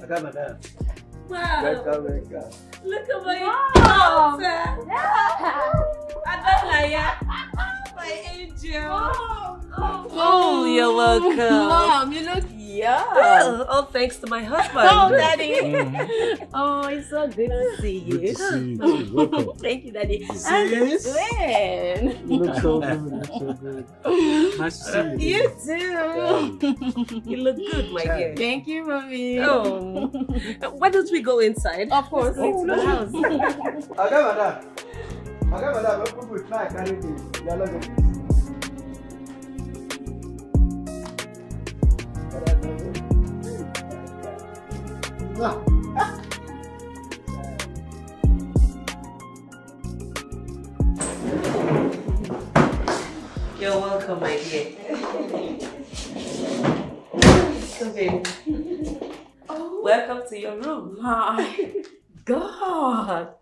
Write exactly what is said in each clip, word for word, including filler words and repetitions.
Madam, madam. Wow. Welcome, welcome. Look at my Wow. daughter. Yeah. Adalaya. My angel. Oh, Oh, you're welcome. Mom, you look young. Oh, all thanks to my husband. Oh, Daddy. Mm. Oh, it's so good to see you. Good to see you too. Welcome. Thank you, Daddy. Sis. And the twin. You look so good. You look so good. Nice to see you. You too. You look good, my dear. Thank you, mommy. Oh. Why don't we go inside? Of course. Let's go into the house. Oga madam. Oga madam, open boot now, carry the yellow baby. You're welcome, my dear. So, babe, welcome to your room. My God.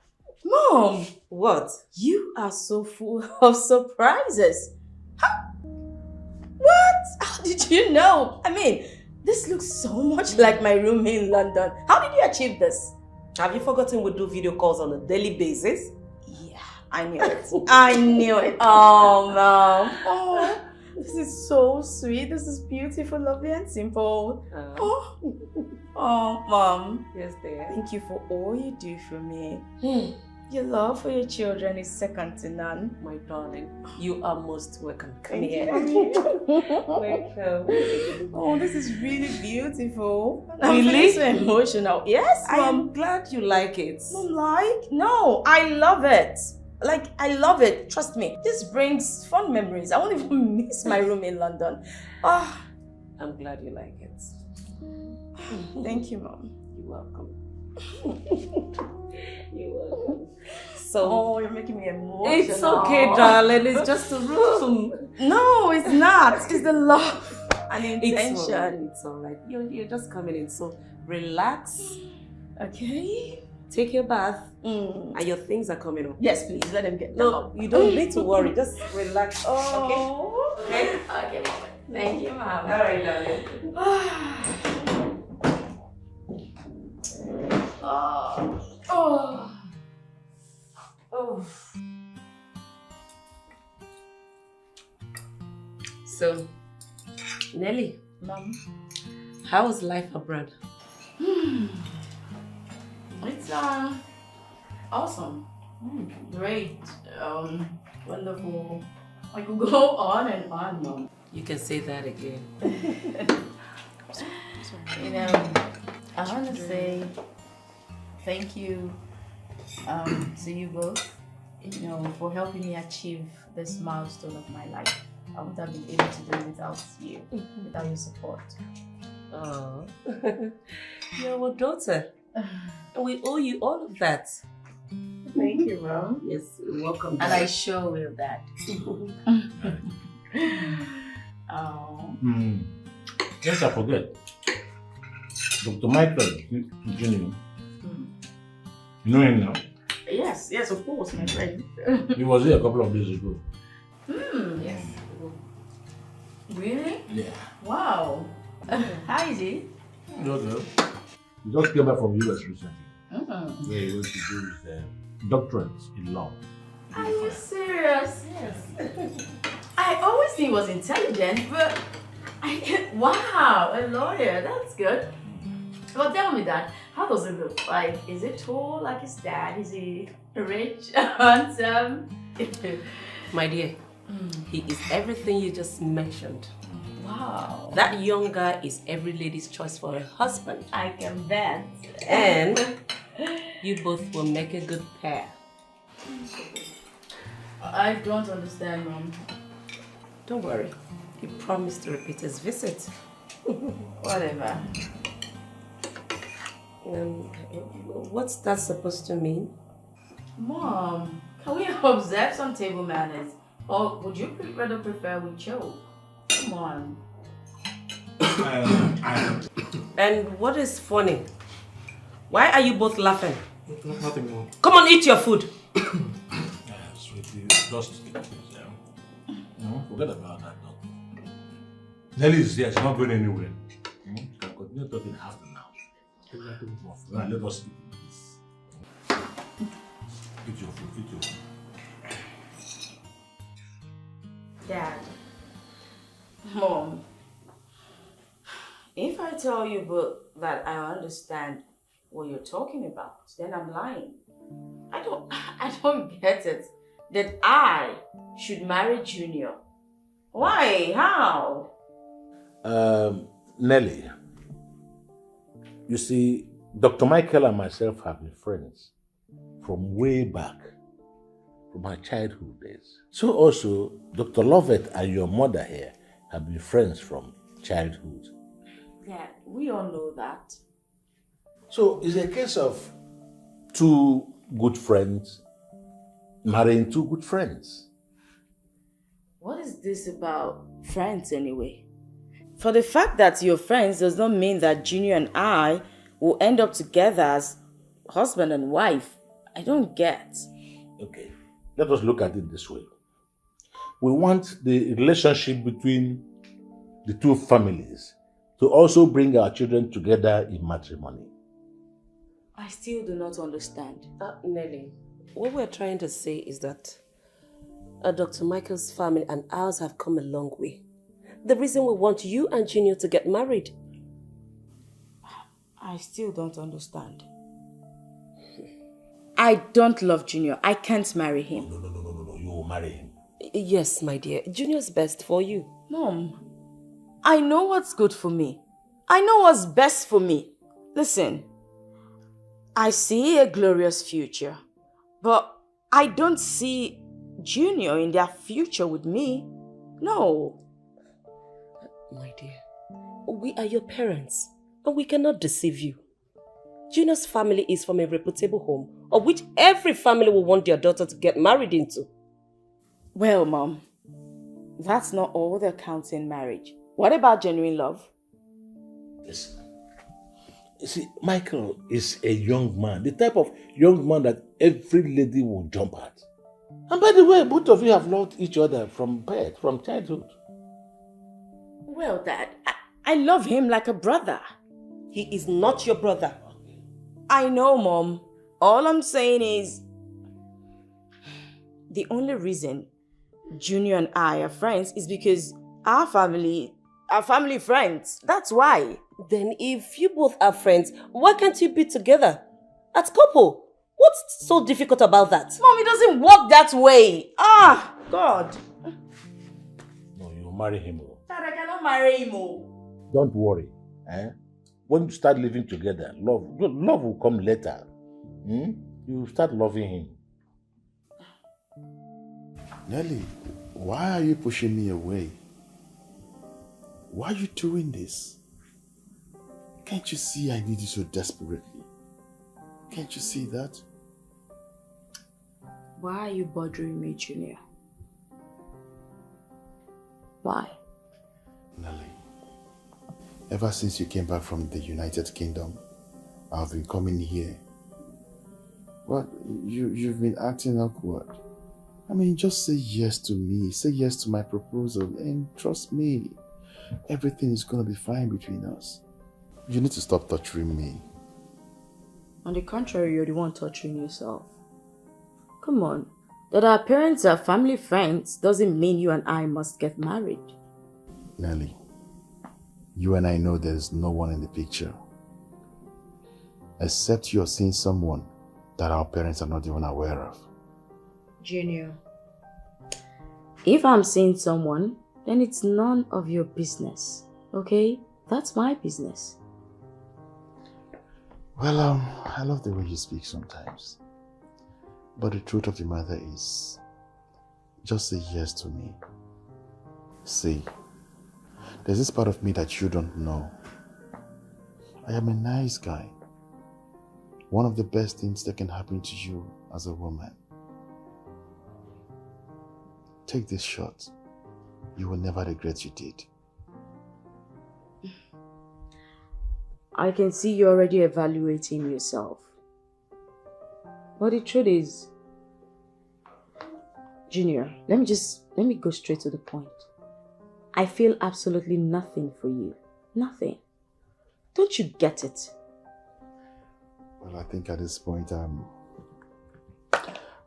Mom, What? you are so full of surprises. How? What? How did you know? I mean, this looks so much like my room in London. How did you achieve this? Have you forgotten we do video calls on a daily basis? Yeah, I knew it. I knew it. Oh, Mom. Oh, this is so sweet. This is beautiful, lovely, and simple. Uh, Oh, oh, Mom. yes, dear. Thank you for all you do for me. Your love for your children is second to none. My darling, you are most welcome. Come Thank here. you. Welcome. Oh, this is really beautiful. I'm Really? feeling so emotional. Yes, I Mom. am glad you like it. Mom, like? No, I love it. Like, I love it. Trust me. This brings fond memories. I won't even miss my room in London. Ah, I'm glad you like it. Thank you, Mom. You're welcome. You're welcome. So Oh, you're making me emotional. It's okay, darling. It's just a room. No, it's not. It's the love and It's intention. Alright. It's alright. You're, you're just coming in, so relax. Okay. Take your bath, Mm. and your things are coming up. Yes, please. Let them get No, you don't need to worry. Just relax. Oh. Okay. Okay, Mom. Thank you, Mom. All right, darling. Oh. Oh. Oh. So, Nelly, Mom. How was life abroad? It's um awesome. Mm, great. Um, wonderful. I could go on and on, Mom. You can say that again. You know, I want to say thank you um, to you both, you know, for helping me achieve this milestone of my life. I wouldn't have been able to do it without you, without your support. Oh, you're our daughter. And we owe you all of that. Thank you, Mom. Yes, you're welcome. And I sure will that. Oh. Mm. Yes, I forget. Doctor Michael Junior. Mm. You know him now? Yes, yes, of course, my friend. He was here a couple of days ago. Mm. Yes. Really? Yeah. Wow. How is he? He just, he just came back from U S recently. Mm. Where he went to do his uh, doctorate in law. Are you serious? Yes. I always think he was intelligent, but I wow, a lawyer. That's good. But tell me that. How does it look? Like, is it tall like his dad? Is he rich, handsome? My dear, he is everything you just mentioned. Wow. That young guy is every lady's choice for a husband. I can bet. And you both will make a good pair. I don't understand, Mom. Don't worry. He promised to repeat his visit. Whatever. Um, what's that supposed to mean? Mom, can we observe some table manners? Or would you pre- rather prefer we choke? Come on. Um, I, And what is funny? Why are you both laughing? nothing more. Come on, eat your food. Uh, sweetie, just um, no, forget about that. Doctor. Nelly is here. She's not going anywhere. Hmm? You can continue talking after now. Now let us eat this. Eat your food, eat your food. Dad, Mom, if I tell you but that I understand what you're talking about, then I'm lying. I don't I don't get it. That I should marry Junior. Why? How? Um, Nelly, you see, Doctor Michael and myself have been friends from way back, from our childhood days. So also, Doctor Lovett and your mother here have been friends from childhood. Yeah, we all know that. So it's a case of two good friends marrying two good friends. What is this about friends anyway? For the fact that you're friends does not mean that Junior and I will end up together as husband and wife. I don't get. Okay, let us look at it this way. We want the relationship between the two families to also bring our children together in matrimony. I still do not understand. Uh, Nelly, what we're trying to say is that uh, Doctor Michael's family and ours have come a long way. The reason we want you and Junior to get married. I still don't understand. I don't love Junior. I can't marry him. No, no, no, no, no, no. You will marry him. Yes, my dear. Junior's best for you. Mom, I know what's good for me. I know what's best for me. Listen, I see a glorious future, but I don't see Junior in their future with me. No. My dear, we are your parents, and we cannot deceive you. Junior's family is from a reputable home, of which every family will want their daughter to get married into. Well, Mom, that's not all the counts in marriage. What about genuine love? Listen. You see, Michael is a young man, the type of young man that every lady will jump at. And by the way, both of you have loved each other from birth, from childhood. Well, Dad, I, I love him like a brother. He is not your brother. I know, Mom. All I'm saying is the only reason Junior and I are friends is because our family are family friends. That's why. Then if you both are friends, why can't you be together? As couple. What's so difficult about that? Mom, it doesn't work that way. Ah, God. No, you marry him. Oh. Dad, I cannot marry him. Oh. Don't worry. Eh? When you start living together, love love will come later. Hmm? You start loving him. Nelly, why are you pushing me away? Why are you doing this? Can't you see I need you so desperately? Can't you see that? Why are you bothering me, Junior? Why? Nelly, ever since you came back from the United Kingdom, I've been coming here. But you, you've been acting awkward. I mean, just say yes to me. Say yes to my proposal. And trust me, everything is going to be fine between us. You need to stop torturing me. On the contrary, you're the one torturing yourself. Come on. That our parents are family friends doesn't mean you and I must get married. Nelly, you and I know there is no one in the picture. Except you're seeing someone that our parents are not even aware of. Junior, if I'm seeing someone, then it's none of your business, okay? That's my business. Well, um, I love the way you speak sometimes. But the truth of the matter is, just say yes to me. See, there's this part of me that you don't know. I am a nice guy. One of the best things that can happen to you as a woman. Take this shot. You will never regret you did. I can see you're already evaluating yourself. But the truth is, Junior, let me just, let me go straight to the point. I feel absolutely nothing for you. Nothing. Don't you get it? Well, I think at this point, um,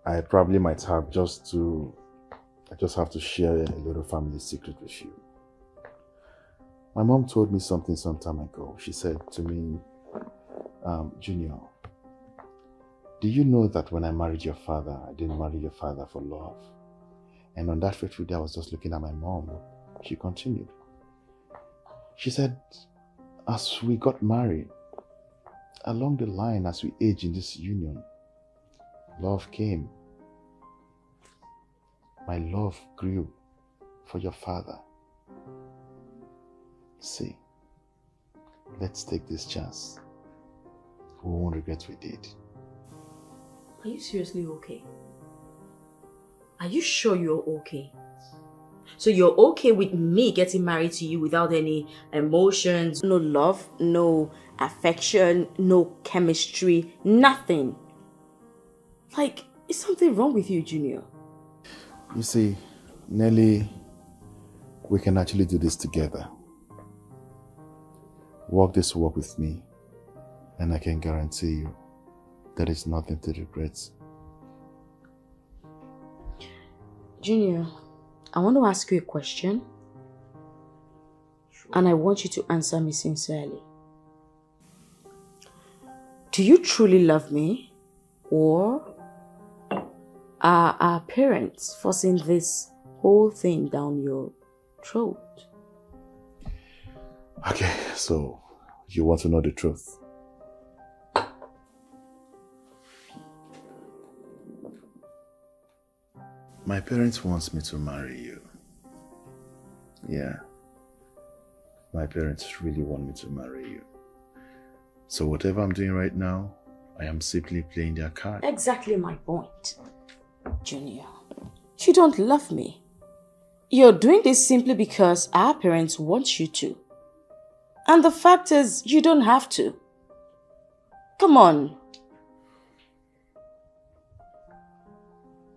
I probably might have just to, I just have to share a little family secret with you. My mom told me something some time ago. She said to me, um, "Junior, do you know that when I married your father, I didn't marry your father for love?" And on that fateful day, I was just looking at my mom. She continued. She said, "As we got married, along the line, as we age in this union, love came. My love grew for your father. See, let's take this chance. We won't regret we did." Are you seriously okay? Are you sure you're okay? So you're okay with me getting married to you without any emotions, no love, no affection, no chemistry, nothing? Like, is something wrong with you, Junior? You see, Nelly, we can actually do this together. Walk this walk with me, and I can guarantee you there is nothing to regret. Junior, I want to ask you a question, and I want you to answer me sincerely. Do you truly love me, or are our parents forcing this whole thing down your throat? Okay, so you want to know the truth? My parents wants me to marry you. Yeah. My parents really want me to marry you. So whatever I'm doing right now, I am simply playing their card. Exactly my point, Junior. You don't love me. You're doing this simply because our parents want you to. And the fact is, you don't have to. Come on.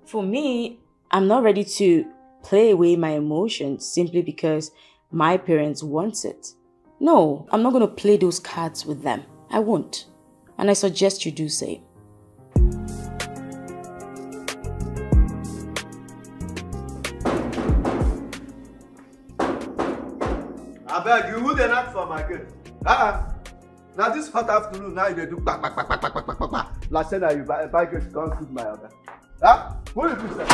For me, I'm not ready to play away my emotions simply because my parents want it. No, I'm not going to play those cards with them. I won't. And I suggest you do same. Abeg, you who dey knock for my gate? Ah, na this hot afternoon now you dey do kpa kpa kpa kpa kpa kpa kpa kpa. Like say na you buy buy gate come give my oga. Ah, who you be sef?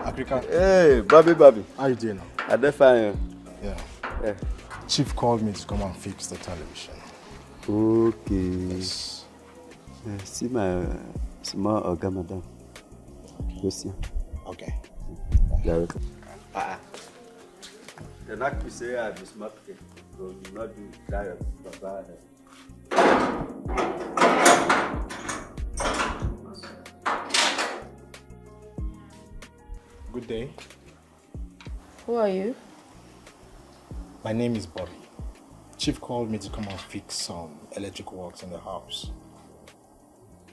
Africa, Hey, Bobby, Bobby, how you doing now? I dey fine. Yeah. Yeah. Chief called me to come and fix the television. Okay. Uh, see my uh, small oga, madam. Go see am. Okay. You're welcome. Ah, ah. Dem ask me say I be smart kid, but you no do that, your papa. Good day. Who are you? My name is Bobby. Chief called me to come and fix some electric works in the house.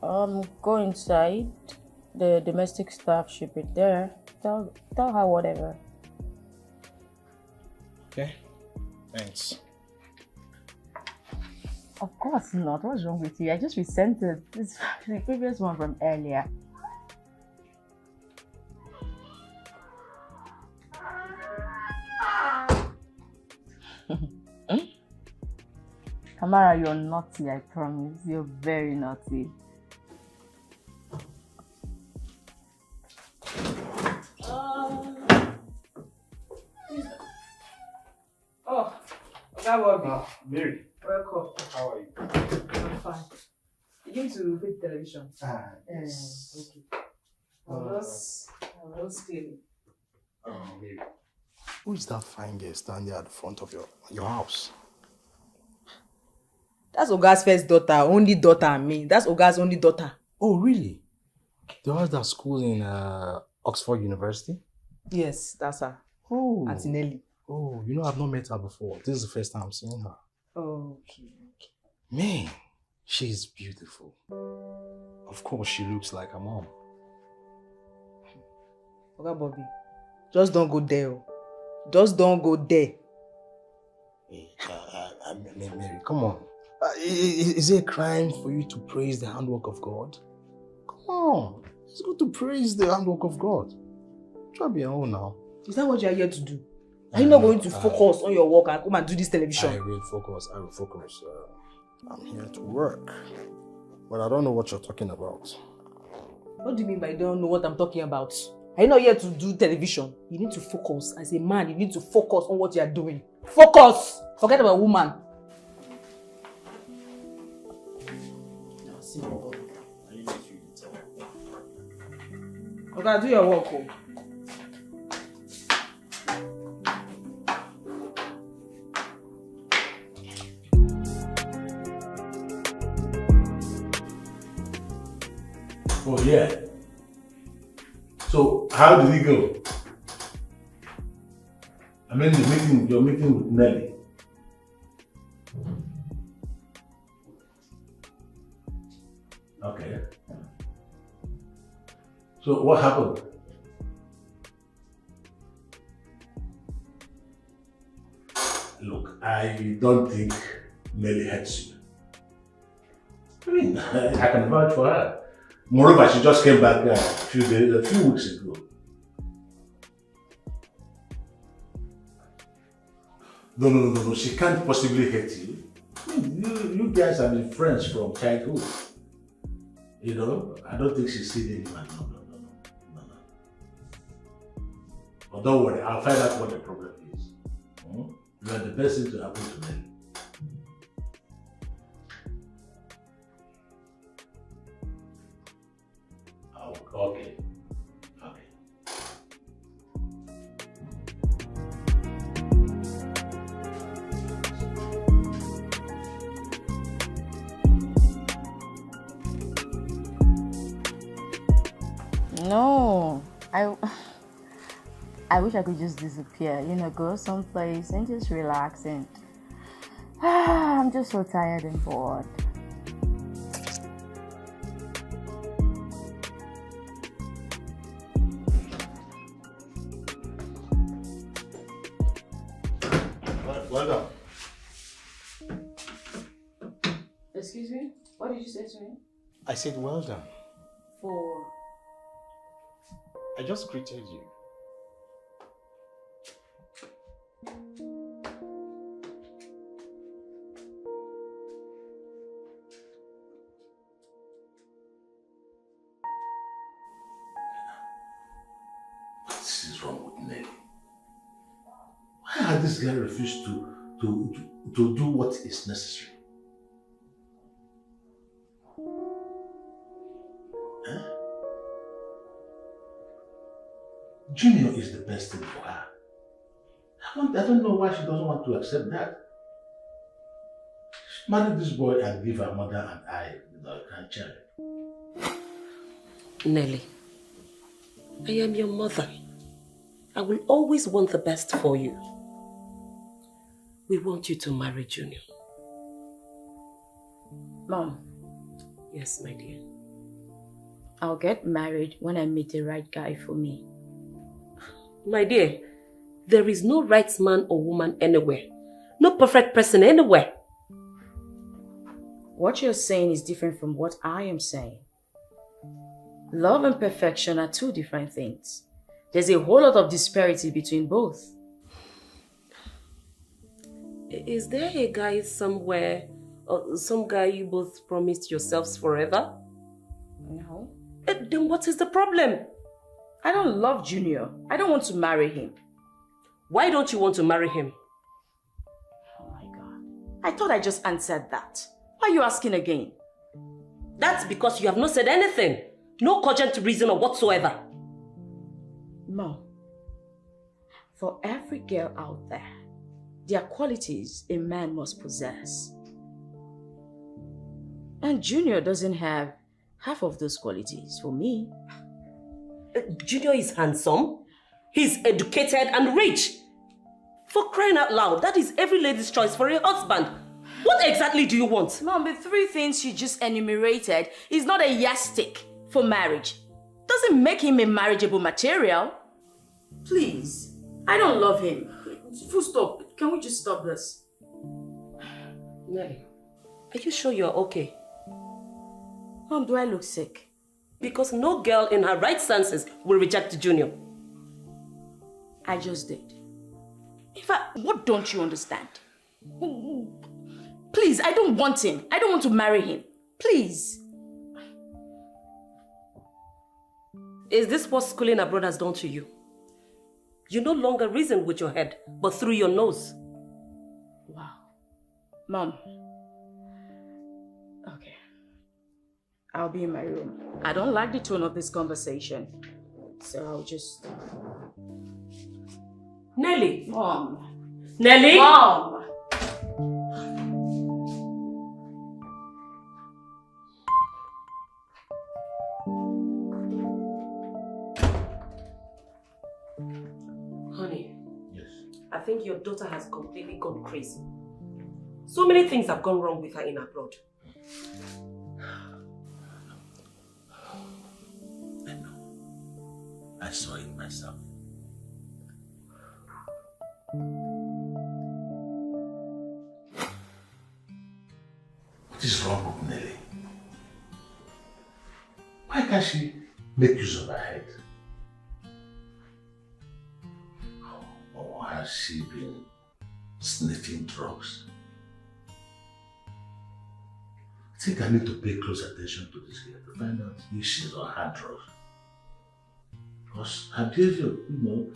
Um, go inside. The domestic staff should be there. Tell tell her whatever. Okay? Thanks. Of course not. What's wrong with you? I just resent it. It's the previous one from earlier. Kamara, you're naughty, I promise. You're very naughty. Oh, Oga Bobby. Ah, Mary, Welcome. How are you? I'm fine. You need to pay the television. Ah, Yes. Okay. I'll just, I'll just clean it. Oh, Mary. Who is that fine girl standing at the front of your, your house? That's Oga's first daughter, only daughter, I mean. That's Oga's only daughter. Oh, really? The one that school in uh, Oxford University? Yes, that's her. Oh. Auntie Nelly. Oh, you know, I've not met her before. This is the first time I'm seeing her. Okay, okay. Man, she's beautiful. Of course, she looks like her mom. Oga Bobby, just don't go there. Oh. Just don't go there. Hey, uh, uh, uh, Mary, come on. Uh, is it a crime for you to praise the handwork of God? Come on. It's good to praise the handwork of God. Try be your own now. Is that what you are here to do? Are you not going to focus on your work and come and do this television? I will focus. I will focus. Uh, I'm here to work. But I don't know what you're talking about. What do you mean by you don't know what I'm talking about? Are you not here to do television? You need to focus. As a man, you need to focus on what you are doing. Focus! Forget about woman. Okay, do your work. Oh. Oh yeah. So how did it go? I mean the meeting, your meeting with Nelly. Okay. So what happened? Look, I don't think Nelly hurts you. I mean, I can vouch for her. Moreover, she just came back uh, a few days, a few weeks ago. No, no, no, no, no. She can't possibly hate you. I mean, you, you guys have been friends from childhood. You know, I don't think she's seen anyone. No, no, no, no, no, no. But don't worry, I'll find out what the problem is. Hmm? You are the best thing to happen to me. Oh, okay. Okay. No, I, I wish I could just disappear, you know, go someplace and just relax and I'm just so tired and bored. Well done. Excuse me? What did you say to me? I said well done. For? I just greeted you. What is wrong with Nelly? Why has this girl refused to, to, to, to do what is necessary? Huh? Junior is the best thing for her. I don't, I don't know why she doesn't want to accept that. Marry this boy and give her mother and I, you know, a grandchild. Nelly, I am your mother. I will always want the best for you. We want you to marry Junior. Mom. Yes, my dear. I'll get married when I meet the right guy for me. My dear, there is no right man or woman anywhere. No perfect person anywhere. What you're saying is different from what I am saying. Love and perfection are two different things. There's a whole lot of disparity between both. Is there a guy somewhere, or some guy you both promised yourselves forever? No. Eh, then what is the problem? I don't love Junior. I don't want to marry him. Why don't you want to marry him? Oh my God. I thought I just answered that. Why are you asking again? That's because you have not said anything. No cogent reason or whatsoever. Mom, for every girl out there, there are qualities a man must possess. And Junior doesn't have half of those qualities for me. Uh, Junior is handsome, he's educated and rich. For crying out loud, that is every lady's choice for a husband. What exactly do you want? Mom, the three things she just enumerated is not a yardstick for marriage. Doesn't make him a marriageable material. Please, I don't love him. Full stop. Can we just stop this? Nelly, are you sure you're okay? Mom, do I look sick? Because no girl in her right senses will reject Junior. I just did. In fact, what don't you understand? Please, I don't want him. I don't want to marry him. Please. Is this what schooling abroad has done to you? You no longer reason with your head, but through your nose. Wow. Mom. Okay. I'll be in my room. I don't like the tone of this conversation. So I'll just. Nelly! Mom. Nelly! Mom! Honey, Yes. I think your daughter has completely gone crazy. So many things have gone wrong with her in abroad. I know. I saw it myself. What is wrong with Nelly? Why can't she make use of her head? Or has she been sniffing drugs? I think I need to pay close attention to this girl to find out if she's on hard drugs. Because her behavior, you know,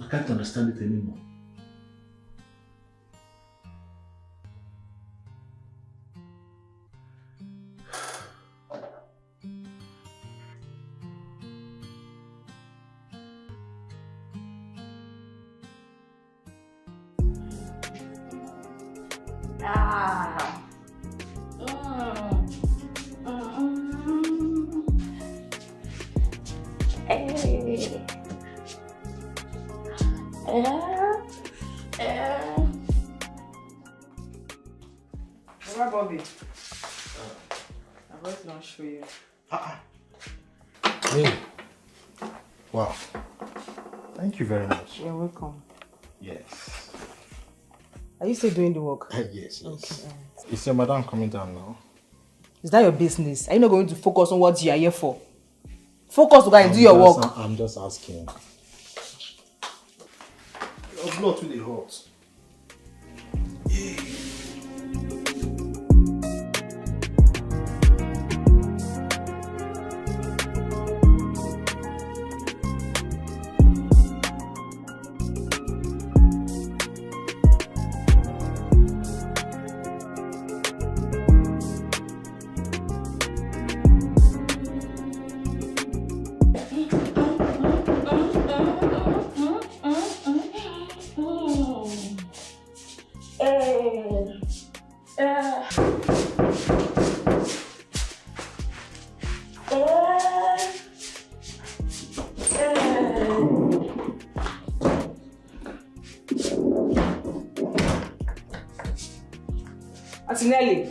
I can't understand it anymore. Ah. Mm. Mm. Hey. Yeah. Yeah. Baba Bobby. My voice don't show you. Hey. Wow. Thank you very much. You're welcome. Yes. Are you still doing the work? Yes, yes. Okay. Is your madam coming down now? Is that your business? Are you not going to focus on what you are here for? Focus to go and do your I'm just- work. I'm just asking. Your blood too dey hot. Auntie Nelly.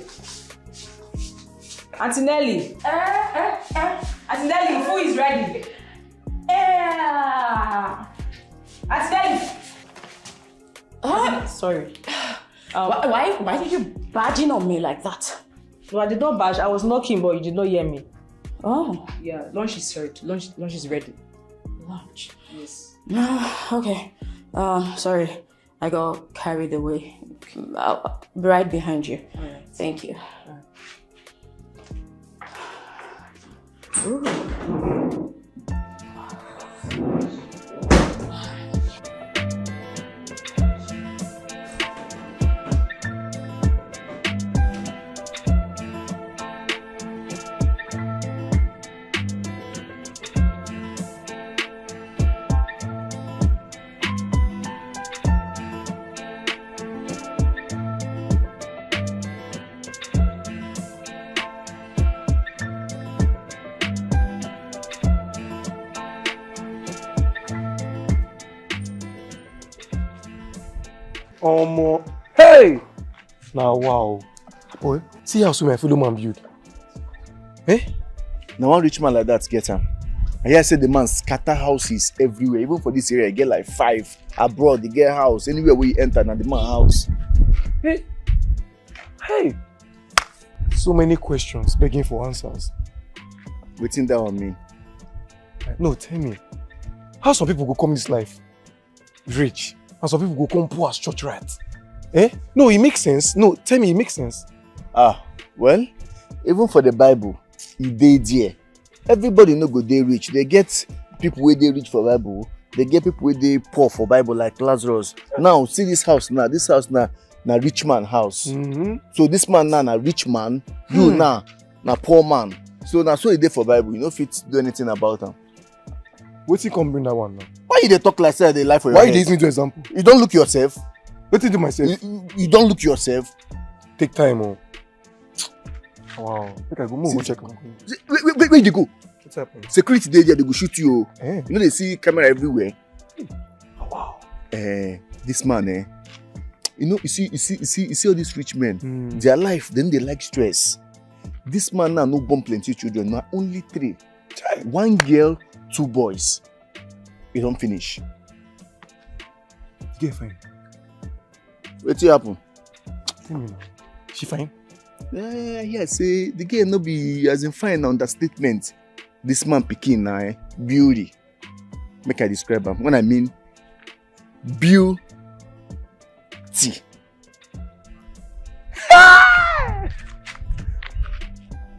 Auntie Nelly. Eh, eh, eh. Auntie Nelly, food is ready. Eh. Auntie Nelly. Ah, sorry. Um, why, why, why did you barge in on me like that? No, I did not barge. I was knocking, but you did not hear me. Oh. Yeah, lunch is served. Lunch, lunch is ready. Lunch. Yes. Okay. Uh, sorry. I got carried away. I'll be right behind you. All right. Thank you. All right. Ooh. Omo. Hey! Na wow. Boy, see how so my fellow man build. Eh? Na one rich man like that get am. I hear say the man scatter houses everywhere. Even for this area, e get like five. Abroad, e get house. Anywhere wey you enter, na the man house. Hey, hey, so many questions begging for answers. Wetin that one mean? No, tell me. How some people go come this life rich, and some people go come poor as church rat? Eh? No, it makes sense. No, tell me, it makes sense. Ah, well, even for the Bible, e dey there. Everybody no go dey rich. They get people wey dey rich for Bible. They get people wey dey poor for Bible, like Lazarus. Now, see this house now. This house now, na rich man house. Mm-hmm. So this man now na rich man. You Hmm. now na poor man. So na so e dey for Bible. You no fit do anything about am. Wetin come bring that one now? Why you dey talk like say I dey lie for your Why you head? dey use me to example? You don look yourself? Wetin do myself? You, you, you don look yourself? Take time, oh. Wow. Make I go, make I go See, check am. Wait, wait, wait, where you dey go? What's happening? Security dey there, they go shoot you, oh. Eh. You know they see camera everywhere. Wow. Eh, this man, eh. You know, you see, you see, you see, you see all these rich men. Hmm. Their life, then they like stress. This man now no born plenty children, na only three. Chai. One girl, two boys. E don finish. The girl fine. Wetin happen? Tell me now. She fine? Yeah, yeah, yeah, say the girl no be, as in, fine na understatement. This man pikin na, eh, beauty. Make I describe am. When I mean beauty.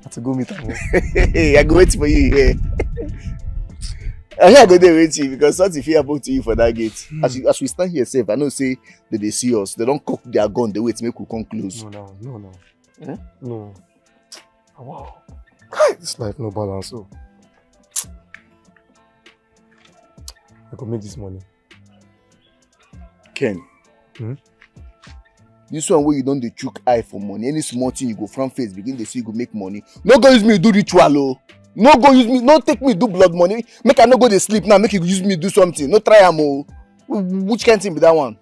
I to go meet am. I go wait for you here. I go there wait you because something fit happen to you for that gate. Hmm. As you, as we stand here safe, I know say they dey see us. They don cock their gun. They wait make we come close. No, no, no, no. Eh? No. Wow. Kai, this life no balance, oh. I go make this money. Ken. Hmm? This one wey you don dey chook eye for money, any small thing you go front face, begin dey see you go make money. No go use me do ritual, oh. No go use me, no take me do blood money. Make I no go dey sleep now, make you use me do something. No try am, oh. Wh-, which kind thing be that one?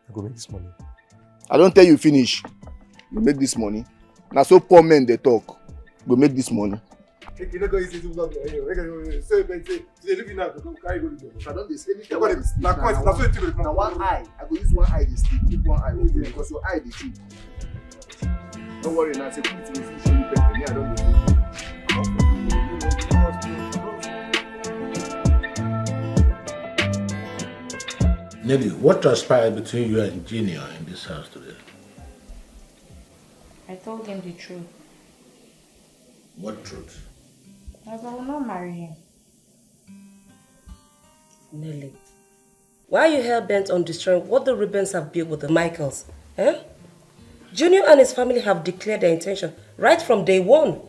I go make this money. I don tell you finish. You make this money. Na so poor men dey talk. Go make this money. Make you no go use this vlog, eh, make you say, say, say, you dey live now, go carry go live. I don dey say, make you go dey sleep. Na coins, na so you take dey come. Na one eye. I go use one eye dey sleep, keep one eye open because your eye dey chook. No worry now, say put me fit show you pepper. Me, I don dey go. Nelly, what transpired between you and Junior in this house today? I told him the truth. What truth? That I will not marry him. Nelly, why are you hell bent on destroying what the Rubens have built with the Michaels? Eh? Junior and his family have declared their intention right from day one.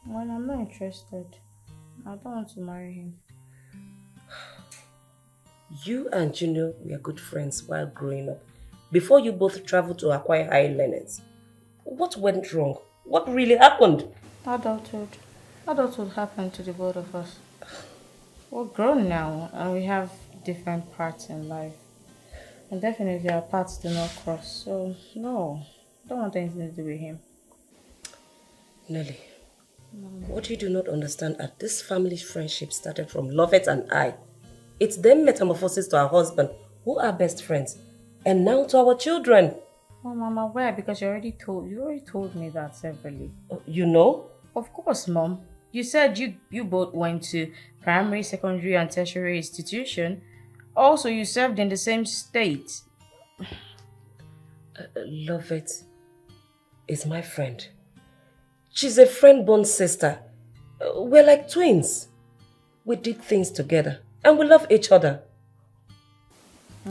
Well, I'm not interested. I don't want to marry him. You and Junior were good friends while growing up, before you both traveled to acquire high learnings. What went wrong? What really happened? Adulthood. Adulthood happened to the both of us. We're grown now and we have different paths in life. And definitely our paths do not cross. So, no, I don't want anything to do with him. Nelly, what you do not understand is this family friendship started from Lovett and I. It's then metamorphosis to our husband, who are best friends, and now to our children. Oh, Mama, why? Because you already told, you already told me that separately. Oh, you know? Of course, Mom. You said you, you both went to primary, secondary, and tertiary institution. Also, you served in the same state. Uh, uh, Lovett is my friend. She's a friend born sister. Uh, we're like twins. We did things together and we love each other.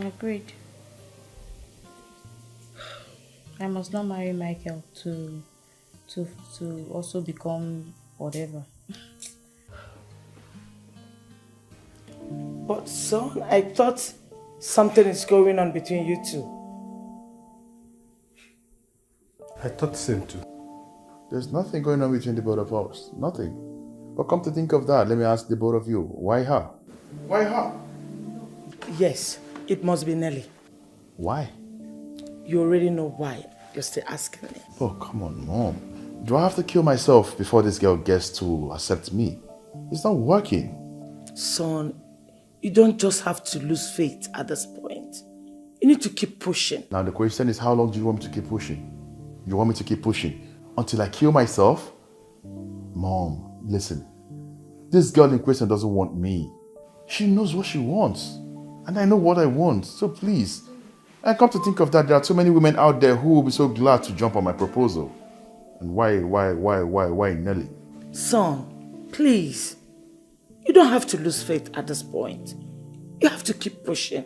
Agreed. I must not marry Michael to, to, to also become whatever. But son, I thought something is going on between you two. I thought the same too. There's nothing going on between the both of us. Nothing. But come to think of that, let me ask the both of you, why her? Why her? Yes, it must be Nelly. Why? You already know why. You're still asking me. Oh, come on, Mom. Do I have to kill myself before this girl gets to accept me? It's not working. Son, you don't just have to lose faith at this point. You need to keep pushing. Now, the question is, how long do you want me to keep pushing? You want me to keep pushing until I kill myself? Mom, listen. This girl in question doesn't want me. She knows what she wants. And I know what I want. So please. And come to think of that, there are too many women out there who will be so glad to jump on my proposal. And why, why, why, why, why Nelly? Son, please. You don't have to lose faith at this point. You have to keep pushing.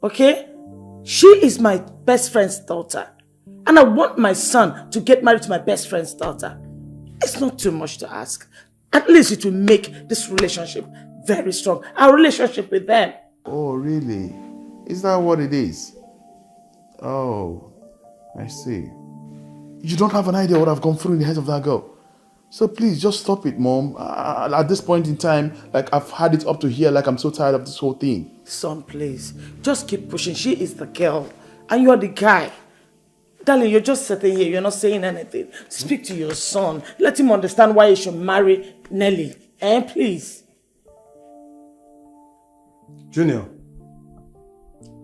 Okay? She is my best friend's daughter. And I want my son to get married to my best friend's daughter. It's not too much to ask. At least it will make this relationship very strong. Our relationship with them. Oh, really? Is that what it is? Oh, I see. You don't have an idea what I've gone through in the head of that girl. So please, just stop it, Mom. Uh, at this point in time, like, I've had it up to here, like, I'm so tired of this whole thing. Son, please, just keep pushing. She is the girl, and you're the guy. Darling, you're just sitting here. You're not saying anything. Speak to your son. Let him understand why he should marry Nelly. Eh, please. Junior,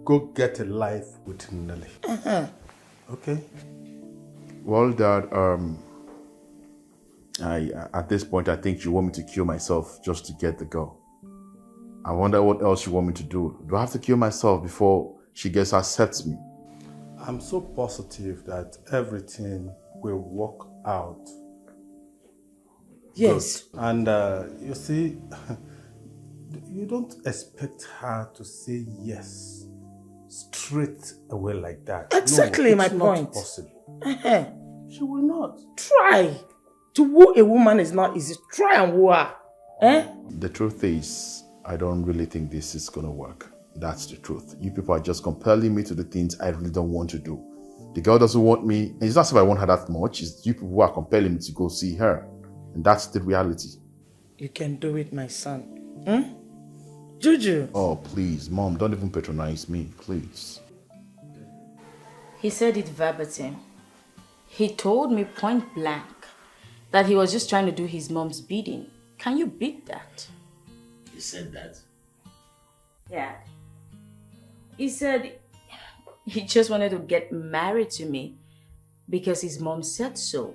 go get a life with Nelly. Uh-huh. Okay? Well, Dad, um, I, at this point, I think you want me to kill myself just to get the girl. I wonder what else you want me to do. Do I have to kill myself before she gets accepts me? I'm so positive that everything will work out. Yes. Good. And uh, you see, you don't expect her to say yes straight away like that. Exactly. No, it's my not point. Possible. Uh-huh. She will not. Try. To woo a woman is not easy. Try and woo her. Eh? The truth is, I don't really think this is gonna work. That's the truth. You people are just compelling me to do things I really don't want to do. The girl doesn't want me, and it's not as if I want her that much. It's you people who are compelling me to go see her. And that's the reality. You can do it, my son. Hmm? Juju. Oh, please, Mom, don't even patronize me, please. He said it verbatim. He told me point blank that he was just trying to do his mom's bidding. Can you beat that? He said that? Yeah. He said he just wanted to get married to me because his mom said so.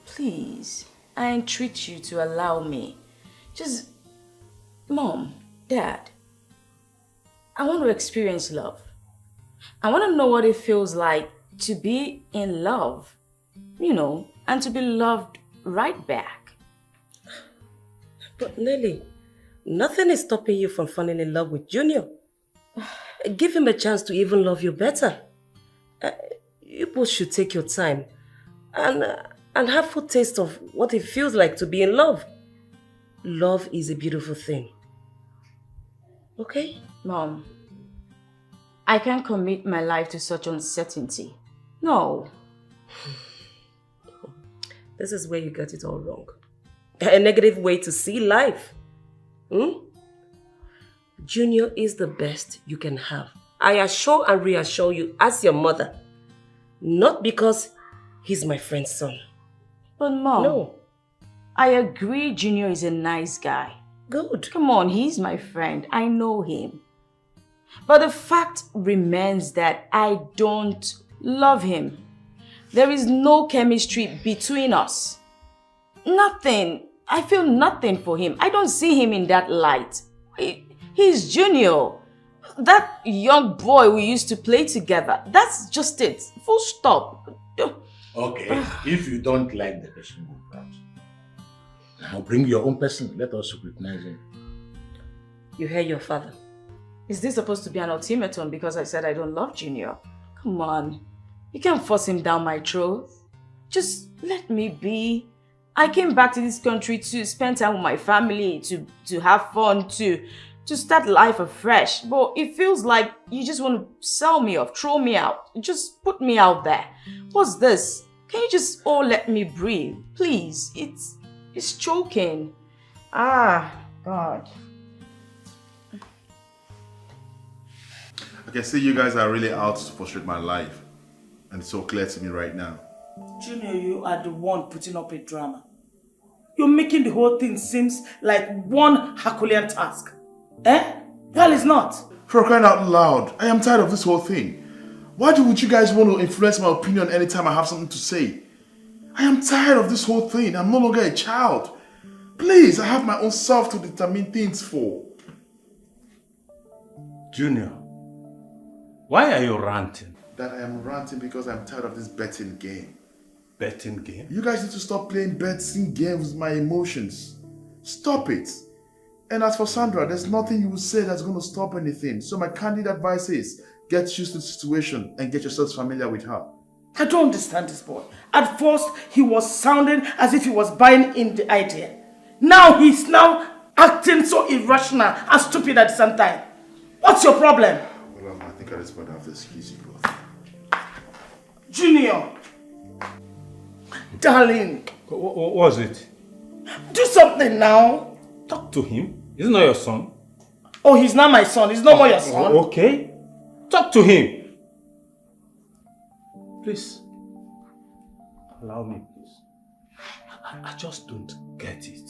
Please, I entreat you to allow me. Just, Mom, Dad, I want to experience love. I want to know what it feels like to be in love, you know, and to be loved right back. But Nelly, nothing is stopping you from falling in love with Junior. Give him a chance to even love you better. Uh, you both should take your time and uh, and have a taste of what it feels like to be in love. Love is a beautiful thing. Okay? Mom, I can't commit my life to such uncertainty. No. This is where you got it all wrong. A negative way to see life. Hmm? Junior is the best you can have. I assure and reassure you as your mother. Not because he's my friend's son. But Mom, no. I agree Junior is a nice guy. Good. Come on, he's my friend. I know him. But the fact remains that I don't love him. There is no chemistry between us. Nothing. I feel nothing for him. I don't see him in that light. He, he's Junior. That young boy we used to play together. That's just it. Full stop. Okay, if you don't like the person, now bring your own person. Let us scrutinize him. You hear your father. Is this supposed to be an ultimatum because I said I don't love Junior? Come on. You can't force him down my throat. Just let me be. I came back to this country to spend time with my family, to, to have fun, to, to start life afresh. But it feels like you just want to sell me off, throw me out, just put me out there. What's this? Can you just all let me breathe? Please. It's, it's choking. Ah, God. I can see you guys are really out to frustrate my life. And it's so clear to me right now. Junior, you are the one putting up a drama. You're making the whole thing seems like one Herculean task. Eh? Well, it's not. For crying out loud, I am tired of this whole thing. Why do would you guys want to influence my opinion anytime I have something to say? I am tired of this whole thing. I'm no longer a child. Please, I have my own self to determine things for. Junior, why are you ranting? That I am ranting because I'm tired of this betting game. Betting game? You guys need to stop playing betting games with my emotions. Stop it. And as for Sandra, there's nothing you will say that's going to stop anything. So my candid advice is get used to the situation and get yourselves familiar with her. I don't understand this boy. At first, he was sounding as if he was buying in the idea. Now he's now acting so irrational and stupid at the same time. What's your problem? Well, um, I think at this point I have to excuse you both. Junior, darling, What was it? Do something now. Talk to him. Isn't that your son? Oh, he's not my son. He's not more your son. Okay. Talk to him. Please. Allow me, please. I, I just don't get it.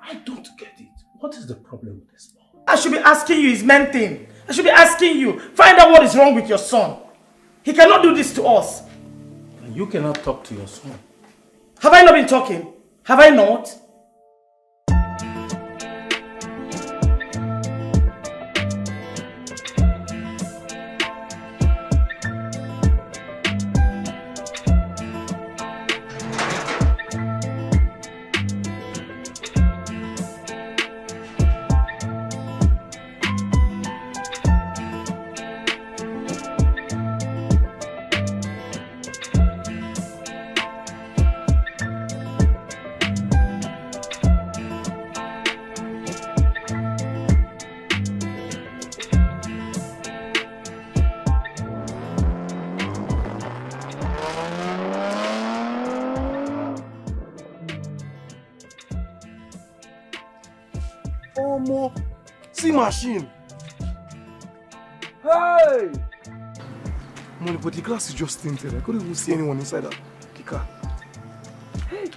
I don't get it. What is the problem with this boy? I should be asking you his main thing. I should be asking you. Find out what is wrong with your son. He cannot do this to us. And you cannot talk to your son. Have I not been talking? Have I not? Omo, see machine. Hey! Money, but the glass is just tinted. I couldn't even see anyone inside that, the car. Hey!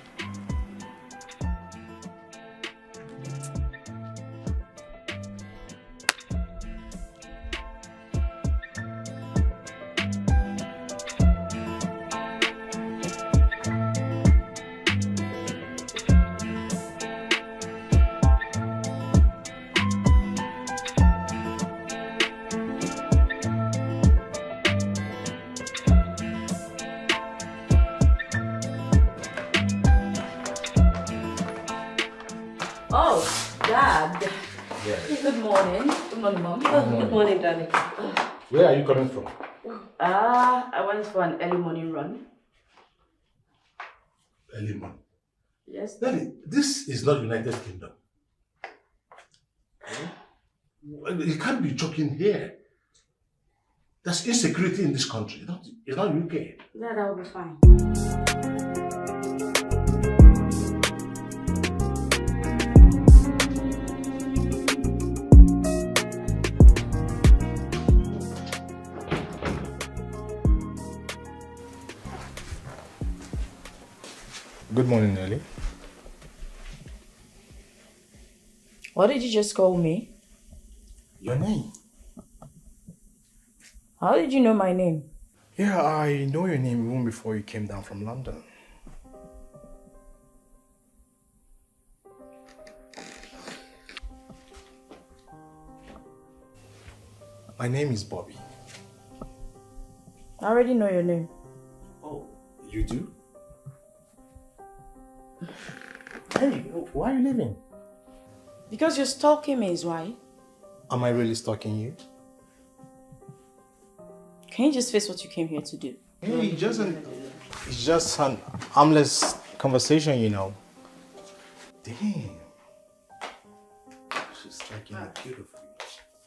Oh, Dad. Yes. Good morning. Good morning, Mom. Good morning, Daddy. Where are you coming from? Ah, uh, I went for an early morning run. Early morning? Yes. Daddy, this is not United Kingdom. You can't be joking here. There's insecurity in this country. It's not, it's not U K. Yeah, that will be fine. Good morning, Nelly. What did you just call me? Your name? How did you know my name? Yeah, I know your name even before you came down from London. My name is Bobby. I already know your name. Oh, you do? Hey, why are you leaving? Because you're stalking me is why. Am I really stalking you? Can you just face what you came here to do? Hey, it's just an, it's just an harmless conversation, you know. Damn. She's striking it beautifully.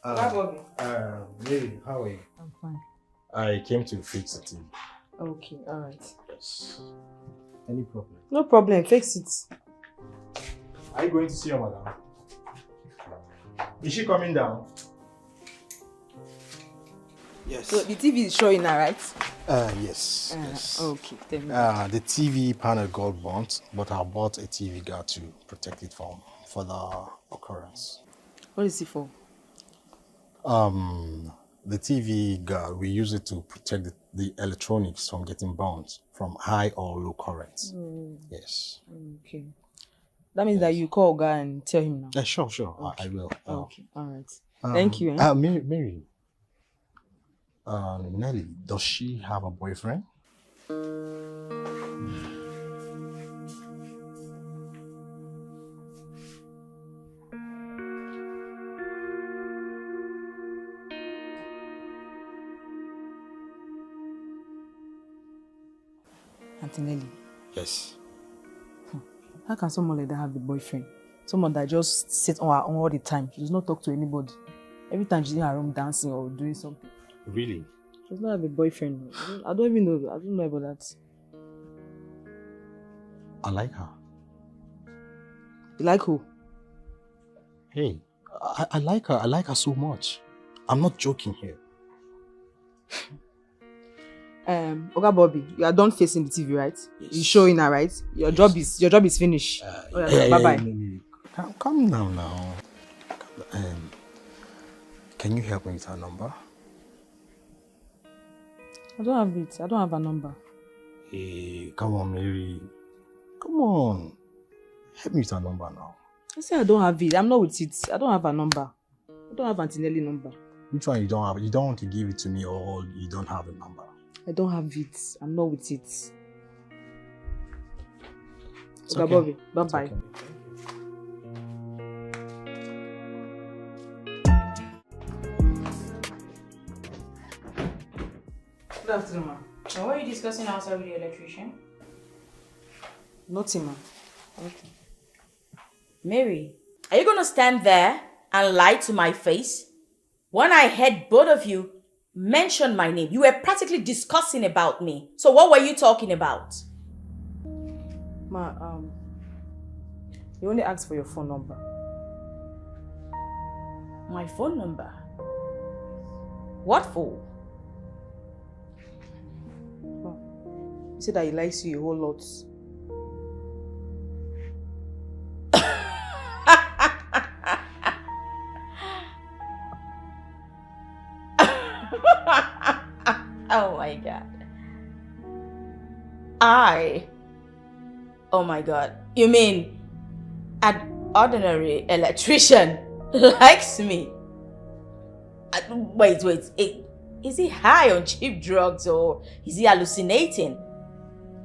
Uh, uh, Mary, how are you? I'm fine. I came to fix the thing. Okay, all right. Yes. Any problem? No problem. Fix it. Are you going to see your madam? Is she coming down? Yes. So the T V is showing now, right? Uh, yes, uh, yes. Okay, thank you. Uh, the T V panel got burnt, but I bought a T V guard to protect it from further occurrence. What is it for? Um, the T V guard, we use it to protect the, the electronics from getting burnt from high or low currents. Mm. Yes. Okay. That means yes. That you call guy and tell him now. Uh, sure, sure. Okay. I, I will. Uh, okay. All right. Um, thank you. Eh? Uh, Mary, Mary. Uh, Nelly, does she have a boyfriend? Auntie Nelly. Yes. Hmm. How can someone like that have a boyfriend? Someone that just sits on her own all the time. She does not talk to anybody. Every time she's in her room dancing or doing something. Really? She does not have a boyfriend. I don't, I don't even know. I don't know about that. I like her. You like who? Hey, I, I like her. I like her so much. I'm not joking here. Um, Oga Bobby, you are done facing the T V, right? Yes. You showing her, right? Your yes. Job is your job is finished. Uh, oh, yeah, yeah, bye bye. Yeah, yeah, yeah. Calm, calm down now. Um, can you help me with her number? I don't have it. I don't have her number. Hey, come on, Mary. Come on. Help me with her number now. I say I don't have it. I'm not with it. I don't have her number. I don't have Auntie Nelly number. Which one you don't have? You don't want to give it to me or you don't have a number? I don't have it. I'm not with it. It's okay. Bobby, bye bye. Okay. Good afternoon, ma. Now, what are you discussing outside with the electrician? Nothing, ma. Okay. Mary, are you going to stand there and lie to my face? When I heard both of you mention my name, you were practically discussing about me. So what were you talking about? Ma, um, you only asked for your phone number. My phone number? What for? He said that he likes you a whole lot. Oh my God. I. Oh my God. You mean an ordinary electrician likes me? Uh, wait, wait. Is he high on cheap drugs or is he hallucinating?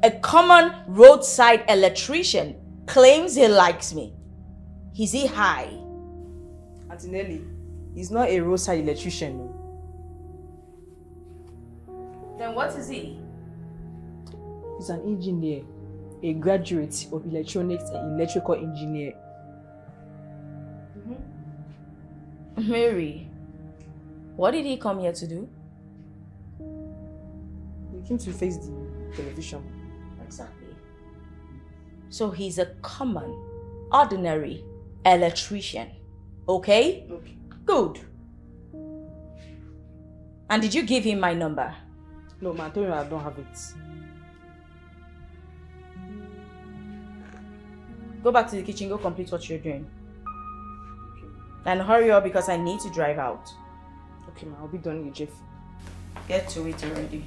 A common roadside electrician claims he likes me. Is he high? Auntie Nelly, he's not a roadside electrician. Then what is he? He's an engineer, a graduate of electronics and electrical engineer. Mm-hmm. Mary, what did he come here to do? He came to face the television. Exactly. So he's a common, ordinary electrician. Okay? Okay. Good. And did you give him my number? No, ma, I told him I don't have it. Go back to the kitchen, go complete what you're doing. And hurry up because I need to drive out. Okay, ma, I'll be done with Jeff. Get to it already.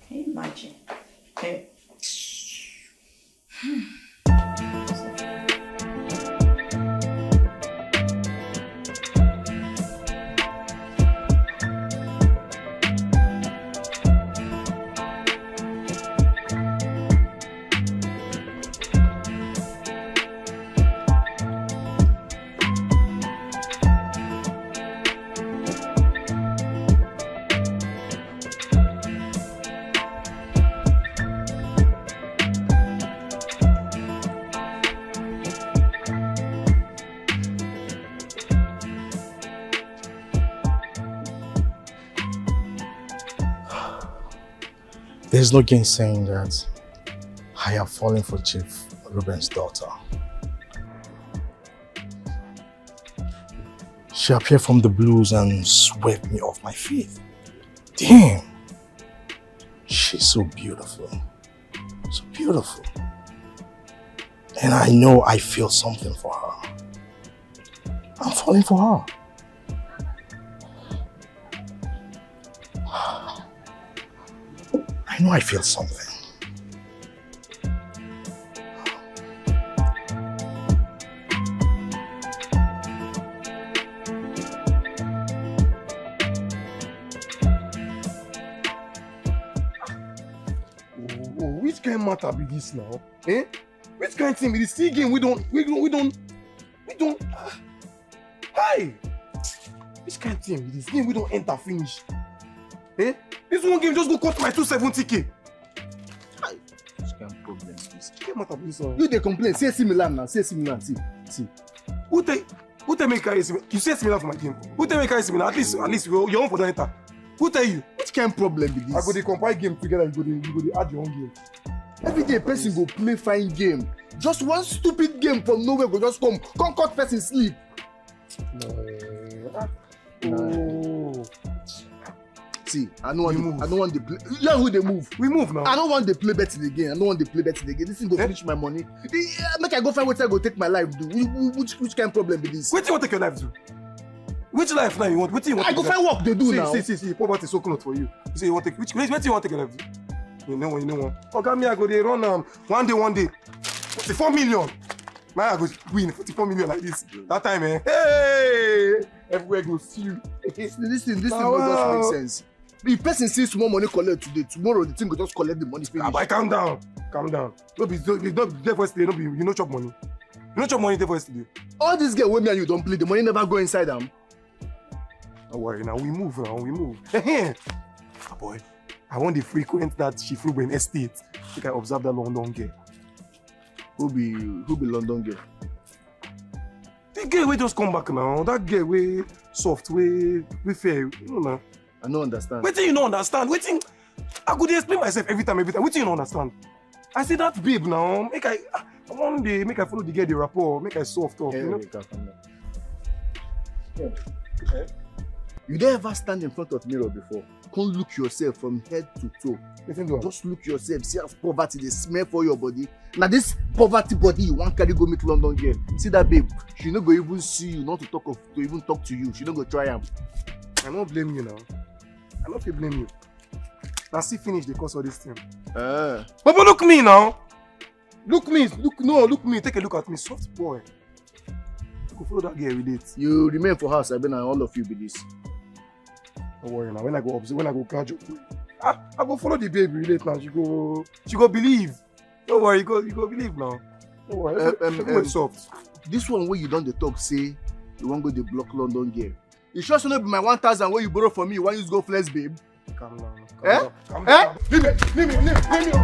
Can you imagine? Okay. There's no gainsaying that I have fallen for Chief Ruben's daughter. She appeared from the blues and swept me off my feet. Damn. She's so beautiful. So beautiful. And I know I feel something for her. I'm falling for her. I know I feel something. Oh, oh, which kind matter be this now? Eh? Which kind thing be this? See game we don't, we don't, we don't, we don't. Ah, hi! Which kind thing be this? Game we don't enter finish. Eh? This one game just go cut my two seventy k. Hi! Which kind problem be this? Which kind matter be this one? You dey complain. See A C Milan now. See A C Milan. See, see. Who take, who take make carry A C Milan? You see A C Milan for my game. Who take make carry A C Milan? At least, at least your, your own for don enter. Who tell you? Which kind problem be this? I go dey compile game together. You go dey, you go dey add your own game. Every day person go play fine game. Just one stupid game from nowhere go just come, come cut person sleep. No. Ah. No. Oh. See, I no want, I no want to play. Yeah, who they move? We move now. I don't want to play betting again. I don't want to play betting again. This thing go finish my money. Yeah, make I go find what I go take my life do. Whi- whi- Which, which kind problem be this? Wetin you want take your life do? Which life now you want? Wetin you want? I go find work dey do now. See, see, see, see, poverty so close for you. You say you want take which, which, wetin you want take your life do? You know, you know one. Oga, me, I go dey run am one day, one day. Forty-four million. Now I go win forty-four million like this. That time, eh? Hey, everywhere go see you. This thing, this thing no just make sense. If person see small money collect today, tomorrow the thing go just collect the money finish. Ah, boy, calm down, calm down. No be, no be, no be there for yesterday. No be you no chop money. You no chop money there for yesterday. All this girl wey me and you don play, the money never go inside am. No worry now, we move now, we move. Ah, boy, I want to frequent that Chief Ruben estate. Make I observe that London girl. Who be, who be London girl? The girl wey just come back now. That girl wey soft, wey, wey fair. You know now. I no understand. Wetin you no understand? Wetin? I go dey explain myself every time, every time. Wetin you no understand? I see that babe now. Make I, ah, one day, make I follow the girl, the rapport, make I soft up, you know? Erika, come here. You don ever stand in front of mirror before? Come look yourself from head to toe. Wetin do am? Just look yourself, see as poverty dey smell for your body. Na this poverty body you wan carry go meet London girl. See that babe, she no go even see you, not to talk of to even talk to you. She no go try am. I no blame you now. I no fit blame you. Na see finish dey cause all this thing. Eh. But, but look me now. Look me, look, no, look me. Take a look at me, soft boy. Go follow that girl relate. You remain for house, abi na all of you be this? No worry now. When I go observe, when I go catch up, I, I go follow the babe relate now. She go, she go believe. No worry, you go, you go believe now. No worry. Um, um, um, soft. This one wey you don dey talk say you wan go dey block London girl. You sure say no be my one thousand wey you borrow from me you wan use go flex, babe? Calm down. Eh? Calm down. Eh? Leave me, leave me, leave, leave me.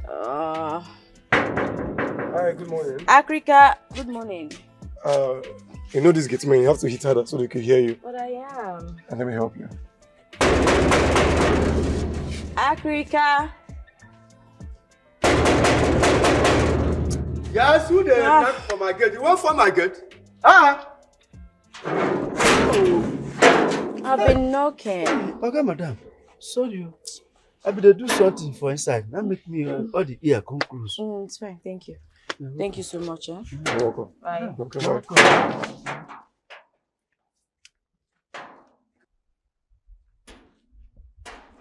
Uh, Hi, good morning. Akrika, good morning. Uh, you know this gate man, you have to hit harder so they can hear you. But I am. And let me help you. Akrika. Yes, who dey knock for my gate? You want for my gate? Ah! I've been knocking. Okay, madam. Sorry o. I be dey do something for inside. Now make me, uh, all the ear come close. Mm, it's fine, thank you. Thank you so much, eh? You're welcome. Bye. Welcome.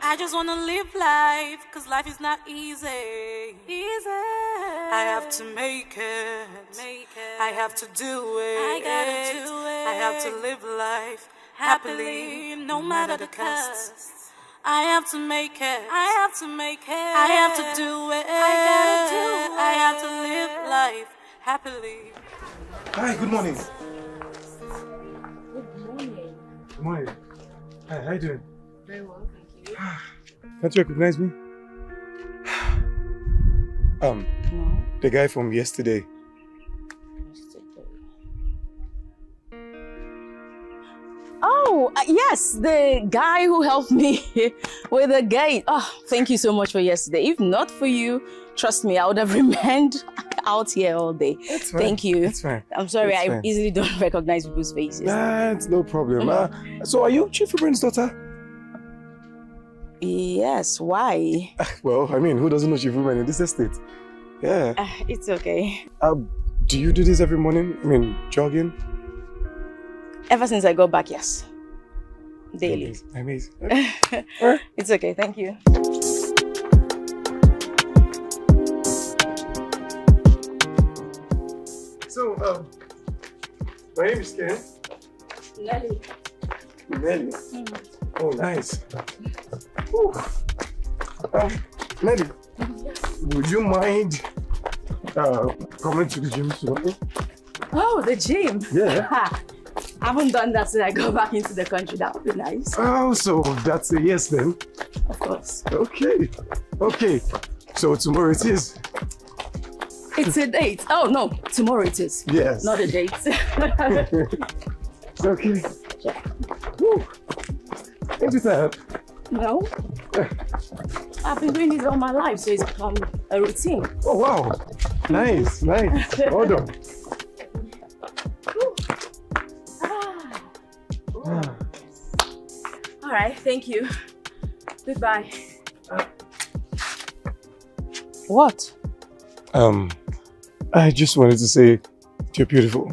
I just wanna live life, 'cause life is not easy. Easy. I have to make it. Make it. I have to do it. I gotta do it. I have to live life happily, no matter the cost. I have to make it. I have to make it. I have to do it. I gotta do it. I have to live life happily. Hi, good morning. Good morning. Good morning. Hi, how you doing? Very well, thank you. Can't you recognize me? Um, No. The guy from yesterday. Oh, uh, yes, the guy who helped me with the gate. Oh, thank you so much for yesterday. If not for you, trust me, I would have remained out here all day. It's fine. Thank you. It's fine. I'm sorry, It's I fine. easily don't recognize people's faces. That's no problem. Uh, so are you Chief Ibrahim's daughter? Yes, why? Well, I mean, who doesn't know Chief Ibrahim in this estate? Yeah. Uh, it's okay. Uh, do you do this every morning? I mean, jogging? Ever since I got back, yes. Daily. Amazing. Amazing. It's okay, thank you. So, um, my name is Ken. Nelly. Nelly. Oh, nice. Whew. Um, Nelly, would you mind uh, coming to the gym tomorrow? Oh, the gym. Yeah. Ha. I haven't done that since I got back into the country. That would be nice. Oh, so that's a yes then. Of course. Okay. Okay. So tomorrow it is. It's a date. Oh, no. Tomorrow it is. Yes. Not a date. Okay. Whew. Ain't you tired? No. I've been doing this all my life, so it's become a routine. Oh, wow. Nice, nice. Well done. Ah. All right, thank you. Goodbye. What? Um, I just wanted to say you're beautiful.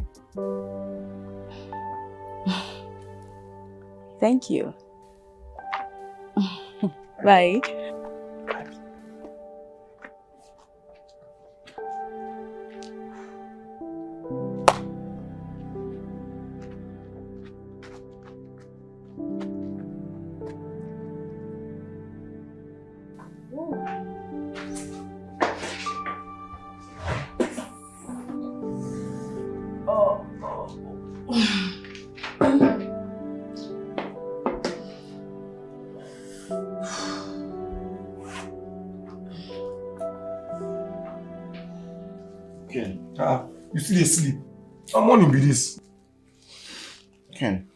Thank you. Bye. Ken, ah, you still dey sleep? How morning be this? Ken,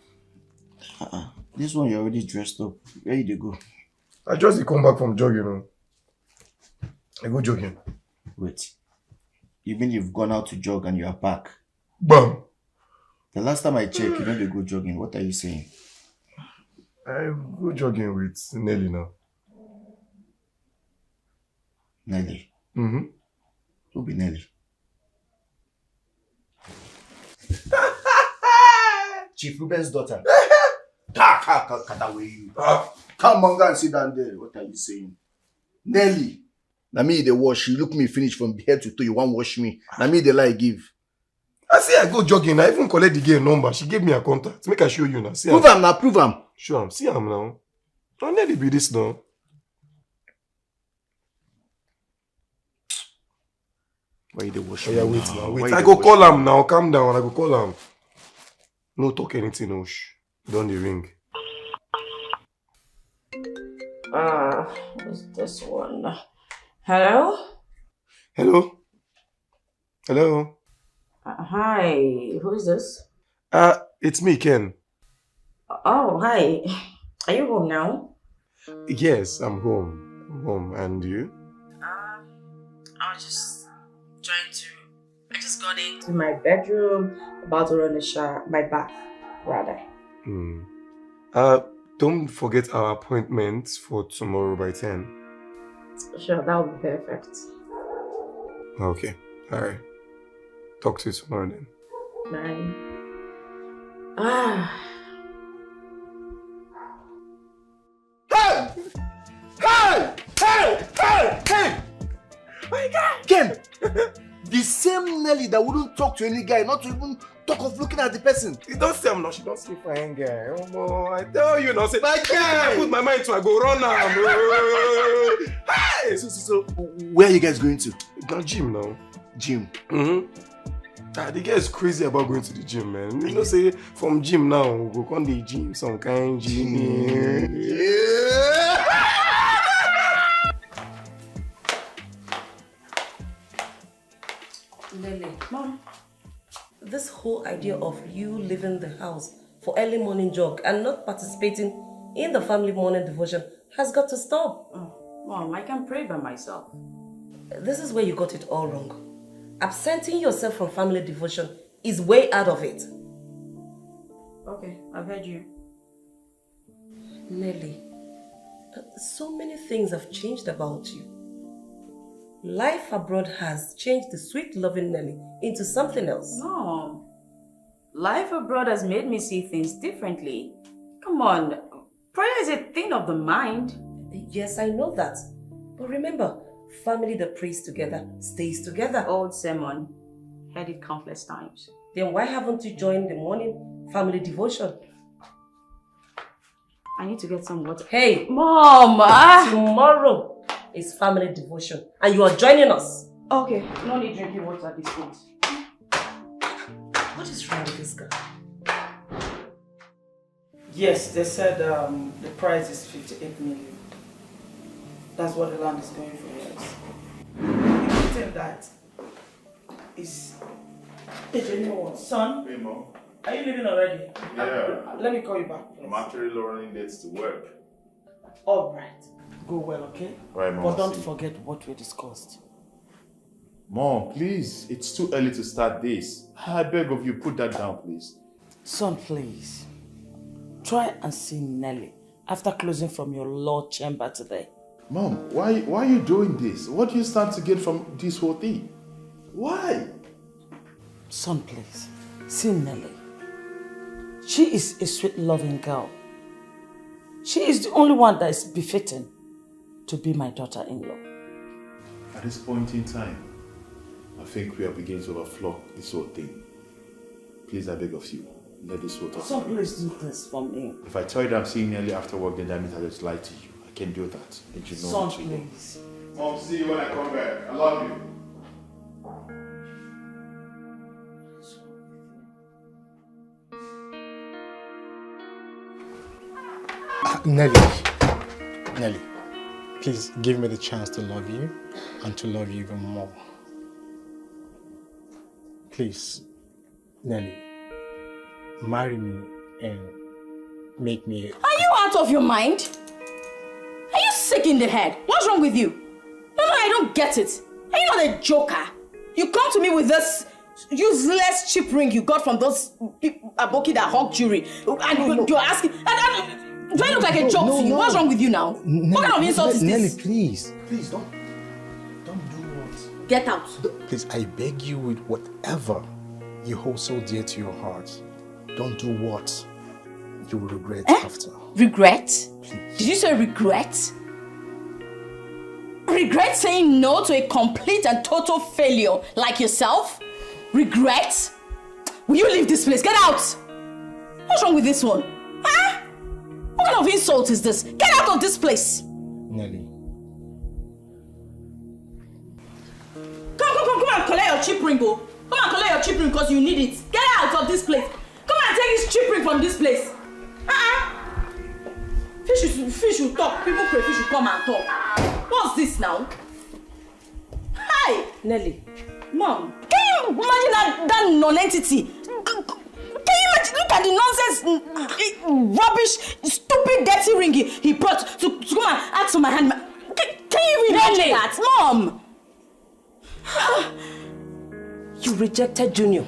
uh-uh. This one, you're already dressed up. Where you dey go? I just dey come back from jogging. Oh. I go jogging. Wait. You mean you've gone out to jog and you are back? Bam! The last time I checked, you don't dey go jogging. What are you saying? I go jogging with Nelly now. Nelly. Mm-hmm. Who be Nelly? Chief Ruben's daughter. Ka, ka, ka, kata wey you. Ah, Come on, go and sit down there. What are you saying? Nelly. Na me you dey wash. You look me finish from head to toe. You wan wash me. Na me you dey lie give. I say I go jogging. I even collect the girl number. She gave me her contact. Make I show you now. See Prove am. Am na prove am. Show am. See am now. Na Nelly be this now. Why you dey wash Oya, me wait now? now. Why Wait. you I dey go wash call me? Am now. Calm down. I go call Am. No talk anything, oh. Shh. Don dey ring. Ah, what's this one? Hello? Hello? Hello? Uh, hi, who is this? Uh, it's me, Ken. Oh, hi. Are you home now? Yes, I'm home. I'm home. And you? Um, I was just trying to. I just got into my bedroom, about to run a shower, my bath, rather. Hmm. Uh, don't forget our appointment for tomorrow by ten. Sure, that would be perfect. Okay. All right. Talk to you tomorrow then. Bye. Ah. Hey! Hey! Hey! Hey! Hey! My guy! Ken! The same Nelly that wouldn't talk to any guy, not to even talk of looking at the person. You don't see am now. She don't see fine guy. Oh, I tell you now. Say, My I guy! put my mind to, I go run now. Hey! So, so, so, Where are you guys going to? now gym now. Gym. Mm-hmm. Ah, the girl is crazy about going to the gym, man. You know, say from gym now, we go come the gym, some kind gym. Yeah. Lele, Mom, this whole idea of you leaving the house for early morning jog and not participating in the family morning devotion has got to stop. Oh, Mom, I can pray by myself. This is where you got it all wrong. Absenting yourself from family devotion is way out of it. Okay, I've heard you. Nelly, uh, so many things have changed about you. Life abroad has changed the sweet, loving Nelly into something else. No. Life abroad has made me see things differently. Come on, prayer is a thing of the mind. Yes, I know that. But remember, family that prays together stays together. Old sermon. Heard it countless times. Then why haven't you joined the morning family devotion? I need to get some water. Hey, Mom! Ah! Tomorrow is family devotion, and you are joining us. Okay, no need drinking water at this point. What is wrong with this girl? Yes, they said um, the price is fifty-eight million. That's what the land is going for, yes. Including that is a genuine one. Son, Hey, Mom. Are you leaving already? Yeah. Let me call you back, please. I'm actually running dates to work. All right. Go well, okay? Right, Mom. But don't See. Forget what we discussed. Mom, please, it's too early to start this. I beg of you, put that down, please. Son, please. Try and see Nelly after closing from your law chamber today. Mom, why why are you doing this? What do you stand to get from this whole thing? Why? Son, please. See Nelly. She is a sweet, loving girl. She is the only one that is befitting to be my daughter-in-law. At this point in time, I think we are beginning to overflow this whole thing. Please, I beg of you, let this whole talk. Son, please do this for me. If I tell you that I'm seeing Nelly after work, then that means I just lied to you. I can't do that. And you know Son, what to do. Please. Mom, see you when I come back. I love you. Ah, Nelly. Nelly, please give me the chance to love you and to love you even more. Please, Nelly, marry me and make me. Are you out of your mind? Are you sick in the head? What's wrong with you? No, no, I don't get it. Are you not a joker? You come to me with this useless cheap ring you got from those people, Aboki that hawk jewelry, and you, you're asking, and, and, do I look like a joke to you? What's wrong with you now? What kind of insult is this? Nelly, please. Please don't. Don't do what? Get out. Please, I beg you with whatever you hold so dear to your heart. Don't do what you will regret Eh? After. Regret? Did you say regret? Regret saying no to a complete and total failure like yourself? Regret? Will you leave this place? Get out! What's wrong with this one? Huh? What kind of insult is this? Get out of this place! Nelly. Come, come, come, come and collect your cheap ring, oh. Come and collect your cheap ring because you need it. Get out of this place. Come and take this cheap ring from this place. Uh-uh. Fish should, fish should talk. People pray, fish should come and talk. What's this now? Hi! Nelly. Mom, can you imagine that, that non-entity? Can you imagine? Look at the nonsense, mm, mm, rubbish, stupid, dirty ring he, he brought to, to come and ask for my hand. Can, can you even imagine Nelly! That? Mom! You rejected Junior.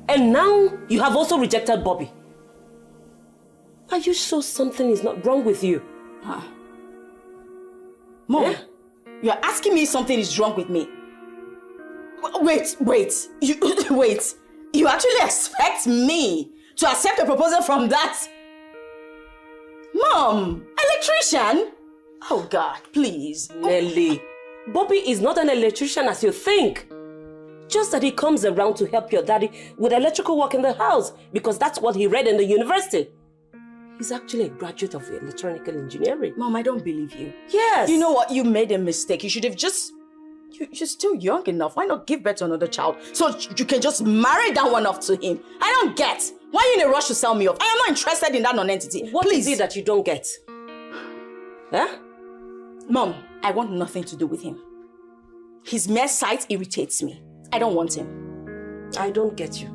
And now you have also rejected Bobby. Are you sure something is not wrong with you? Mom, you're asking me if something is wrong with me. W- Wait, wait, you, wait. You actually expect me to accept a proposal from that? Mom, electrician? Oh God, please. Nelly, Bobby is not an electrician as you think. Just that he comes around to help your daddy with electrical work in the house because that's what he read in the university. He's actually a graduate of electronical engineering. Mom, I don't believe you. Yes. You know what? You made a mistake. You should have just You, you're still young enough. Why not give birth to another child so you can just marry that one off to him? I don't get. Why are you in a rush to sell me off? I am not interested in that non-entity. What is Please. it that you don't get? Huh? Mom, I want nothing to do with him. His mere sight irritates me. I don't want him. I don't get you.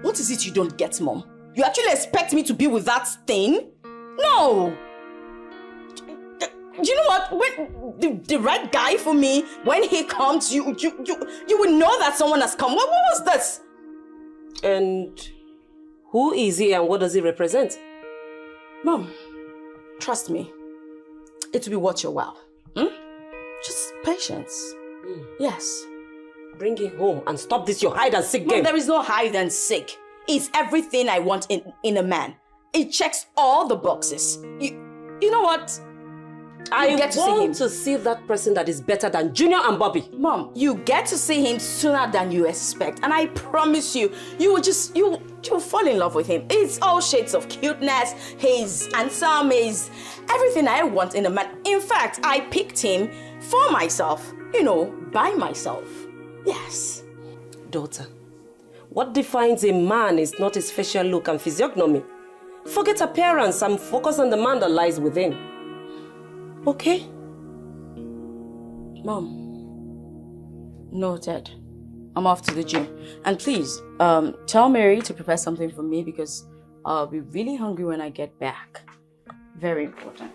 What is it you don't get, Mom? You actually expect me to be with that thing? No! You know what? When the, the right guy for me, when he comes, you you you you will know that someone has come. What, what was this? And who is he and what does he represent? Mom, trust me, it will be worth your while. Hmm? Just patience. Yes. Bring him home and stop this your hide and seek Mom, game. There is no hide and seek. It's everything I want in, in a man. It checks all the boxes. You, you know what? I You get to see want him. to see that person that is better than Junior and Bobby. Mom, you get to see him sooner than you expect. And I promise you, you will just, you, you'll fall in love with him. It's all shades of cuteness. He's handsome. He's everything I want in a man. In fact, I picked him for myself. You know, by myself. Yes. Daughter, what defines a man is not his facial look and physiognomy. Forget appearance and focus on the man that lies within. Okay? Mom. Noted. I'm off to the gym. And please, um, tell Mary to prepare something for me because I'll be really hungry when I get back. Very important.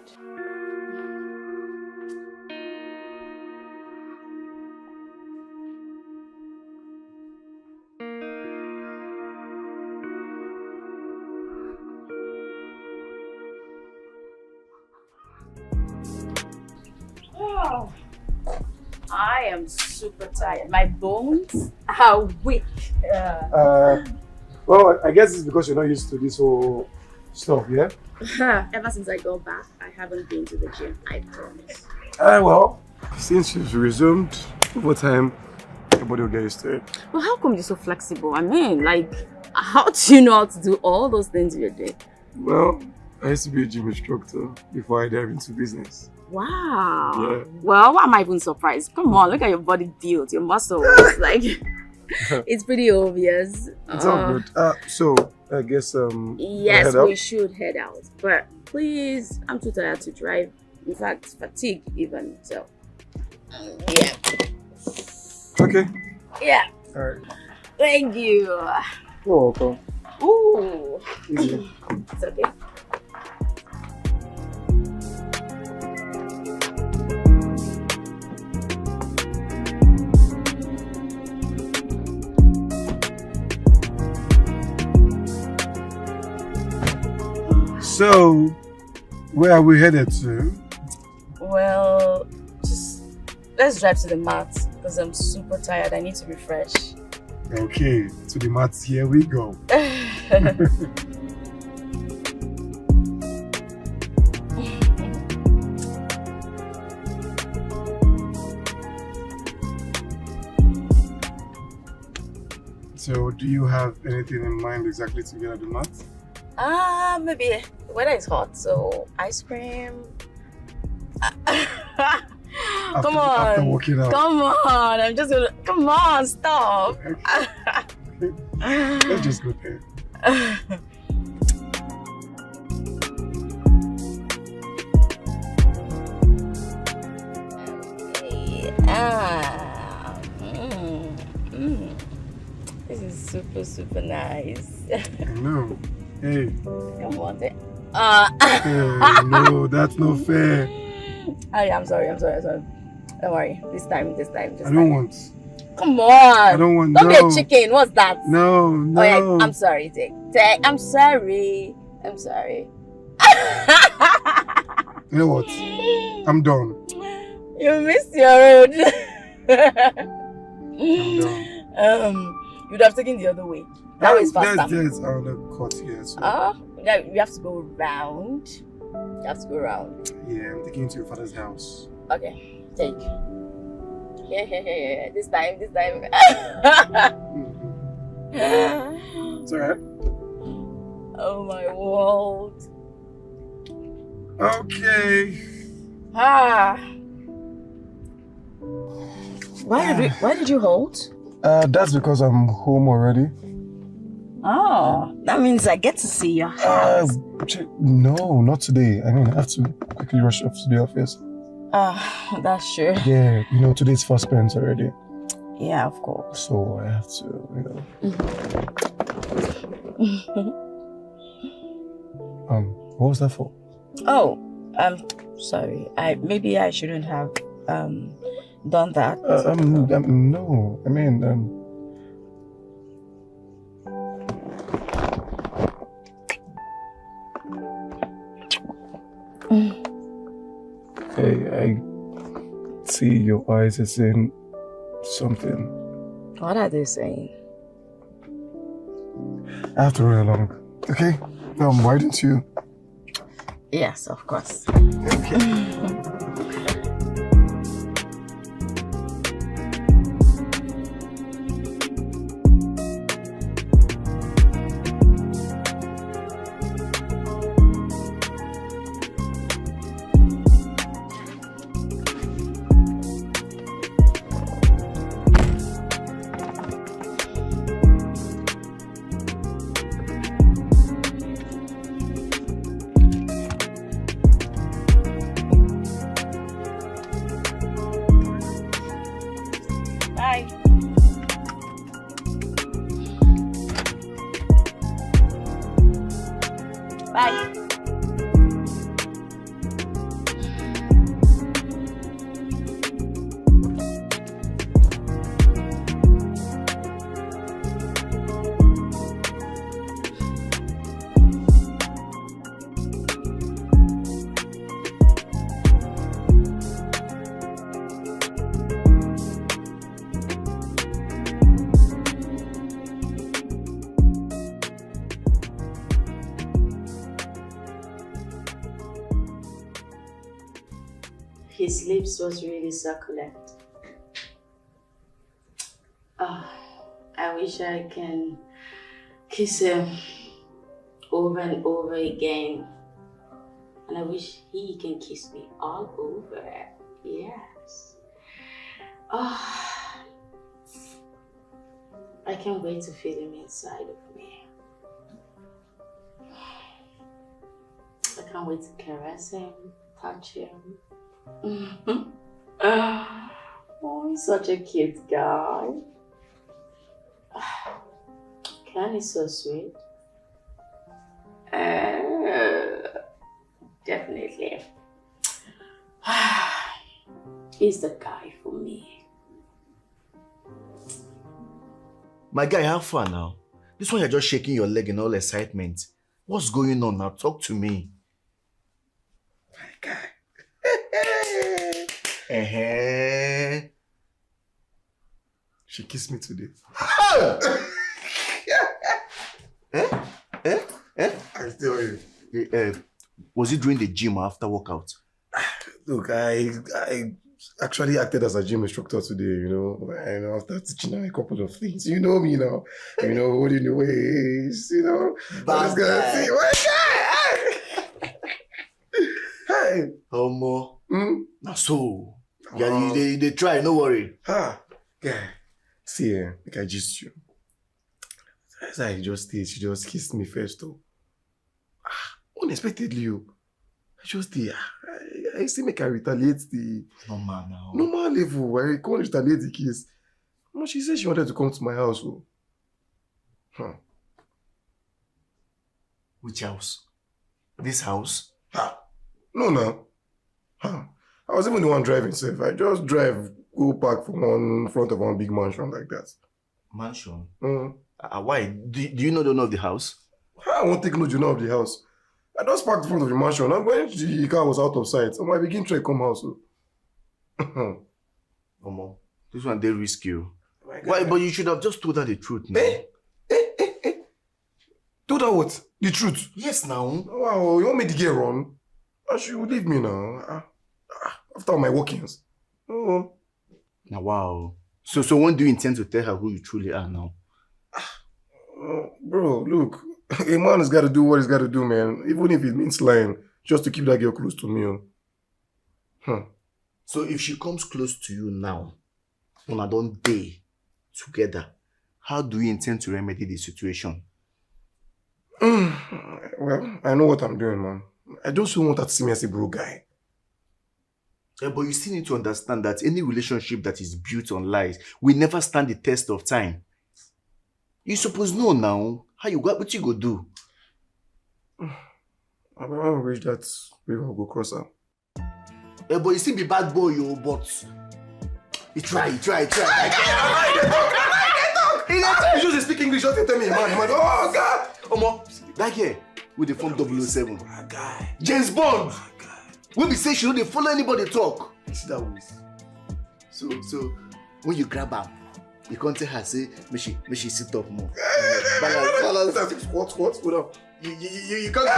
Oh, I am super tired. My bones are weak. Uh, Uh, well, I guess it's because you're not used to this whole stuff, yeah? Ever since I got back, I haven't been to the gym. I promise. Uh, well, since you've resumed overtime, your body will get used to it. Well, how come you're so flexible? I mean, like, how do you know how to do all those things you're doing? Well, I used to be a gym instructor before I dive into business. Wow. Yeah. Well, why am I even surprised? Come on, look at your body build, your muscles. Like, it's pretty obvious. It's all Uh, good. Uh, so, I guess, um, we yes, head out? we should head out. But please, I'm too tired to drive. In fact, fatigue even. So, yeah. Okay. Yeah. All right. Thank you. You're welcome. Ooh. Easy. It's okay. So, where are we headed to? Well, just let's drive to the mat because I'm super tired. I need to refresh. Okay, to the mats. Here we go. So, do you have anything in mind exactly to get at the mat? Ah, maybe the weather is hot, so ice cream. After, come on, after working out. Come on, I'm just gonna. Come on, stop. Okay. Let's just go there. Ah, mm, mm. This is super, super nice. I know. Hey. Come on. Th- uh. Hey, no, that's not fair. I, I'm sorry, I'm sorry, I'm sorry. Don't worry. This time, this time, this I don't time. want. Come on. I don't want. Don't no. be a chicken. What's that? No, no. Oh, yeah, I'm sorry, Dick. Dick, I'm sorry. I'm sorry. You know what? I'm done. You missed your road. I'm done. Um, you'd have taken the other way. That way is faster. There's, there's another cut here. So. Uh, yeah, we have to go round. You have to go round. Yeah, I'm taking you to your father's house. Okay, take. Yeah, yeah, yeah, yeah. This time, this time. Mm-hmm. It's alright. Oh my world. Okay. Ah. Why did we, why did you hold? Uh, that's because I'm home already. Oh, that means I get to see your Uh, house. ch- no, not today. I mean, I have to quickly rush up to the office. Ah, that's true. Yeah, you know, today's first pens already. Yeah, of course. So I have to, you know. Um, what was that for? Oh, I'm sorry. I maybe I shouldn't have um done that. Uh, um, um, no, I mean, um, I, I see your eyes are saying something. What are they saying? I have to run along. Okay? Um, why don't you? Yes, of course. Bye. Bye. His lips was really succulent. Ah, I wish I can kiss him over and over again. And I wish he can kiss me all over. Yes. Ah, I can't wait to feel him inside of me. I can't wait to caress him, touch him. Oh, he's such a cute guy. Ken is so sweet. Uh, definitely. He's the guy for me. My guy, how far now? This one, you're just shaking your leg in all excitement. What's going on now? Talk to me. My guy. Uh-huh. She kissed me today. Eh? Eh? Eh? I tell you. Eh, eh, was it during the gym or after workout? Look, I I actually acted as a gym instructor today, you know. And after teaching her a couple of things, you know me now. You know, holding the weights, you know. Bad Just gonna guy. See, my guy! Hey! Omo. Hmm? Now so. Yeah, you, they, they try, no worry. Ah, guy. See, eh, like I just you. As I just did, she just kissed me first, though. Ah, unexpectedly, you. I just did. Ah, I, I still make I retaliate the No man now. normal level. I can't retaliate the kiss. No, she said she wanted to come to my house. Oh. Huh. Which house? This house? Ah, no, no. Huh. I was even the one driving safe. I just drive, go park for one front of one big mansion like that. Mansion? Mm. Uh, why? Do, do you know the owner of the house? I won't take no journal of the house. I just parked in front of the mansion. And when the car was out of sight, so I begin to come house. Oh. Omo, this one they risk you. My Why? God. But you should have just told her the truth now. Eh? Eh? Eh? Eh? Told her what? The truth. Yes, now. Wow, you want me to get run? And she will leave me now. Ah, ah, after all my workings. Oh. Now, wow. So, so when do you intend to tell her who you truly are now? Oh, bro, look, a man has got to do what he's got to do, man. Even if it means lying, just to keep that girl close to me. Oh. Hmm. So if she comes close to you now, Una don dey together. How do you intend to remedy the situation? Well, I know what I'm doing, man. I just don't want her to see me as a broke guy. Eh, but you still need to understand that any relationship that is built on lies will never stand the test of time. You suppose know now. How you go? What you go do? I don't want to reach that river go cross am. Eh, but you still be bad boy, yo, but you try, you try, you try. He dey tell you just speak English, just tell me, man, man. Oh God. Omo, that girl with the form double oh seven. My guy. James Bond. My guy. Wey be say she no dey follow anybody talk. See that waist. So, so when you grab her, you can't tell her say make she make she sit up more. Balance, balance. Squat, squat, hold up. You, you, you, you can't.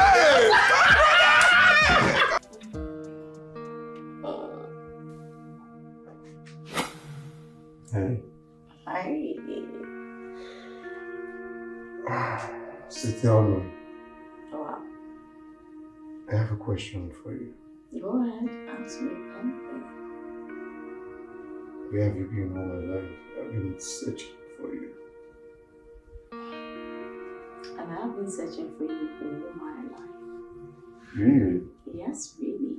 Hey. Hi. So tell me, Wow. I have a question for you. Go ahead, ask me anything. Where have you been all my life? I've been searching for you. And I've been searching for you all my life. Really? Yes, really.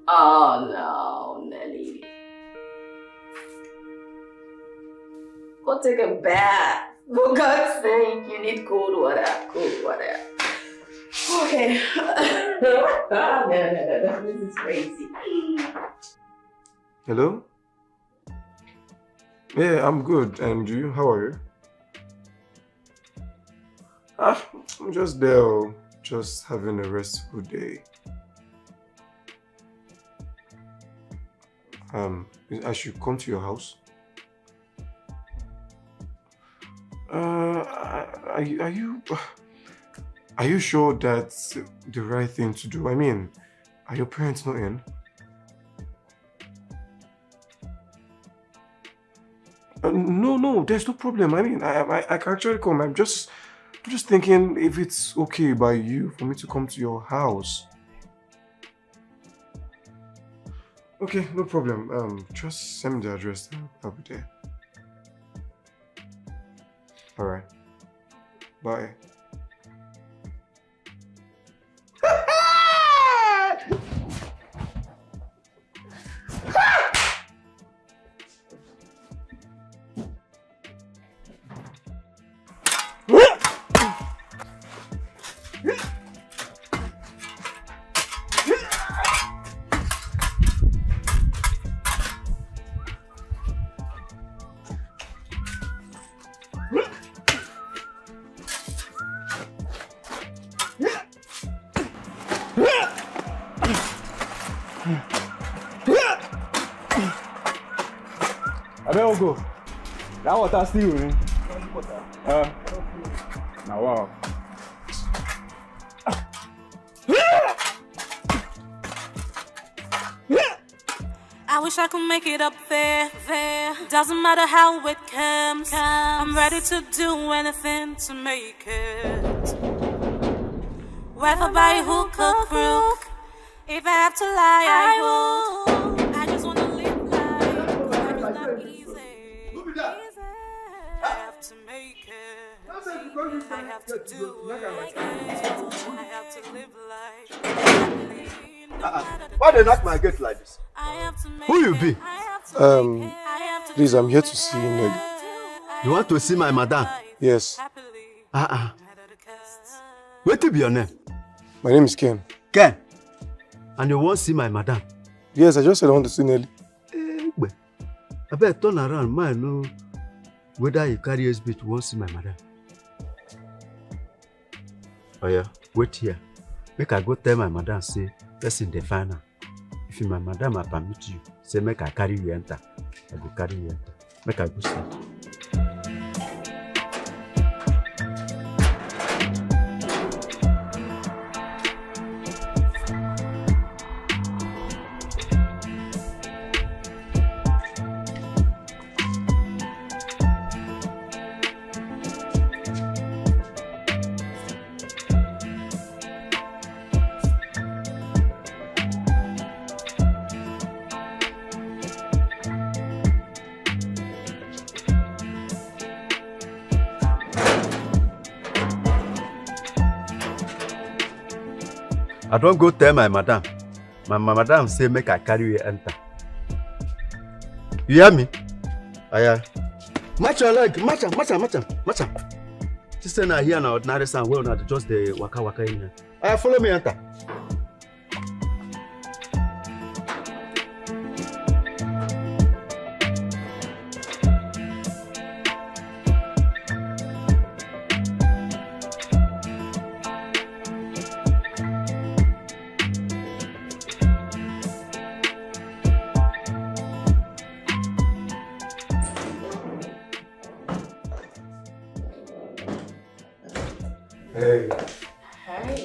Oh no, Nelly. Go take a bath. For God's sake, you need cold water. Cold water. Okay. No, no, no, no, no. This is crazy. Hello? Yeah, I'm good. And you? How are you? Ah, I'm just there, oh, just having a restful day. Um, I should come to your house. Uh, are, are you are you are you sure that's the right thing to do? I mean, are your parents not in? Uh, no, no, there's no problem. I mean, I, I, I can actually come. I'm just, I'm just thinking if it's okay by you for me to come to your house. Okay, no problem. Um, just send me the address. I'll be there. All right. Bye. Abeg, go. That water still, eh? Uh, now, wow. I wish I could make it up there, there. Doesn't matter how it comes. I'm ready to do anything to make it. Whether by hook or crook, if I have to lie, I will. I just wanna live life. Life is not easy. Easy. I have to make it. I have to do it. I have to live life. Why they knock my gate like this? Who you be? Um, please, I'm here to see Nelly. You want to see my madam? Yes. Uh-uh. What be your name? My name is Ken. Ken. And you won't see my madam? Yes, I just said I want to see Nelly. Egbe. I better turn around, man. No, whether you carry S B to won't see my madam. Oh yeah, wait here. Make I go tell my madam say person dey find am. If my madam I permit you, say make I carry you enter. I go carry you enter. Make I go see. I don go tell my madam. My, my madam say make I carry you enter. You hear me? Aya. Match your leg. Match am, match am, match am, match am. This thing I hear na ordinary sound wey una just dey waka waka in here. Aya, follow me enter. Hey. Hi.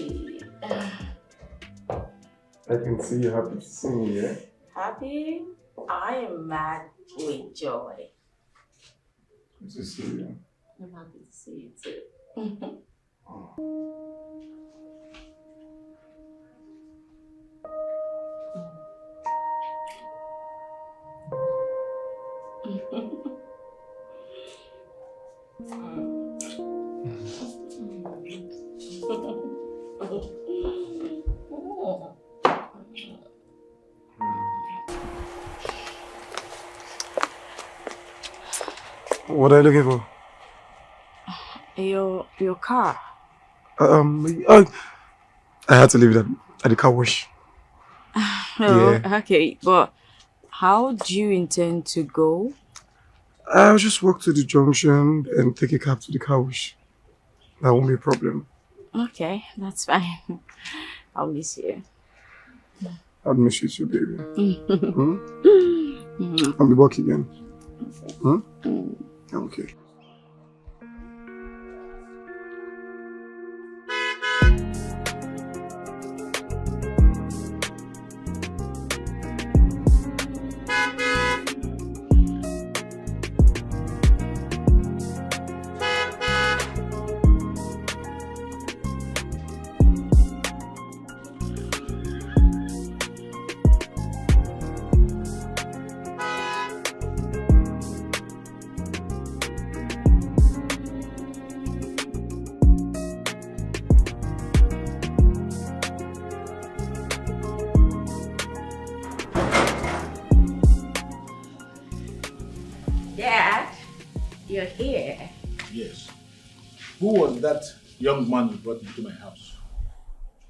I can see you're happy to see me, yeah? Happy? I am mad with joy. Good to see you. I'm happy to see you too. What are you looking for? Your your car. Um, I, I had to leave it at, at the car wash. Oh, yeah. Okay, but how do you intend to go? I'll just walk to the junction and take a cab to the car wash. That won't be a problem. Okay, that's fine. I'll miss you. I'll miss you too, baby. Hmm? I'll be back again. Hmm? Okay. Dad, you're here. Yes. Who was that young man you brought into my house?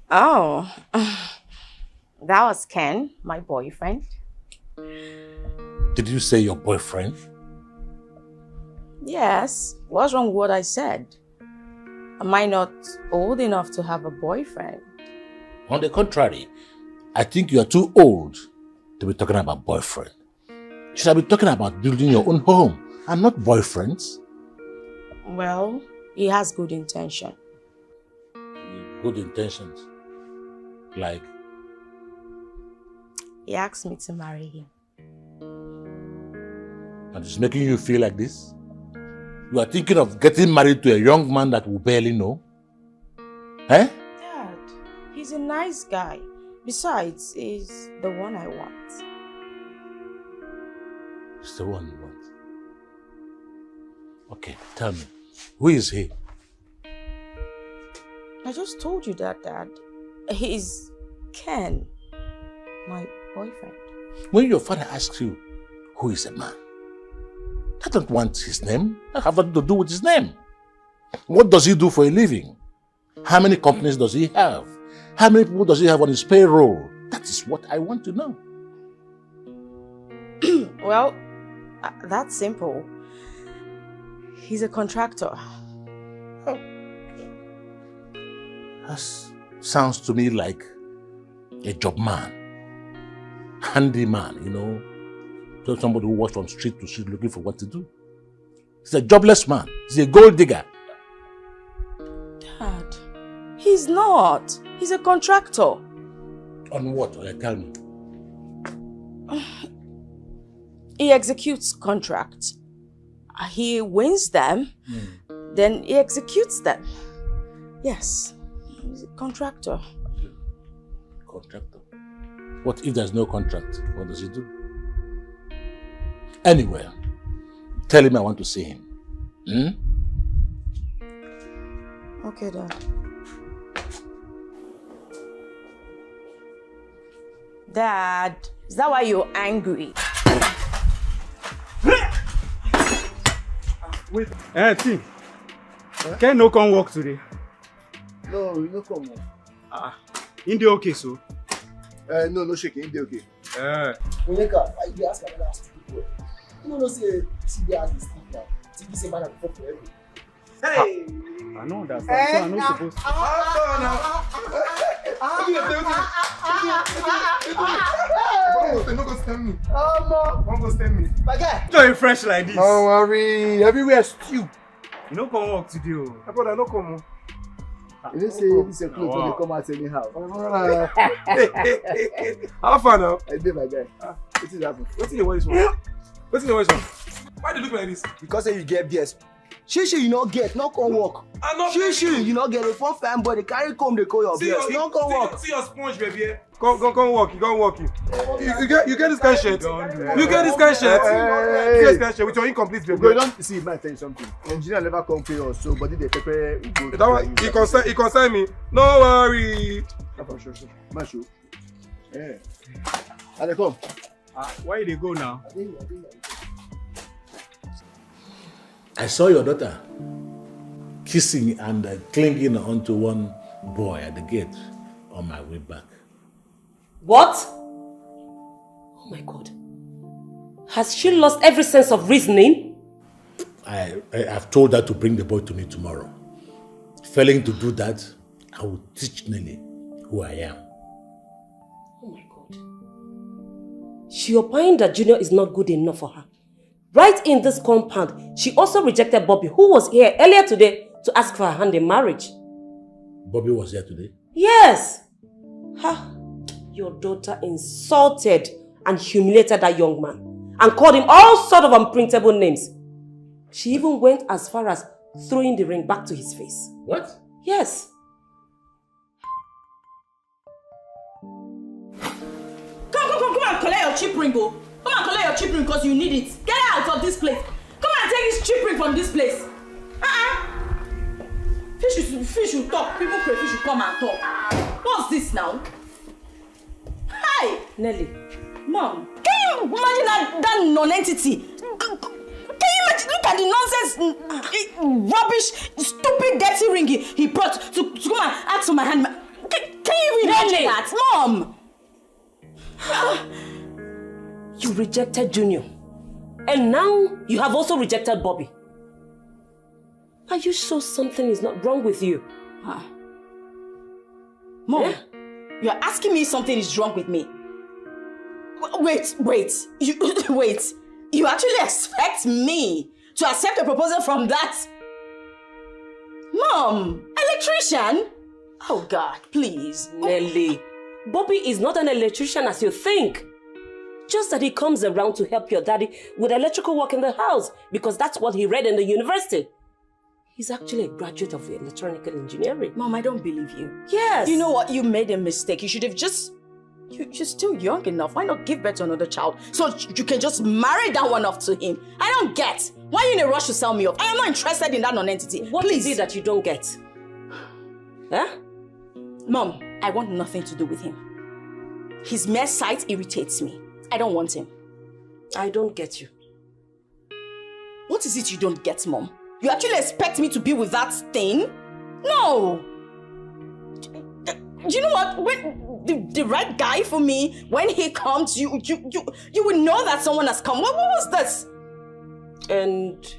Oh, that was Ken, my boyfriend. Did you say your boyfriend? Yes. What's wrong with what I said? Am I not old enough to have a boyfriend? On the contrary, I think you are too old to be talking about boyfriend. You should be talking about building your own home and not boyfriends. Well, he has good intention. Good intentions? Like? He asked me to marry him. And it's making you feel like this? You are thinking of getting married to a young man that we barely know? Eh? Dad, he's a nice guy. Besides, he's the one I want. It's the one you want. Okay, tell me, who is he? I just told you that, Dad. He's Ken, my boyfriend. When your father asks you, "Who is a man?" I don't want his name. I have nothing to do with his name. What does he do for a living? How many companies does he have? How many people does he have on his payroll? That is what I want to know. Well, uh, that's simple. He's a contractor. That sounds to me like a job man, handy man, you know, so somebody who walks from street to street looking for what to do. He's a jobless man. He's a gold digger. Dad, he's not. He's a contractor. On what? Oya, tell me. He executes contracts. He wins them, then he executes them. Yes, he's a contractor. Contractor? What if there's no contract? What does he do? Anyway, tell him I want to see him. Hmm? Okay, Dad. Dad, is that why you're angry? Wait. Eh, Tim. Ken no come work today. No, you no come. Ah, in the okay so. Uh, no, no shaking, in the okay. Eh. Onyeka, why you dey ask another stupid boy? You no know say see the ass dey sleep now. See this man dey fuck for every. I no understand. So I no suppose. No go stand me. Omo. No go stand me. My guy. Joy fresh like this. No worry. Everywhere stew. You no come work today o. My brother, no come. You know say this your clothes no dey come out anyhow. My brother. How far now? I dey, my guy. Wetin dey happen? Wetin dey worry this one? Wetin dey worry this one? Why dey look like this? Because say you get B S. Shishi, you no get, no come work. I no Shishi, you no get a phone fine boy. They carry come, they call your See B S. your, No come see, work. See your sponge, baby. Eh? Come, come, come work. You come work. You, you get, you get this kind of shirt. You get this kind of shirt. You get this kind of shirt with your incomplete We baby. Don't see. Let me tell you something. Engineer never come pay us, so body dey pepper. We go. That one, he concern, he concern me. No worry. Sure, sure. Man, sure. Yeah. And they come. Ah, where you dey go now? I saw your daughter kissing and uh, clinging onto one boy at the gate on my way back. What? Oh my God. Has she lost every sense of reasoning? I, I have told her to bring the boy to me tomorrow. Failing to do that, I will teach Nelly who I am. Oh my God. She opined that Junior is not good enough for her. Right in this compound, she also rejected Bobby, who was here earlier today to ask for her hand in marriage. Bobby was here today? Yes. Ha! Your daughter insulted and humiliated that young man and called him all sort of unprintable names. She even went as far as throwing the ring back to his face. What? Yes. Come, come, come, come and collect your chip ring, oh. Come and collect your chip ring because you need it. Get out of this place. Come and take this chip ring from this place. Uh-uh. Fish should, fish should talk. People pray, fish should come and talk. What's this now? Hi. Nelly. Mom, can you imagine that, that non-entity? Can you imagine? Look at the nonsense, mm, eh, rubbish, stupid, dirty ring he, he brought to, to come and ask for my hand. Can, can you even imagine Nelly! That? Mom! You rejected Junior. And now you have also rejected Bobby. Are you sure something is not wrong with you? Ah. Mom, you're asking me if something is wrong with me. W- Wait, wait, you wait. You actually expect me to accept a proposal from that? Mom, electrician? Oh God, please. Nelly, Bobby is not an electrician as you think. Just that he comes around to help your daddy with electrical work in the house because that's what he read in the university. He's actually a graduate of electronical engineering. Mom, I don't believe you. Yes. You know what? You made a mistake. You should have just. You, you're still young enough. Why not give birth to another child so you can just marry that one off to him? I don't get. Why are you in a rush to sell me off? I am not interested in that non-entity. What Please. Is it that you don't get? Huh? Mom, I want nothing to do with him. His mere sight irritates me. I don't want him. I don't get you. What is it you don't get, Mom? You actually expect me to be with that thing? No! You know what? When the, the right guy for me, when he comes, you you you you will know that someone has come. What, what was this? And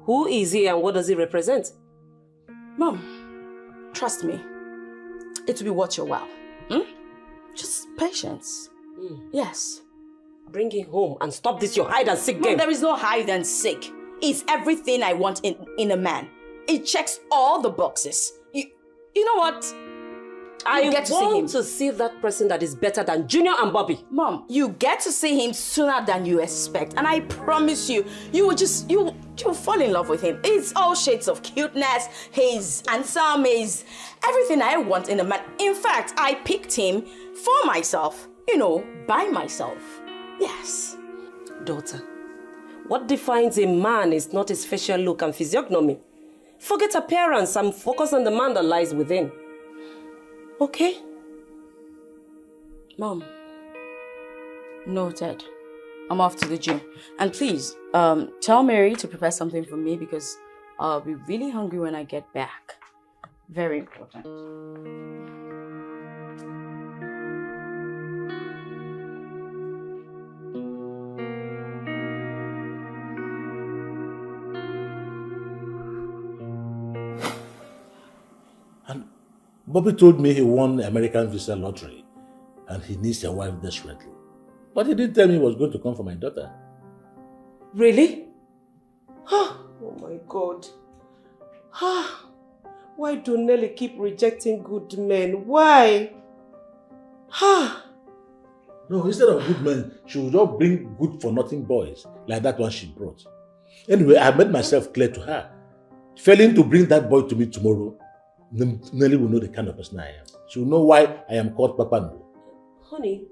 who is he and what does he represent? Mom, trust me. It will be worth your while. Hmm? Just patience. Yes. Bring him home and stop this your hide and seek Mom, game. There is no hide and seek. It's everything I want in, in a man. It checks all the boxes. You, you know what? I You get to see want him. To see that person that is better than Junior and Bobby. Mom, you get to see him sooner than you expect. And I promise you, you will just, you, you will fall in love with him. It's all shades of cuteness. He's handsome. He's everything I want in a man. In fact, I picked him for myself. You know, by myself. Yes. Daughter, what defines a man is not his facial look and physiognomy. Forget appearance and focus on the man that lies within. Okay? Mom, Noted. I'm off to the gym. And please, um, tell Mary to prepare something for me because I'll be really hungry when I get back. Very important. And Bobby told me he won American visa lottery and he needs a wife desperately. But he didn't tell me he was going to come for my daughter. Really? Oh my God. Ah, why do Nelly keep rejecting good men? Why? Ah. No, instead of good men, she would just bring good for nothing boys like that one she brought. Anyway, I made myself clear to her. Failing to bring that boy to me tomorrow, Nelly will know the kind of person I am. She will know why I am called Papa. Honey,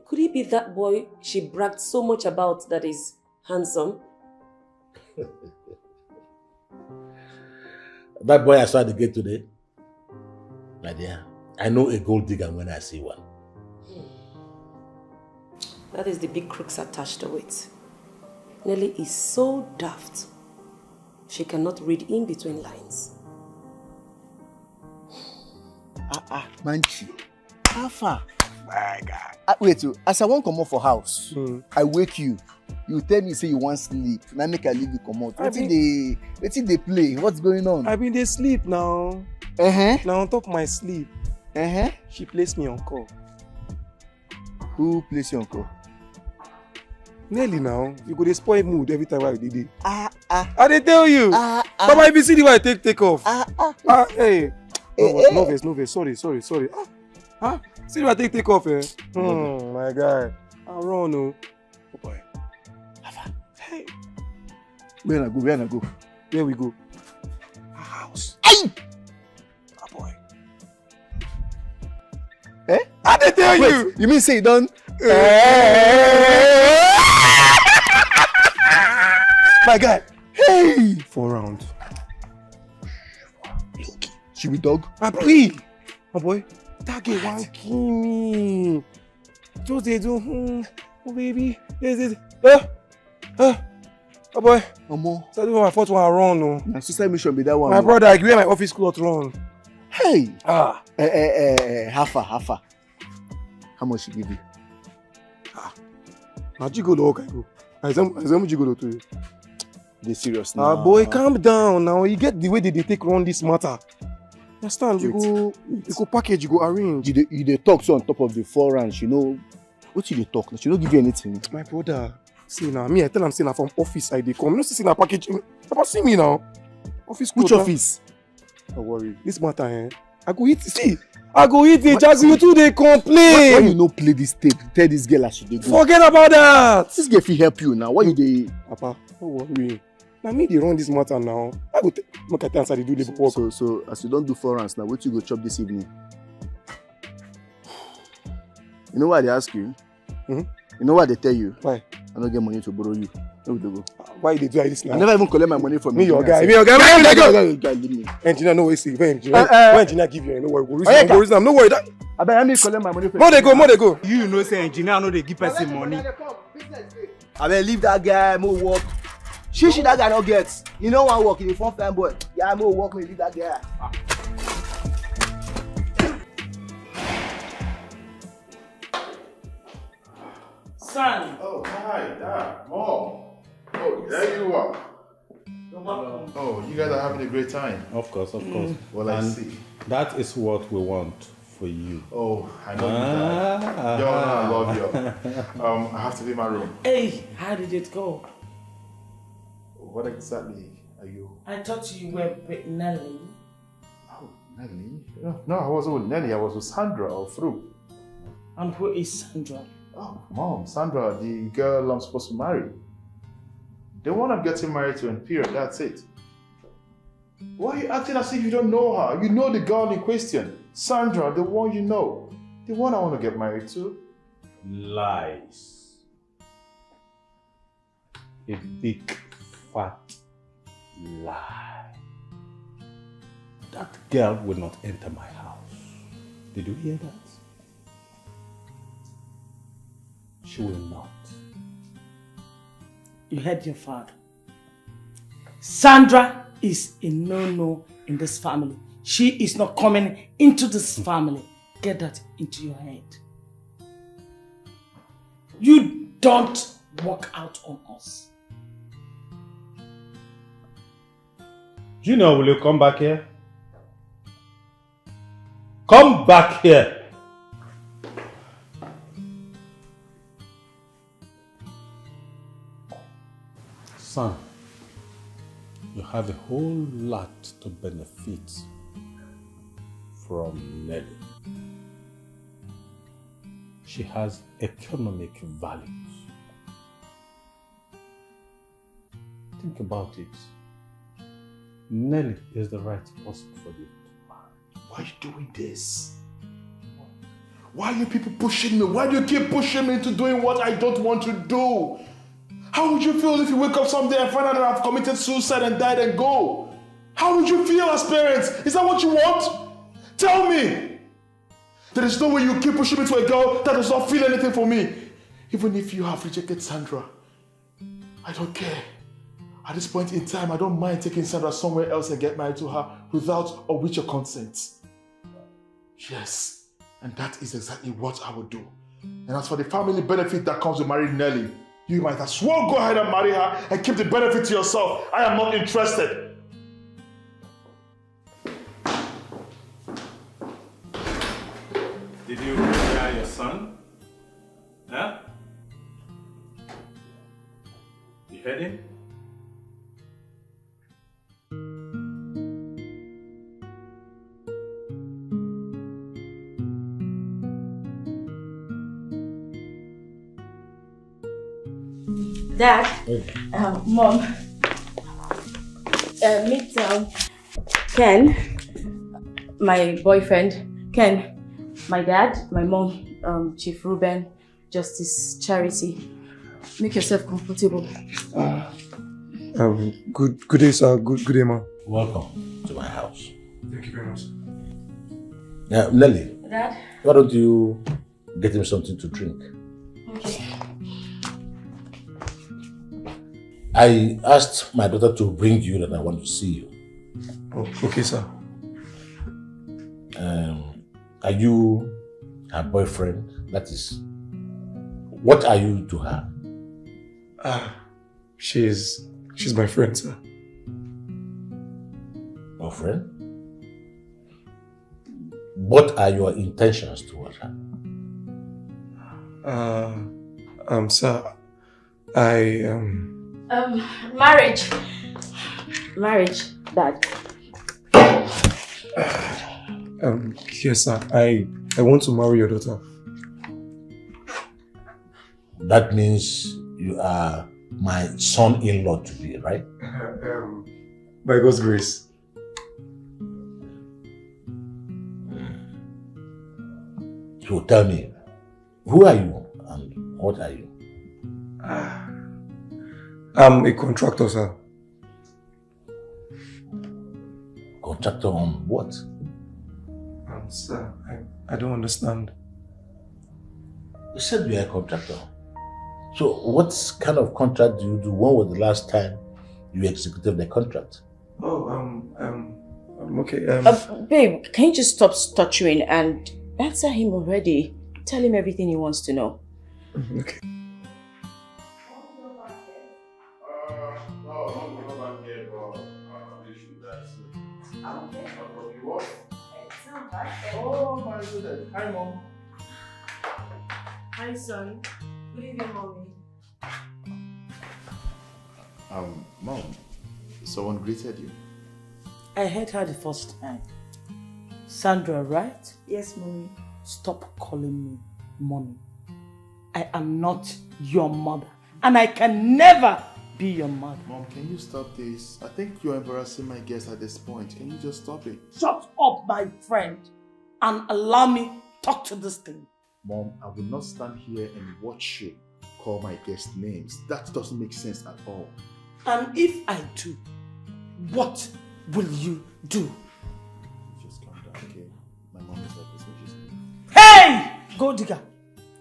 could it be that boy she bragged so much about that is handsome? That boy I saw at the gate today, my dear, I know a gold digger when I see one. That is the big crooks attached to it. Nelly is so daft. She cannot read in between lines. Ah ah, Manchi. How far? My God. Ah, wait, oh, as I wan comot for house, mm. I wake you. You tell me say you wan sleep. Na make I leave you comot. Wetin dey wetin dey play? What's going on? I been dey sleep now. Uh-huh. Now on top my sleep. Uh-huh. She placed me on call. Who place you on call? Nelly now, you go dey spoil mood every time I dey dey. Ah ah. I dey tell you. Ah ah. Baba, if you see the way I take take off. Ah ah. Ah hey. No vex, no vex, no vex. Sorry, sorry, sorry. Ah ah. See the way I take take off, eh? Hmm, my guy. I run o. Oh boy. Hey. Where I go? Where I go? Where we go? Our house. Aye. Oh boy. Eh? I dey tell Wait, you. You mean say you don? My guy. Hey. Four round. She be dog. I pray. Oh boy. That girl wan kill me. Just dey do hmm. Oh baby. This is. Eh. Eh. Oh boy. Omo. So I do my fourth one run o. Na suicide mission be that one. My brother, I wear my office cloth run. Hey. Ah. Eh eh eh eh. How far? How far? How much she give you? Ah. Na jigolo work I go. I resemble jigolo to you. Dey serious now. Ah boy, calm down now. You get the way they dey take run this matter. Understand? You go, you go package, you go arrange. You dey, you dey talk so on top of the four rounds, you know. What you dey talk? She no give you anything. My brother, see now, me I tell am say na from office I dey come. You know, see na package. Papa, see me now. Office. Which office? Don't worry. This matter, eh? I go eat. See, I go eat the jagu. You too dey complain. Why, why you no play this tape? Tell this girl as she dey go. Forget about that. This girl fit help you now. Why you dey? Papa, don't worry. Na me dey run this matter now. I go t- make I tell am say I dey do labour work. So, so as you don do four rounds now, wetin you go chop this evening? You know why I dey ask you? Hmm? You know why I dey tell you? Why? I no get money to borrow you. No, we dey go. Why you dey do like this now? I never even collect my money from you. Me, your guy. Me, your guy. Why you dey go? Guy, leave me. Engineer, no way, see. Where engineer? Eh, eh. Where engineer give you? No worry. Go reason. Go reason. No worry. Abeg, let me collect my money from you. Mo dey go. Mo dey go. You know say engineer no dey give person money. Business dey. Abeg, leave that guy, mo work. Shishi that guy no get. He no wan work, he dey form fine boy. Yeah, mo work, me leave that guy. Son. Oh, hi, Dad, Mom. Oh, there you are. You're welcome. Oh, you guys are having a great time. Of course, of course. Well, I see. That is what we want for you. Oh, I know you guys. Ah, y'all know I love you. Um, I have to leave my room. Hey, how did it go? What exactly are you? I thought you were with Nelly. Oh, Nelly? No, no, I wasn't with Nelly. I was with Sandra or Fru. And who is Sandra? Oh, Mom, Sandra, the girl I'm supposed to marry. The one I'm getting married to in period, that's it. Why are you acting as if you don't know her? You know the girl in question, Sandra, the one you know, the one I want to get married to. Lies. A big fat lie. That girl will not enter my house. Did you hear that? You will not. You heard your father. Sandra is a no-no in this family. She is not coming into this family. Get that into your head. You don't walk out on us. Junior, will you come back here? Come back here. Son, you have a whole lot to benefit from Nelly. She has economic values. Think about it. Nelly is the right person for you to marry. Why are you doing this? Why are you people pushing me? Why do you keep pushing me into doing what I don't want to do? How would you feel if you wake up someday and find out that I've committed suicide and died and go? How would you feel as parents? Is that what you want? Tell me. There is no way you keep pushing me to a girl that does not feel anything for me. Even if you have rejected Sandra, I don't care. At this point in time, I don't mind taking Sandra somewhere else and get married to her without or with your consent. Yes, and that is exactly what I will do. And as for the family benefit that comes with marrying Nelly, you might as well go ahead and marry her and keep the benefit to yourself. I am not interested. Did you hear your son? Huh? You heard him? Dad, um, Mom, uh, meet um, Ken, my boyfriend. Ken, my dad, my mom, um, Chief Ruben, Justice Charity. Make yourself comfortable. Um, good, good day, sir. Good, good day, ma. Welcome to my house. Thank you very much. Now, Nelly, Dad? Why don't you get him something to drink? Okay. I asked my daughter to bring you that I want to see you. Oh, okay, sir. Um, are you her boyfriend? That is, what are you to her? Ah, she's she's my friend, sir. Your friend? What are your intentions towards her? Uh, um, sir, I um. Um, marriage. Marriage, Dad. Um, yes, sir. I I want to marry your daughter. That means you are my son-in-law to be, right? Um, by God's grace. So tell me, who are you and what are you? I'm a contractor, sir. Contractor on what? Um, sir, I, I don't understand. You said you are a contractor. So what kind of contract do you do? When was the last time you executed the contract? Oh, um, um, um okay. Um, Uh, babe, can you just stop stuttering and answer him already? Tell him everything he wants to know. Okay. Oh my goodness. Hi, Mom. Hi, son. Good evening, Mommy. Um, Mom, someone greeted you. I heard her the first time. Sandra, right? Yes, Mommy. Stop calling me Mommy. I am not your mother. And I can never be your mother. Mom, can you stop this? I think you're embarrassing my guests at this point. Can you just stop it? Shut up, my friend, and allow me talk to this thing. Mom, I will not stand here and watch you call my guests names. That doesn't make sense at all. And if I do, what will you do? Just calm down, okay? My mom is like this when she's Hey! Gold digger!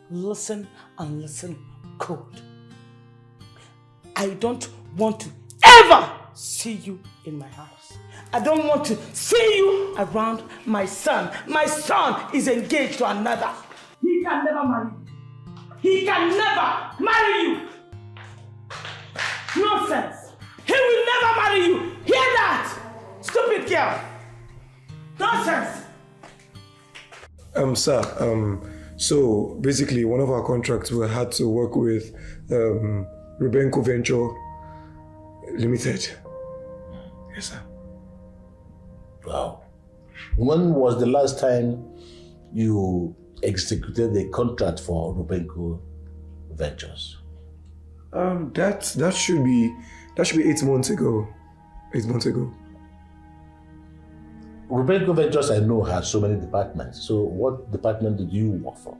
Listen and listen good. I don't want to ever see you in my house. I don't want to see you around my son. My son is engaged to another. He can never marry you. He can never marry you. Nonsense. He will never marry you. Hear that? Stupid girl. Nonsense. Um, sir, um, so basically, one of our contracts, we had to work with um, Rubenco Venture Limited. Yes, sir. Wow. When was the last time you executed a contract for Rubenco Ventures? Um, that that should be that should be eight months ago. Eight months ago. Rubenco Ventures, I know, has so many departments. So, what department did you work for?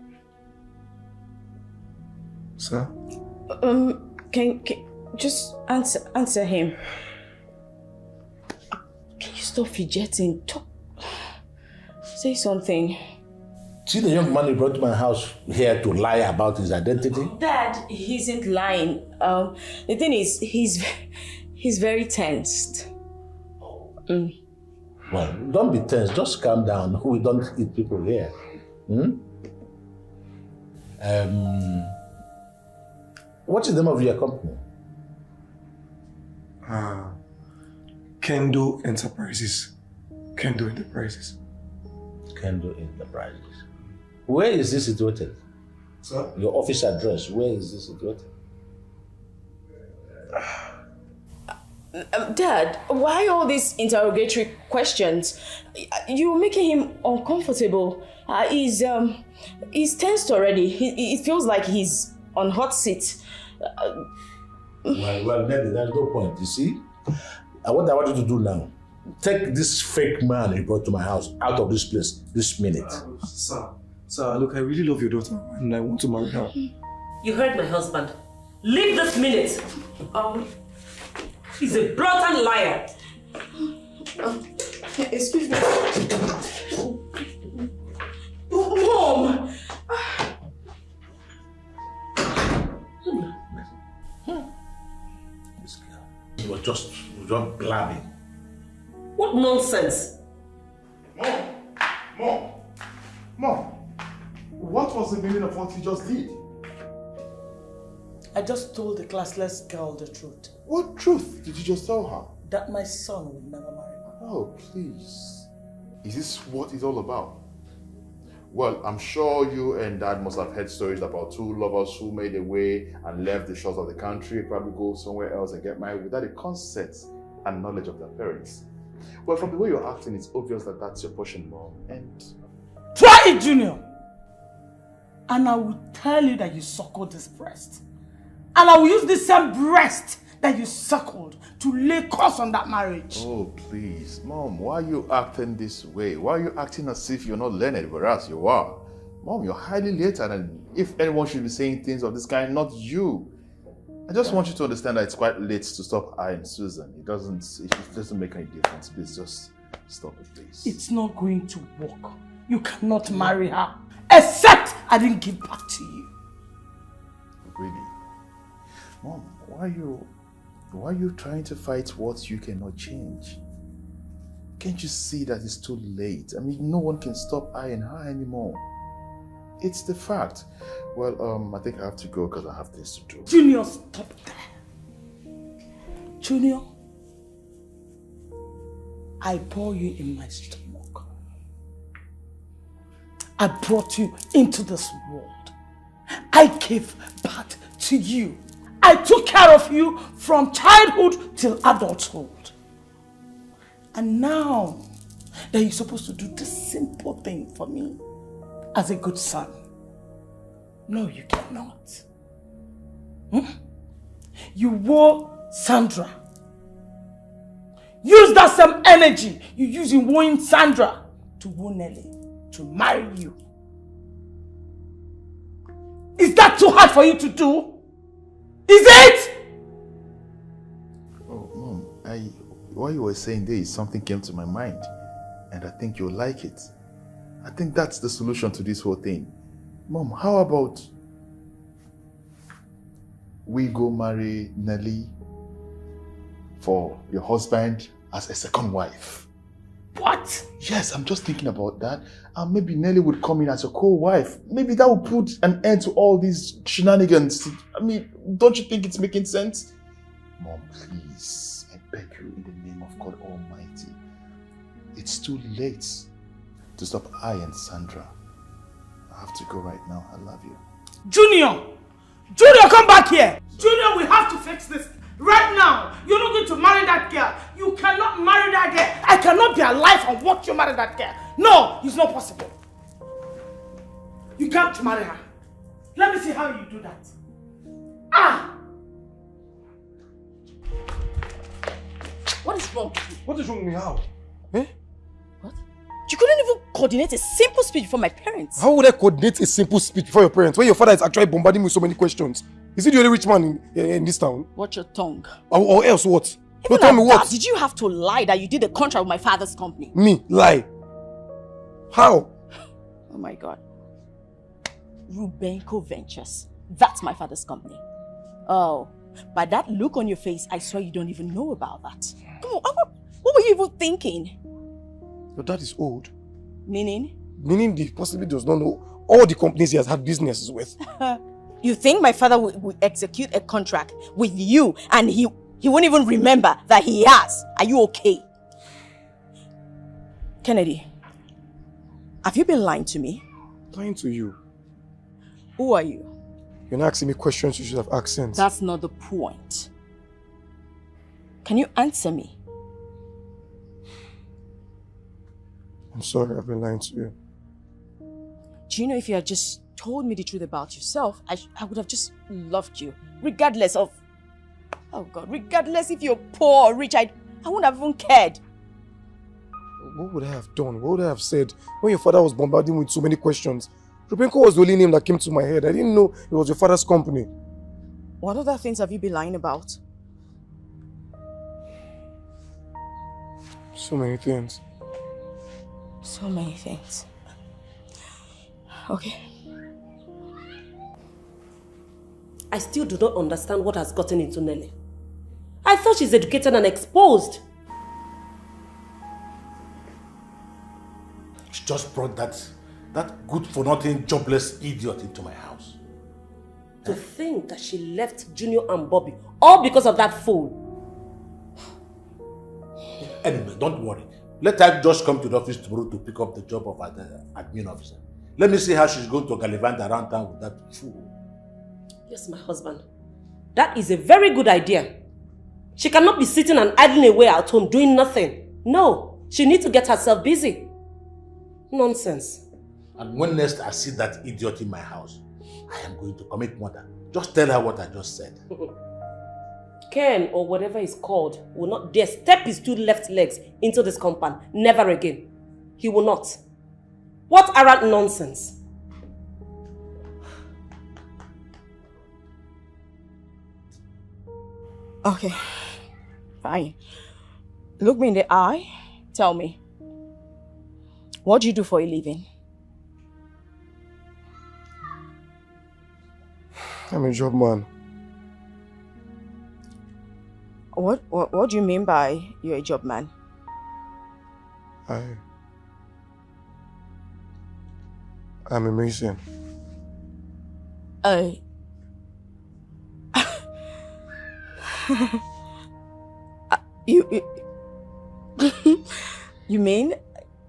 Sir? Um, can, can just answer answer him. Can you stop fidgeting? Talk. Say something. See the young man you brought to my house here to lie about his identity? Dad, he isn't lying. Um, the thing is, he's he's very tensed. Mm. Well, don't be tense. Just calm down. We don't eat people here. Hmm? Um, what is the name of your company? Uh, Kendo Enterprises. Kendo Enterprises. Kendo Enterprises. Where is this situated? Sir? Your office address, where is this situated? Um, Dad, why all these interrogatory questions? You're making him uncomfortable. Uh, he's um, he's tensed already. He, he feels like he's on hot seat. Uh, Well, well, Nelly, there's no point. You see, uh, what I want you to do now, take this fake man you brought to my house out of this place this minute. Sir, sir, look, I really love your daughter and I want to marry her. You heard my husband. Leave this minute. Um, he's a blatant liar. Excuse me. Mom! This girl. She was just, just blabbing. What nonsense! Mom! Mom! Mom! What was the meaning of what you just did? I just told the classless girl the truth. What truth did you just tell her? That my son would never marry her. Oh, please. Is this what it's all about? Well, I'm sure you and Dad must have heard stories about two lovers who made a way and left the shores of the country, probably go somewhere else and get married without the consent and knowledge of their parents. Well, from the way you're acting, it's obvious that that's your portion, Mom. And Try it, Junior! And I will tell you that you suckled this breast. And I will use this same breast that you suckled to lay curse on that marriage. Oh, please. Mom, why are you acting this way? Why are you acting as if you're not learned, whereas you are? Mom, you're highly literate, and if anyone should be saying things of this kind, not you. I just want you to understand that it's quite late to stop eyeing Susan. It doesn't, it doesn't make any difference. Please just stop it, please. It's not going to work. You cannot marry her. Except I didn't give back to you. Really? Mom, why are you why are you trying to fight what you cannot change? Can't you see that it's too late? I mean, no one can stop eyeing her anymore. It's the fact. Well, um, I think I have to go because I have things to do. Junior, stop there. Junior, I bore you in my stomach. I brought you into this world. I gave birth to you. I took care of you from childhood till adulthood. And now that you're supposed to do this simple thing for me as a good son, no, you cannot. Hmm? You woo Sandra. Use that same energy you use in wooing Sandra to woo Nelly to marry you. Is that too hard for you to do? Is it? Oh, Mom, I, while you were saying this, something came to my mind, and I think you'll like it. I think that's the solution to this whole thing. Mom, how about we go marry Nelly for your husband as a second wife. What? Yes, I'm just thinking about that. And maybe Nelly would come in as a co-wife. Maybe that would put an end to all these shenanigans. I mean, don't you think it's making sense? Mom, please, I beg you in the name of God Almighty. It's too late to stop I and Sandra. I have to go right now. I love you. Junior! Junior, come back here! Junior, we have to fix this right now. You're not going to marry that girl. You cannot marry that girl. I cannot be alive and watch you marry that girl. No, it's not possible. You can't marry her. Let me see how you do that. Ah! What is wrong with you? What is wrong with me? How? Eh? What? You couldn't even coordinate a simple speech before my parents. How would I coordinate a simple speech before your parents when your father is actually bombarding me with so many questions? Is he the only rich man in, in this town? Watch your tongue. Or, or else what? Don't tell me what. Did you have to lie that you did a contract with my father's company? Me? Lie? How? Oh my God. Rubenko Ventures. That's my father's company. Oh, by that look on your face, I swear you don't even know about that. Come on, what, what were you even thinking? Your dad is old. Meaning? Meaning he possibly does not know all the companies he has had businesses with. You think my father will, will execute a contract with you and he, he won't even remember that he has? Are you okay? Kennedy, have you been lying to me? Lying to you? Who are you? You're not asking me questions you should have asked since. That's not the point. Can you answer me? I'm sorry, I've been lying to you. Do you know if you had just told me the truth about yourself, I, I would have just loved you, regardless of, oh God, regardless if you're poor or rich, I, I wouldn't have even cared. What would I have done? What would I have said when your father was bombarding me with so many questions? Rubenko was the only name that came to my head. I didn't know it was your father's company. What other things have you been lying about? So many things. So many things. Okay. I still do not understand what has gotten into Nelly. I thought she's educated and exposed. She just brought that, that good-for-nothing, jobless idiot into my house. To think that she left Junior and Bobby all because of that fool. Anyway, don't worry. Let her just come to the office tomorrow to pick up the job of ad- admin officer. Let me see how she's going to gallivant around town with that fool. Yes, my husband. That is a very good idea. She cannot be sitting and idling away at home doing nothing. No, she needs to get herself busy. Nonsense. And when next I see that idiot in my house, I am going to commit murder. Just tell her what I just said. Ken, or whatever he's called, will not dare step his two left legs into this compound. Never again. He will not. What arrant nonsense. Okay, fine. Look me in the eye. Tell me, what do you do for a living? I'm a job man. What, what, what do you mean by you're a job man? I I'm amazing. Uh, uh, you, you, you mean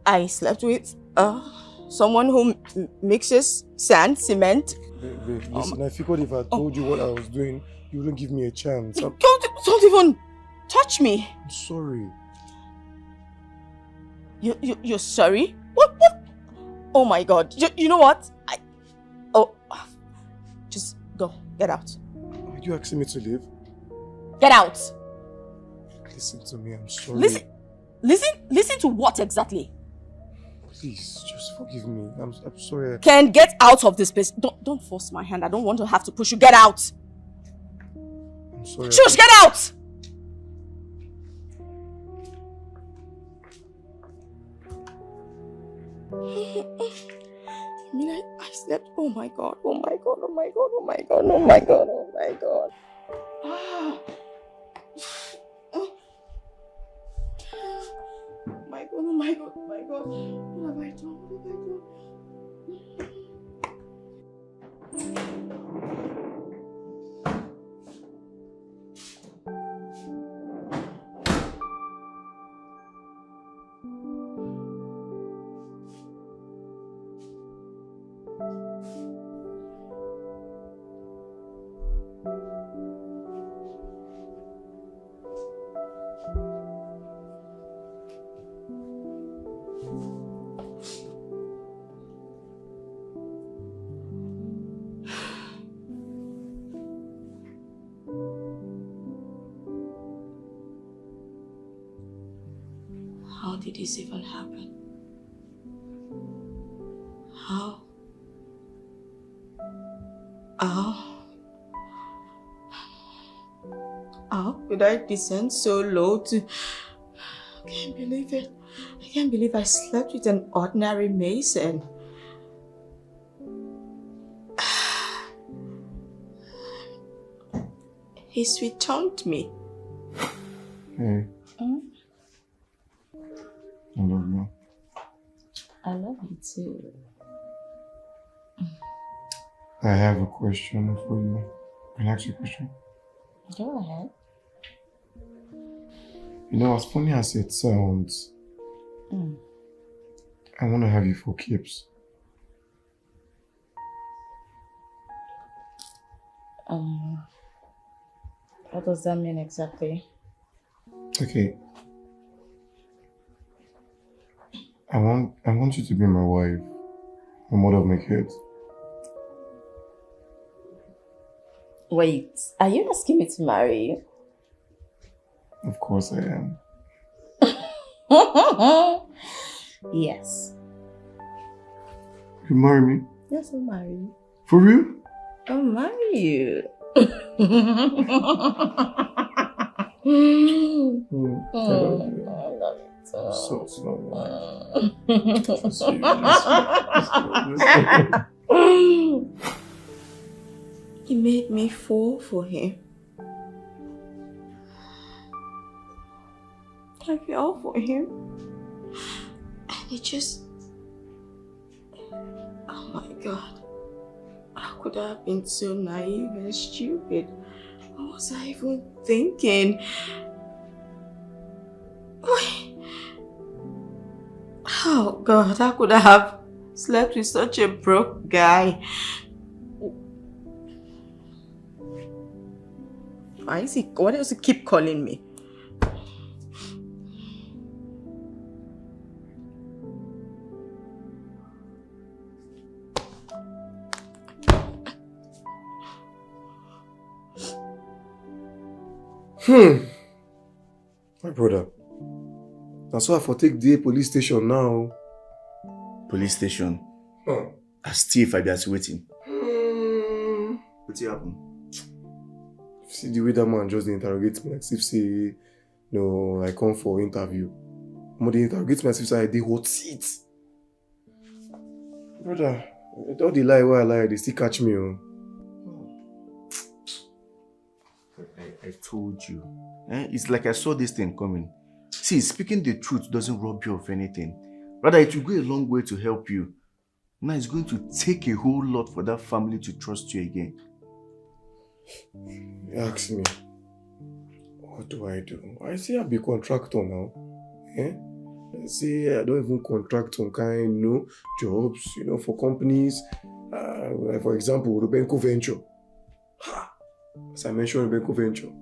I slept with uh, someone who m- mixes sand, cement? Babe, babe, listen, I figured if I told you what I was doing, you wouldn't give me a chance. I'm, Don't, don't even touch me. I'm sorry. You, you, you're sorry? What? What? Oh my God! You, you know what? I, oh, just go, get out. Are you asking me to leave? Get out. Listen to me. I'm sorry. Listen, listen, listen to what exactly? Please, just forgive me. I'm, I'm sorry. I- Ken, get out of this place. Don't, don't force my hand. I don't want to have to push you. Get out. I'm sorry. Shush, get out. I mean, I, I slept. Oh my God. Oh my God. Oh my God. Oh my God. Oh my God. Oh my God. Oh my God. Ah. My God, oh my God, oh my God. What have I done? What have I done? How did this even happen? How? How? How could I descend so low to? I can't believe it. I can't believe I slept with an ordinary mason. He sweet tongued me. Hey. Mm? I love you. I love you too. I have a question for you. Can I ask you a question? Go ahead. You know, as funny as it sounds, mm. I want to have you for keeps. Um, what does that mean exactly? Okay. I want I want you to be my wife, my mother of my kids. Wait, are you asking me to marry you? Of course I am. Yes. You marry me? Yes, I'll marry you. For real? I'll marry you. Mm, I love you. I love you too. So, so much. Just you, just you, just you, just you. He made me fall for him. I fell for him. And he just... Oh my God. How could I have been so naive and stupid? What was I even thinking? Why? Oh God, how could I have slept with such a broke guy? Why is he, why does he keep calling me? Hmm. My brother. That's why I for take the police station now. Police station? Hmm. As thief, I be as waiting. Hmm. What happen? See the way that man just interrogates me, like if say, no, I come for interview. More they interrogate me as if say I dey hot seat. Brother, all the lie where I lie, they still catch me. Oh. I, I told you. Eh? It's like I saw this thing coming. See, speaking the truth doesn't rob you of anything. Rather, it will go a long way to help you. Now it's going to take a whole lot for that family to trust you again. You ask me, what do I do? I say I be contractor now. Eh? I say I don't even contract some kind, you know, jobs, you know, for companies. Uh, for example, Rubenco Venture. Ha! As I mentioned, Rubenco Venture.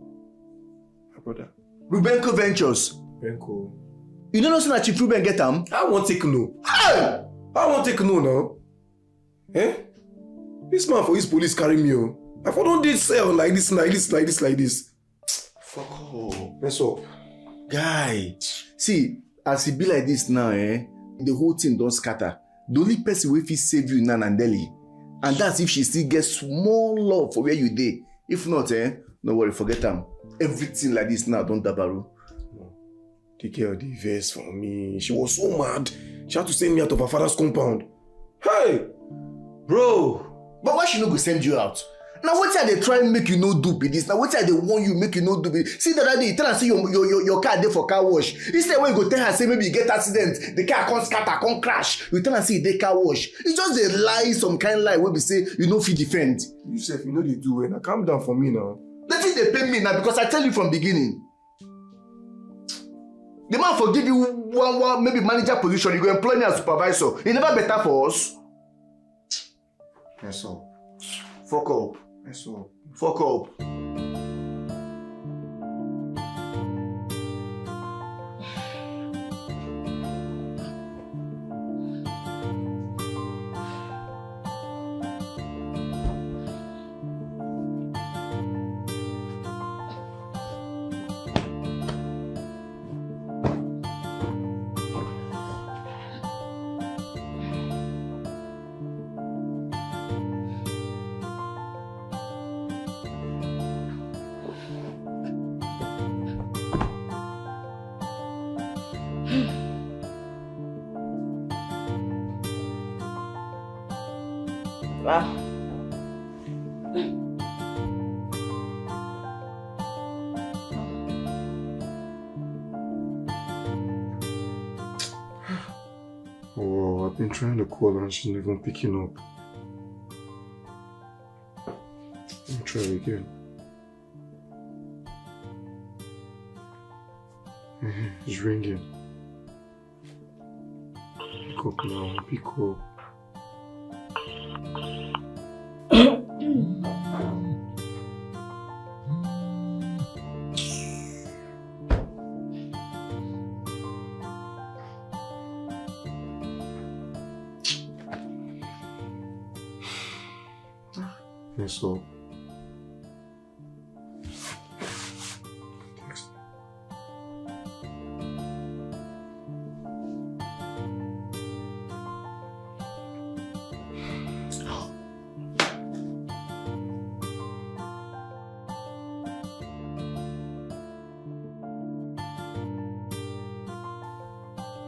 My brother. Rubenco Ventures. Rubenco. You don't know say na Chief Ruben get am? I wan take no. Hey! I wan take no now. Eh? This man for his police carry me o. I for don dey cell like this, like this, like this, like this. Fuck up. Mess up. Guy, see, as e be like this now, eh, the whole thing don scatter. The only person wey fit save you na Nandeli. And that's if she still get small love for where you dey. If not, eh, no worry, forget am. Everything like this now don dabaru. The girl dey vex for me. She was so mad. She had to send me out of her father's compound. Hey! Bro, but why she no go send you out? Now what I dey try make you no do be this? Now what I dey warn you make you no do be this? See the other day, you tell her say your, your, your, your car dey for car wash. Instead when you go tell her say maybe you get accident, the car come scatter, come crash. You tell her say e dey car wash. You just dey lie some kind lie wey be say you no fit defend. You sef, you no dey do well. Now calm down for me now. Nothing dey pain me now because I tell you from beginning. The man for give you one, one, maybe manager position, you go employ me as supervisor. E never better for us. Mess up. Fuck up. Mess up. Fuck up. Ah. Oh, I've been trying to call her and she's not even picking up. Let me try again. Eh, it's ringing. Pick up now, pick up. Yes, so. Thanks.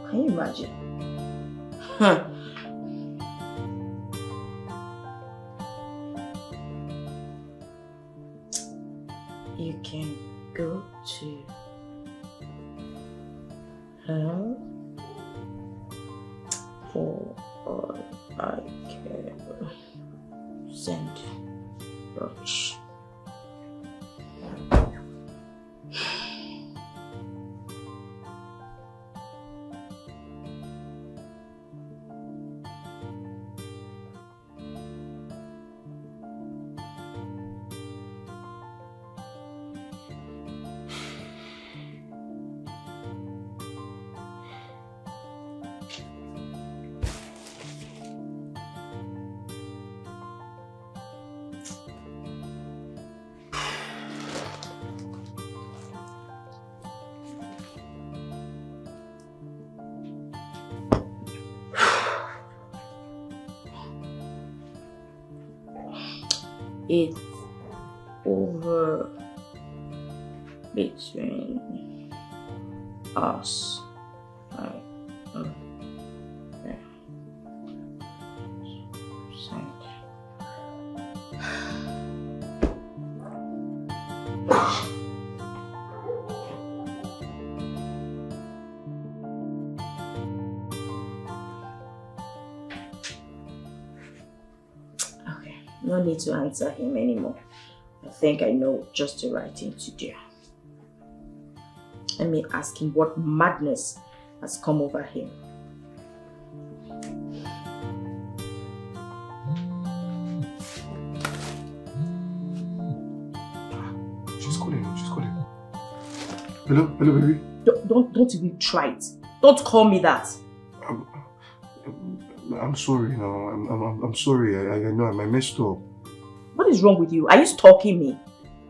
Can you imagine? Huh. You can go to hell for all I care. Send rubbish. It's over between us. I, um, yeah. Send. Okay, no need to answer him anymore. I think I know just the right thing to do. Let me ask him what madness has come over him. She's calling. She's calling. Hello, hello, baby. Don't, don't, don't even try it. Don't call me that. I'm, I'm sorry now. I'm, I'm, I'm sorry. I, I know I messed up. What is wrong with you? Are you stalking me?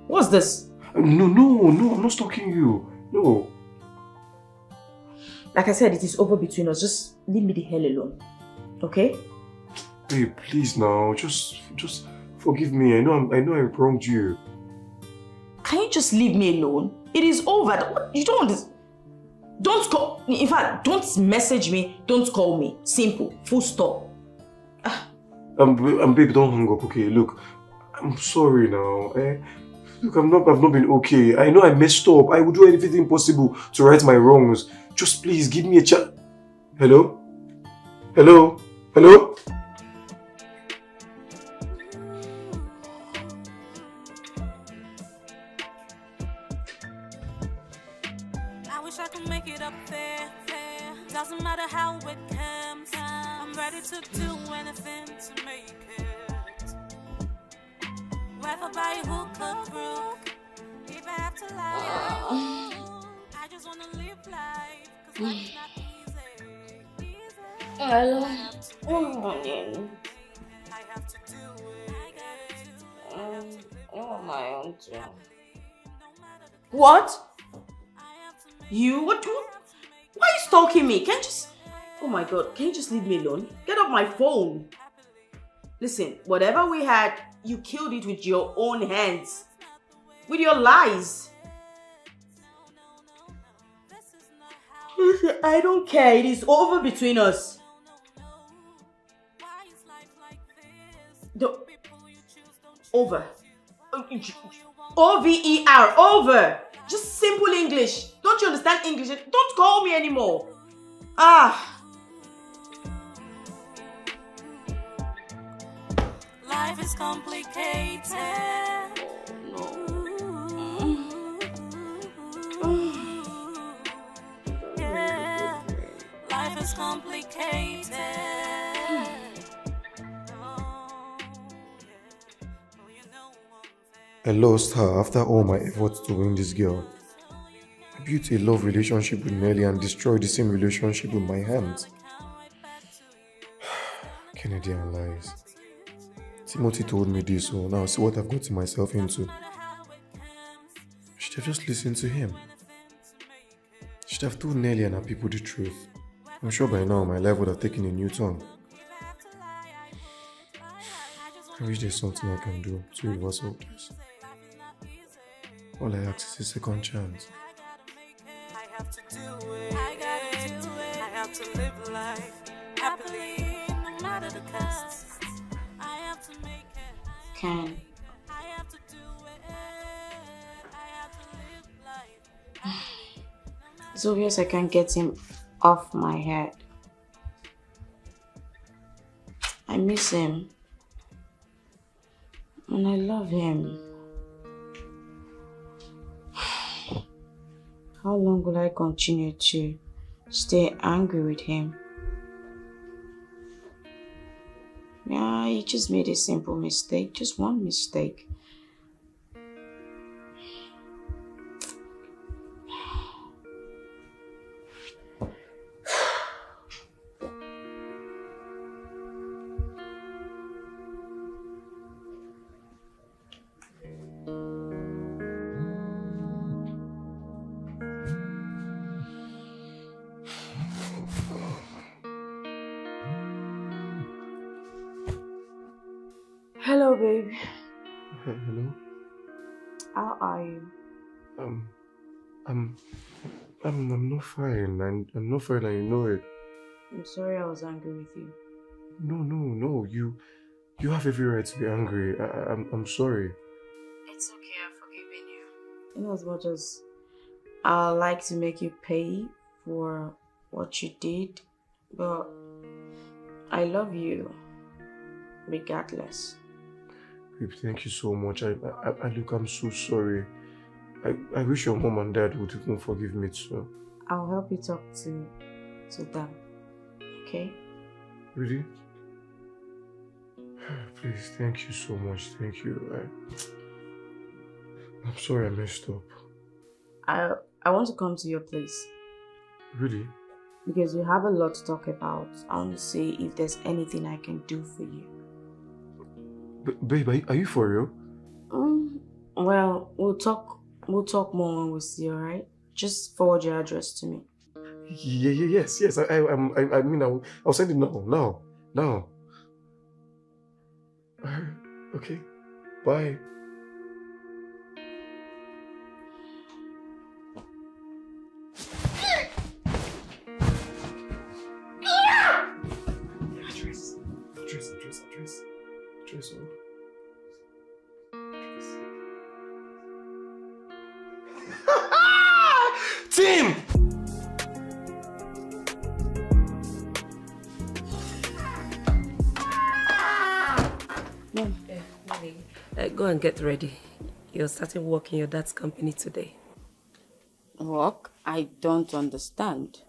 What's this? No, no, no, I'm not stalking you. No. Like I said, it is over between us. Just leave me the hell alone. Okay? Babe, please now. Just, just forgive me. I know I'm, I know I wronged you. Can you just leave me alone? It is over. What, you don't understand. Don't call. In fact, don't message me. Don't call me. Simple. Full stop. Ah. Um, b-, um, babe, don't hang up, okay? Look, I'm sorry now. Eh? Look, I'm not, I've not been okay. I know I messed up. I will do everything possible to right my wrongs. Just please give me a chance. Hello? Hello? Hello? I wish I could make it up there, there. Doesn't matter how it comes. I'm ready to do anything to make it. Whether by hook or crook, if I have to lie, I just wanna live life, 'cause life's not easy. Hello. Good morning. I have to do it. Um, you want my own too. What? You? What? What? Why are you stalking me? Can't you just? Oh my God! Can you just leave me alone? Get off my phone. Listen, whatever we had, you killed it with your own hands, with your lies. Listen, I don't care. It is over between us. The over. O V E R, over. Just simple English. Don't you understand English? Don't call me anymore. Ah. Life is complicated. Oh, no. Yeah. Life is complicated. I lost her after all my efforts to win this girl. I built a love relationship with Nelly and destroyed the same relationship with my hands. Kennedy and lies. Timothy told me this, so now see what I've gotten myself into. I should have just listened to him. Should have told Nelly and her people the truth. I'm sure by now my life would have taken a new turn. I wish there's something I can do to reverse all this. All I ask is a second chance. I have to do it. I gotta do it. I have to live life happily, no matter the cost. I have to make it. Ken. I have to do it. I have to live life. It's obvious I can't get him off my head. I miss him. And I love him. How long will I continue to stay angry with him? Yeah, he just made a simple mistake, just one mistake. Hello, babe. Hello. How are you? Um, I'm, I'm, I'm not fine. I'm, I'm not fine, and you know it. I'm sorry I was angry with you. No, no, no. You, you have every right to be angry. I, I, I'm, I'm sorry. It's okay. I've forgiven you. In as much as I like to make you pay for what you did, but I love you regardless. Babe, thank you so much. I, I, I look, I'm so sorry. I, I wish your mom and dad would even forgive me too. I'll help you talk to, to them. Okay? Really? Please, thank you so much. Thank you. I, I'm sorry I messed up. I I want to come to your place. Really? Because we have a lot to talk about. I want to see if there's anything I can do for you. B- babe, are you, are you for real? Mm, well, we'll talk. We'll talk more when we see. All right. Just forward your address to me. Yeah, yeah, yes, yes. I, I, I'm- I, I mean, I'll, I'll send it now, now, now. Okay. Bye. Address. Address, address, address. Address, oh. Mom. Uh, go and get ready. You're starting work in your dad's company today. Work? I don't understand.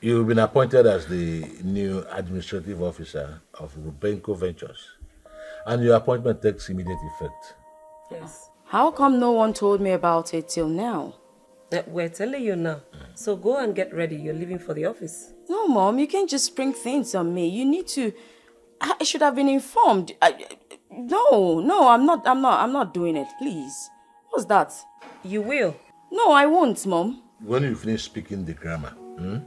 You've been appointed as the new administrative officer of Rubenko Ventures, and your appointment takes immediate effect. Yes. How come no one told me about it till now? Uh, we're telling you now. So go and get ready. You're leaving for the office. No, Mom, you can't just spring things on me. You need to. I should have been informed. I, no, no, I'm not. I'm not. I'm not doing it. Please. What's that? You will. No, I won't, Mom. When you finish speaking the grammar, hmm,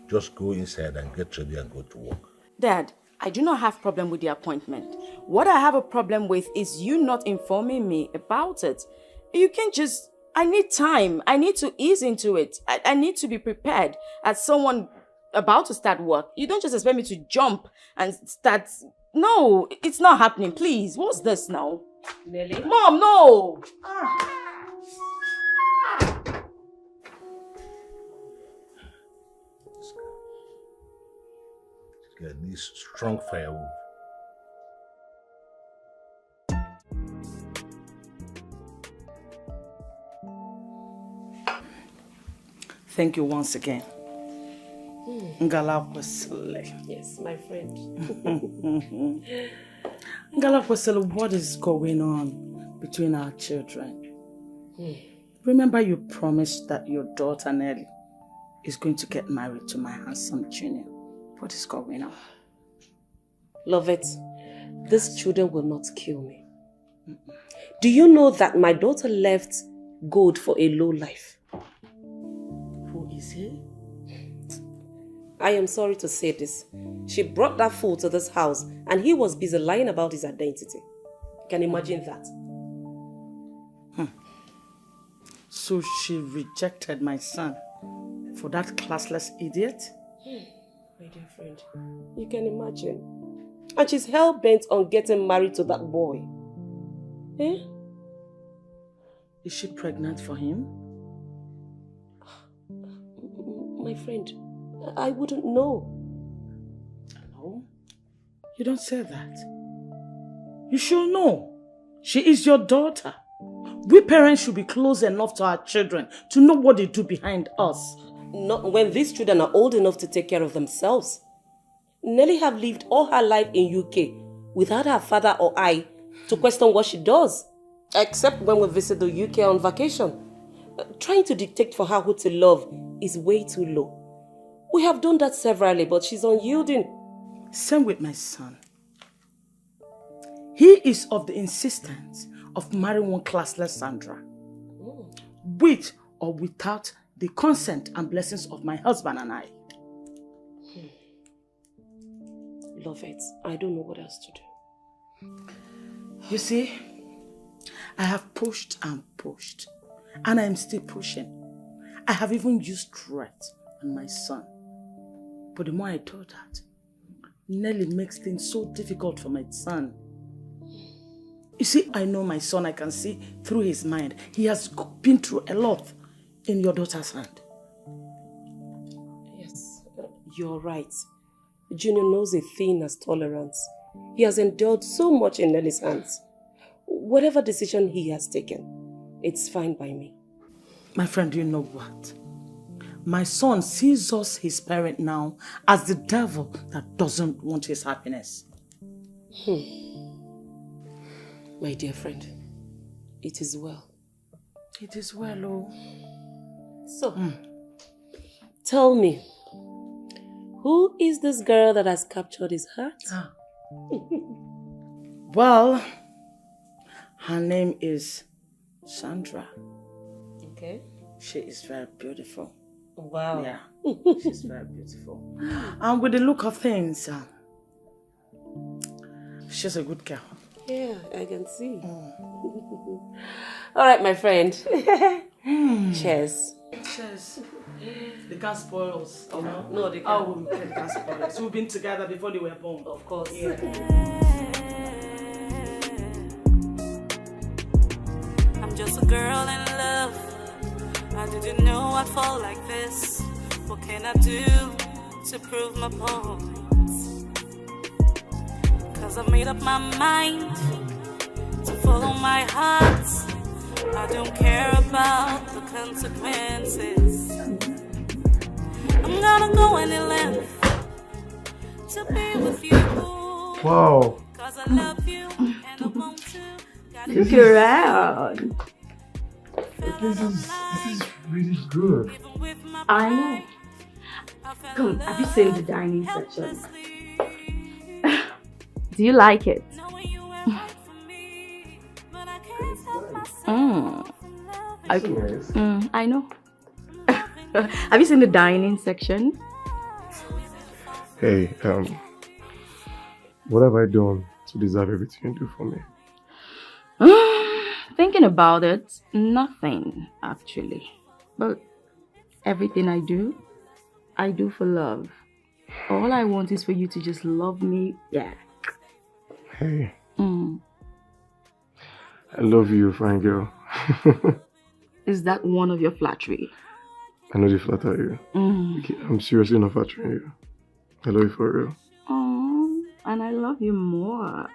just go inside and get ready and go to work. Dad, I do not have problem with the appointment. What I have a problem with is you not informing me about it. You can just. I need time. I need to ease into it. I, I need to be prepared as someone about to start work. You don't just expect me to jump and start. No, it's not happening. Please, what's this now? Nelly? Mom, no! This girl needs strong firewood. Thank you once again. Ngala Kwesile. Yes, my friend. Ngala Kwesile, what is going on between our children? Remember you promised that your daughter Nelly is going to get married to my handsome junior. What is going on? Lovett, these children will not kill me. Do you know that my daughter left gold for a low life? Who is he? I am sorry to say this. She brought that fool to this house and he was busy lying about his identity. You can imagine that. So she rejected my son for that classless idiot? My dear friend, you can imagine. And she's hell bent on getting married to that boy. Eh? Is she pregnant for him? My friend, I wouldn't know. No, you don't say that. You should know. She is your daughter. We parents should be close enough to our children to know what they do behind us. Not when these children are old enough to take care of themselves. Nelly have lived all her life in U K without her father or I to question what she does, except when we visit the U K on vacation. Uh, trying to dictate for her who to love is way too low. We have done that severally, but she's unyielding. Same with my son. He is of the insistence of marrying one classless Sandra, with or without the consent and blessings of my husband and I. Lovett, I don't know what else to do. You see, I have pushed and pushed, and I am still pushing. I have even used threats on my son. But the more I do that, Nelly makes things so difficult for my son. You see, I know my son, I can see through his mind. He has been through a lot in your daughter's hand. Yes, you're right. Junior knows a thing as tolerance. He has endured so much in Nelly's hands. Whatever decision he has taken, it's fine by me. My friend, you know what? My son sees us, his parent now, as the devil that doesn't want his happiness. My dear friend, it is well. It is well, oh. So, tell me, who is this girl that has captured his heart? Well, her name is Sandra. Okay. She is very beautiful. Wow. Yeah, she's very beautiful. And with the look of things, uh, she's a good girl. Yeah, I can see. All right, my friend. Cheers. Cheers. They can't spoil us, you know? No, they Oh, can't. They can't spoil us. We've been together before they were born. Of course. Yeah. I'm just a girl in love. I didn't know I'd fall like this. What can I do to prove my point? Cause I made up my mind. Follow my heart. I don't care about the consequences. I'm gonna go any length to be with you. Wow. Cause I love you and I want to. Look around. This is this is really good. I know. Come, have you seen the dining section? Do you like it? Mm. I, mm, I know. Have you seen the dining section? Hey, um, what have I done to deserve everything you do for me? Thinking about it, nothing actually. But everything I do, I do for love. All I want is for you to just love me back. Hey. Mm. I love you, fine girl. Is that one of your flattery? I know they flatter you. Mm. Okay, I'm seriously not flattering you. I love you for real. Oh, and I love you more.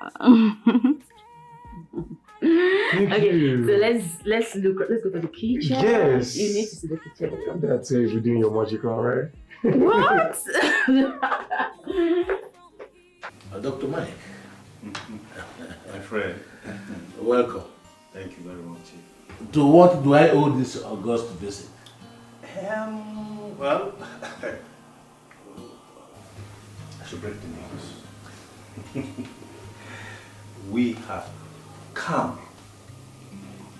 Okay, you. So let's let's look let's go to the kitchen. Yes. You need to see the kitchen. That's it. You're doing your magic, all right? What? Uh, Doctor Mike. My friend. Welcome. Thank you very much, Chief. To what do I owe this august visit? Um, well, I should break the news. We have come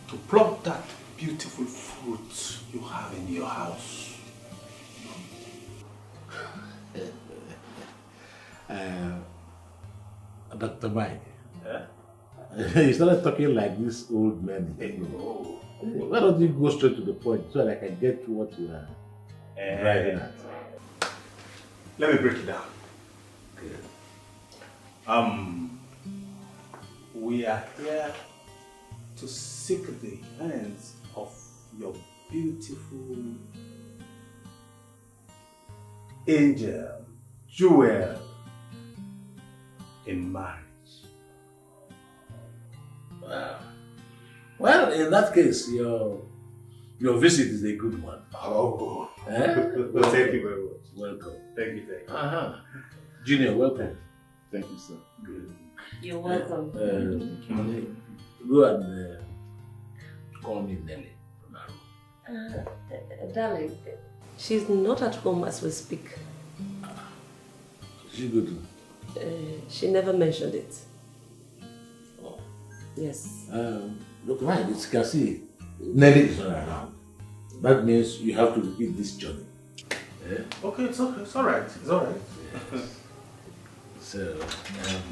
to pluck that beautiful fruit you have in your house. Uh, Doctor Mike. Yeah? You started talking like this old man. Why don't you go straight to the point so that I can get to what you are eh, driving at? Let me break it down. Okay. Um, we are here to seek the hands of your beautiful angel, Jewel, in marriage. Wow. Well, in that case, your your visit is a good one. Oh, eh? Well, thank you very much. Welcome. Thank you, thank you. Uh-huh. Junior, welcome. Thank you, sir. Good. You're welcome. Uh, uh, go and uh, call me Nelly. Uh, darling, she's not at home as we speak. She good. Uh, she never mentioned it. Oh. Yes. Um, look, right, it's can see Nelly is not around. That means you have to repeat this journey. Eh? Okay, it's okay. It's all right. It's all right. Yes. So, um,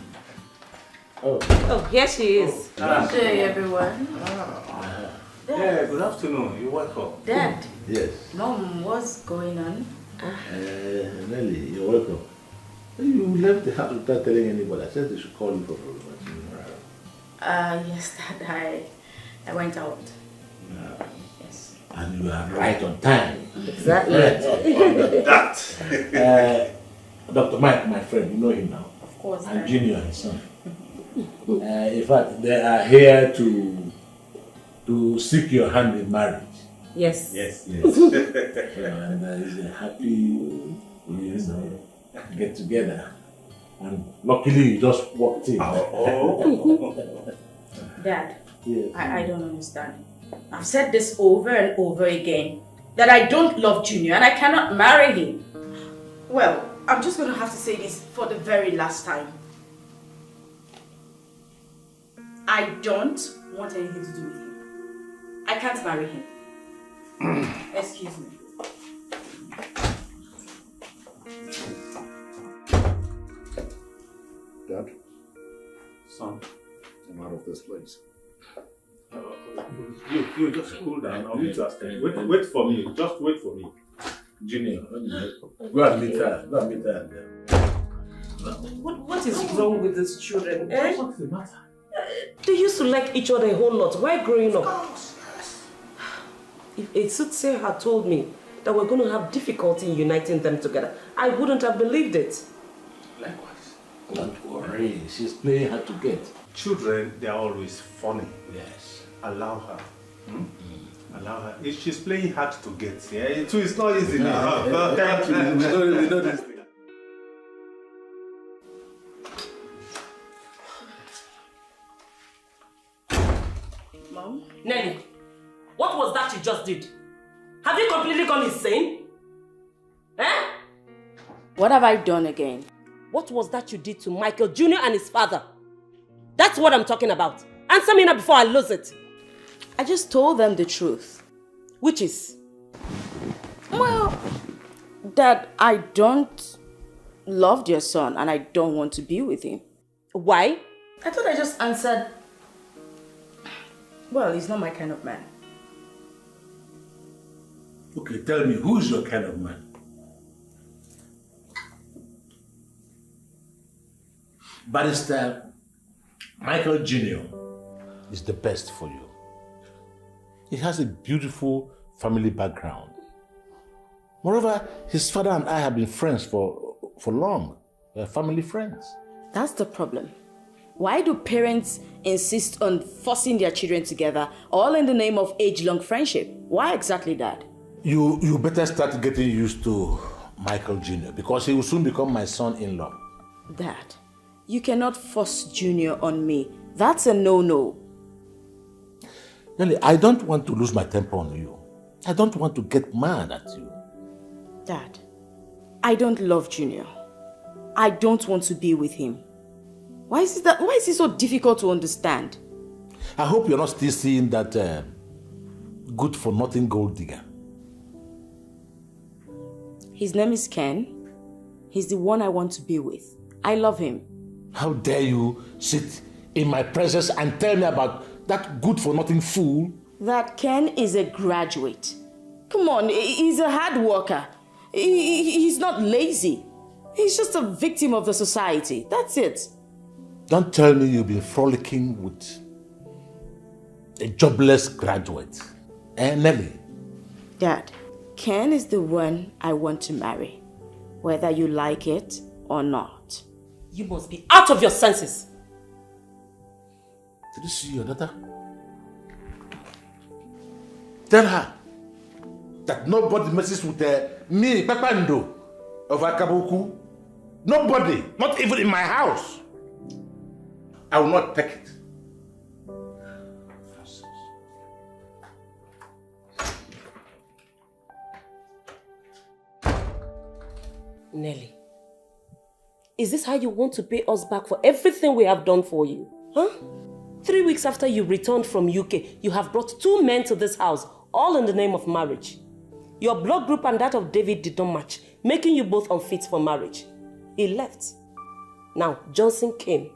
oh. Oh, here she is. Oh, ah. Hey, everyone. Ah. Yeah, good afternoon. You're welcome. Dad. Yes. Mom, what's going on? Uh, Nelly, you're welcome. You left the house without telling anybody. I said they should call you for problems. Uh, yes, Dad. I, I went out. Yeah. Yes. And you are right on time. Exactly. Right on that. Uh, Doctor Mike, my friend, you know him now. Of course. And Junior, his son. Uh, in fact, they are here to to seek your hand in marriage. Yes. Yes. Yes. So, and uh, it's a happy, you know, get together. And luckily, you just walked in. Oh. Dad, yes. I, I don't understand. I've said this over and over again that I don't love Junior and I cannot marry him. Well, I'm just going to have to say this for the very last time. I don't want anything to do with him. I can't marry him. Excuse me. Dad? Son? I'm out of this place. Uh, you, you just cool down. I'll meet you upstairs. Wait, wait for me. Just wait for me. Junior, go and meet her. Go and meet her. What, what is wrong with these children? Eh? What's the matter? They used to like each other a whole lot while growing up. If Etute had told me that we're going to have difficulty in uniting them together, I wouldn't have believed it. Likewise. Don't worry, she's playing hard to get. Children, they are always funny. Yes. Allow her. Hmm? Allow her. If she's playing hard to get, yeah, it too, it's not easy now. Thank you. We know, we know this thing. Mom? Nelly, what was that you just did? Have you completely gone insane? Eh? What have I done again? What was that you did to Michael Junior and his father? That's what I'm talking about. Answer me now before I lose it. I just told them the truth. Which is? Well, that I don't love your son and I don't want to be with him. Why? I thought I just answered. Well, he's not my kind of man. Okay, tell me, who's your kind of man? Barrister Michael Junior is the best for you. He has a beautiful family background. Moreover, his father and I have been friends for, for long. We're family friends. That's the problem. Why do parents insist on forcing their children together, all in the name of age-long friendship? Why exactly, Dad? You, you better start getting used to Michael Junior because he will soon become my son-in-law. Dad, you cannot force Junior on me. That's a no-no. Nelly, I don't want to lose my temper on you. I don't want to get mad at you. Dad, I don't love Junior. I don't want to be with him. Why is it that? Why is it so difficult to understand? I hope you're not still seeing that uh, good-for-nothing gold digger. His name is Ken. He's the one I want to be with. I love him. How dare you sit in my presence and tell me about that good-for-nothing fool? That Ken is a graduate. Come on, he- he's a hard worker. He- he- He's not lazy. He's just a victim of the society. That's it. Don't tell me you've been frolicking with a jobless graduate. Eh, Nelly? Dad, Ken is the one I want to marry, whether you like it or not. You must be out of your senses. Did you see your daughter? Tell her that nobody messes with uh, me, Papa Ndo of Akabuku. Nobody, not even in my house. I will not take it. Nelly, is this how you want to pay us back for everything we have done for you? Huh? Three weeks after you returned from U K, you have brought two men to this house, all in the name of marriage. Your blood group and that of David did not match, making you both unfit for marriage. He left. Now, Johnson came.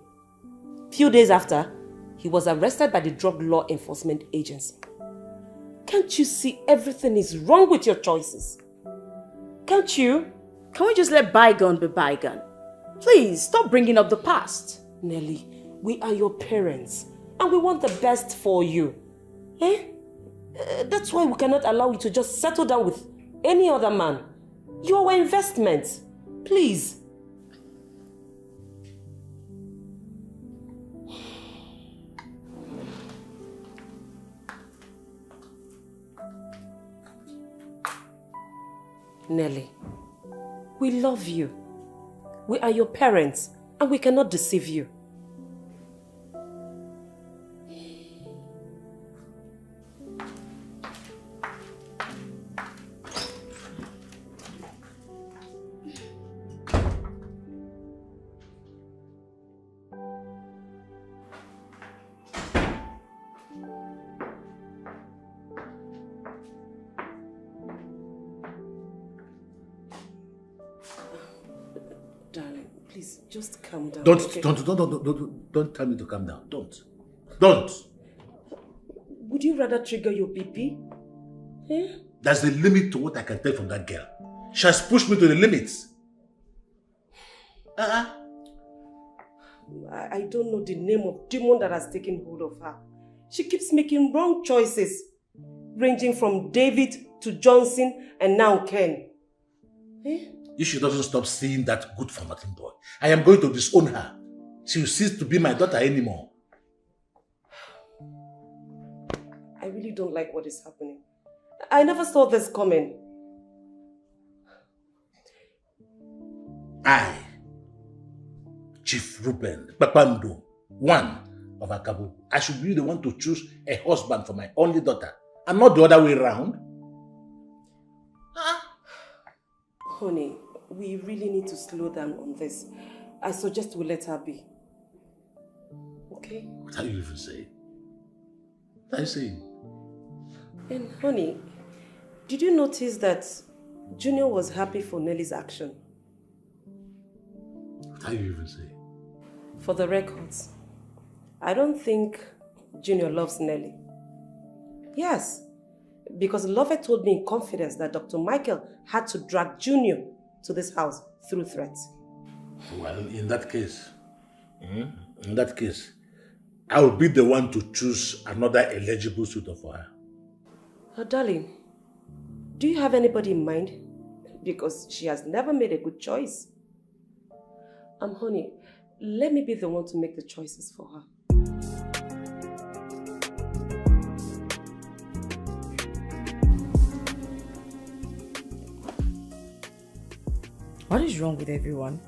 Few days after, he was arrested by the Drug Law Enforcement Agency. Can't you see everything is wrong with your choices? Can't you? Can we just let bygone be bygone? Please, stop bringing up the past. Nelly, we are your parents and we want the best for you. Eh? Uh, that's why we cannot allow you to just settle down with any other man. You're our investment. Please. Nelly, we love you. We are your parents and we cannot deceive you. Darling, please just calm down. Don't, okay? don't, don't, don't, don't, don't tell me to calm down. Don't. Don't. Would you rather trigger your B P? Eh? There's a limit to what I can take from that girl. She has pushed me to the limits. Uh-uh. I, I don't know the name of demon that has taken hold of her. She keeps making wrong choices, ranging from David to Johnson and now Ken. Eh? If she doesn't stop seeing that good-for-nothing boy, I am going to disown her. She will cease to be my daughter anymore. I really don't like what is happening. I never saw this coming. I, Chief Ruben Kpakpando, one of Akabu, I should be the one to choose a husband for my only daughter and not the other way around. Honey, we really need to slow down on this. I suggest we let her be. Okay? What are you even saying? What are you saying? And honey, did you notice that Junior was happy for Nelly's action? What are you even saying? For the records, I don't think Junior loves Nelly. Yes, because Lovett told me in confidence that Doctor Michael had to drag Junior to this house through threats. Well, in that case, hmm, in that case, I will be the one to choose another eligible suitor for her. Oh, darling, do you have anybody in mind? Because she has never made a good choice. Um, honey, let me be the one to make the choices for her. What is wrong with everyone?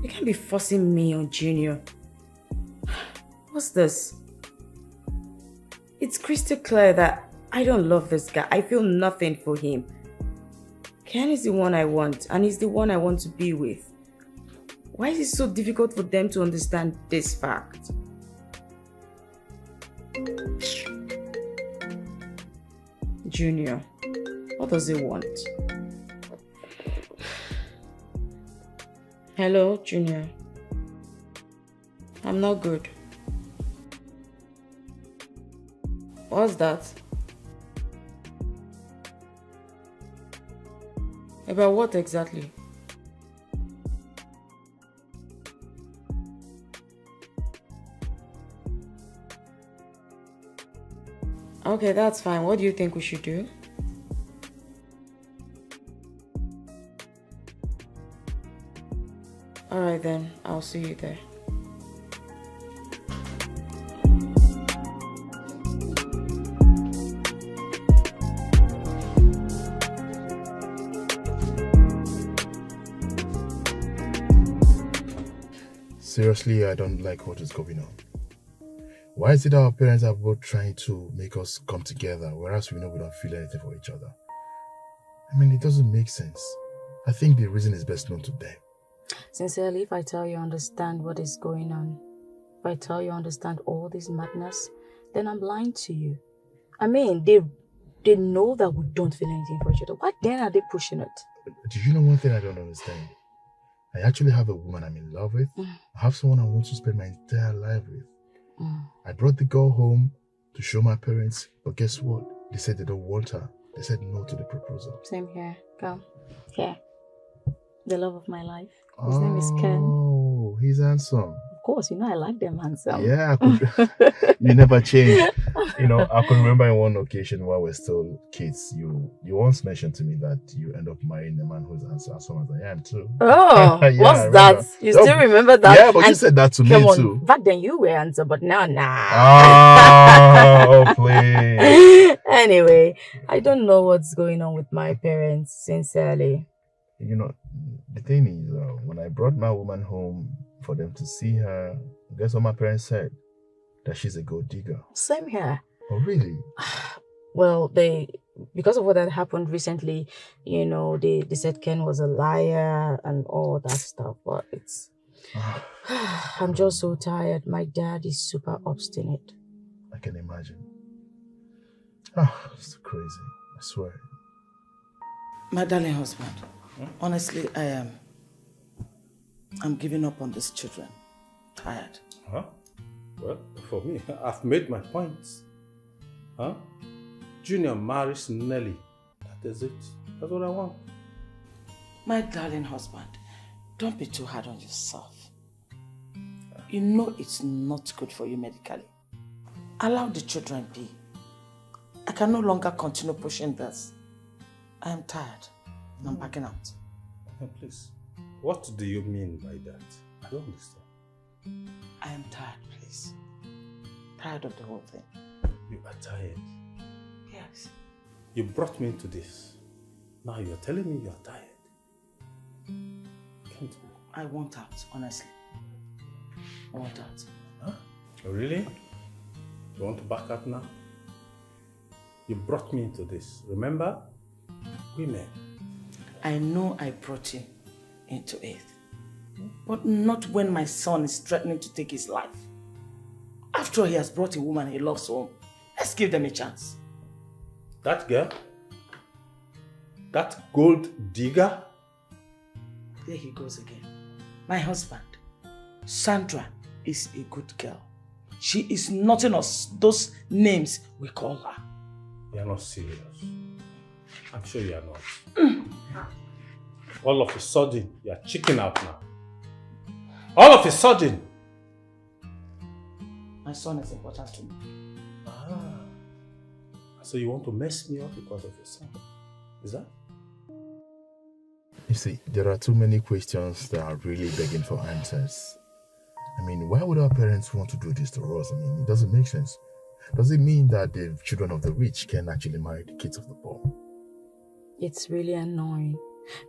You can't be forcing me on Junior. What's this? It's crystal clear that I don't love this guy. I feel nothing for him. Ken is the one I want, and he's the one I want to be with. Why is it so difficult for them to understand this fact? Junior, what does he want? Hello, Junior. I'm not good. What's that? About what exactly? Okay, that's fine. What do you think we should do? All right then, I'll see you there. Seriously, I don't like what is going on. Why is it our parents are both trying to make us come together, whereas we know we don't feel anything for each other? I mean, it doesn't make sense. I think the reason is best known to them. Sincerely, if I tell you I understand what is going on, if I tell you I understand all this madness, then I'm lying to you. I mean, they they know that we don't feel anything for each other. Why then are they pushing it? Do you know one thing I don't understand? I actually have a woman I'm in love with. Mm. I have someone I want to spend my entire life with. Mm. I brought the girl home to show my parents, but guess what? They said they don't want her. They said no to the proposal. Same here. Come. Here. The love of my life. His name is Ken. Oh, he's handsome. Of course, you know I like them handsome. Yeah, I could, you never change. You know, I could remember in one occasion while we're still kids, you you once mentioned to me that you end up marrying a man who's as handsome as I am too. Oh, yeah, what's that? You still remember that? Yeah, but and you said that to me on, too. Back then you were handsome, but now nah. Ah, oh, please. Anyway, I don't know what's going on with my parents, sincerely. You know, the thing is, uh, when I brought my woman home for them to see her, guess what my parents said? That she's a gold digger. Same here. Oh, really? Well, they, because of what had happened recently, you know, they, they said Ken was a liar and all that stuff, but it's, I'm just so tired. My dad is super obstinate. I can imagine. Ah, it's crazy. I swear. My darling husband, honestly, I am. I'm giving up on these children. Tired. Huh? Well, for me, I've made my points. Huh? Junior marries Nelly. That is it. That's what I want. My darling husband, don't be too hard on yourself. You know it's not good for you medically. Allow the children be. I can no longer continue pushing this. I am tired. I'm backing out. Please, what do you mean by that? I don't understand. I am tired, please. Tired of the whole thing. You are tired. Yes. You brought me into this. Now you're telling me you're tired. Can't be. I want out, honestly. I want out. Huh? Oh, really? You want to back out now? You brought me into this. Remember? Women. I know I brought you into it. But not when my son is threatening to take his life. After all, he has brought a woman he loves home. Let's give them a chance. That girl? That gold digger? There he goes again. My husband. Sandra is a good girl. She is nothing of those names we call her. You're not serious. I'm sure you're not. All of a sudden, you're chicking out now. All of a sudden. My son is important to me. Ah. So you want to mess me up because of your son? Is that? You see, there are too many questions that are really begging for answers. I mean, why would our parents want to do this to us? I mean, it doesn't make sense. Does it mean that the children of the rich can actually marry the kids of the poor? It's really annoying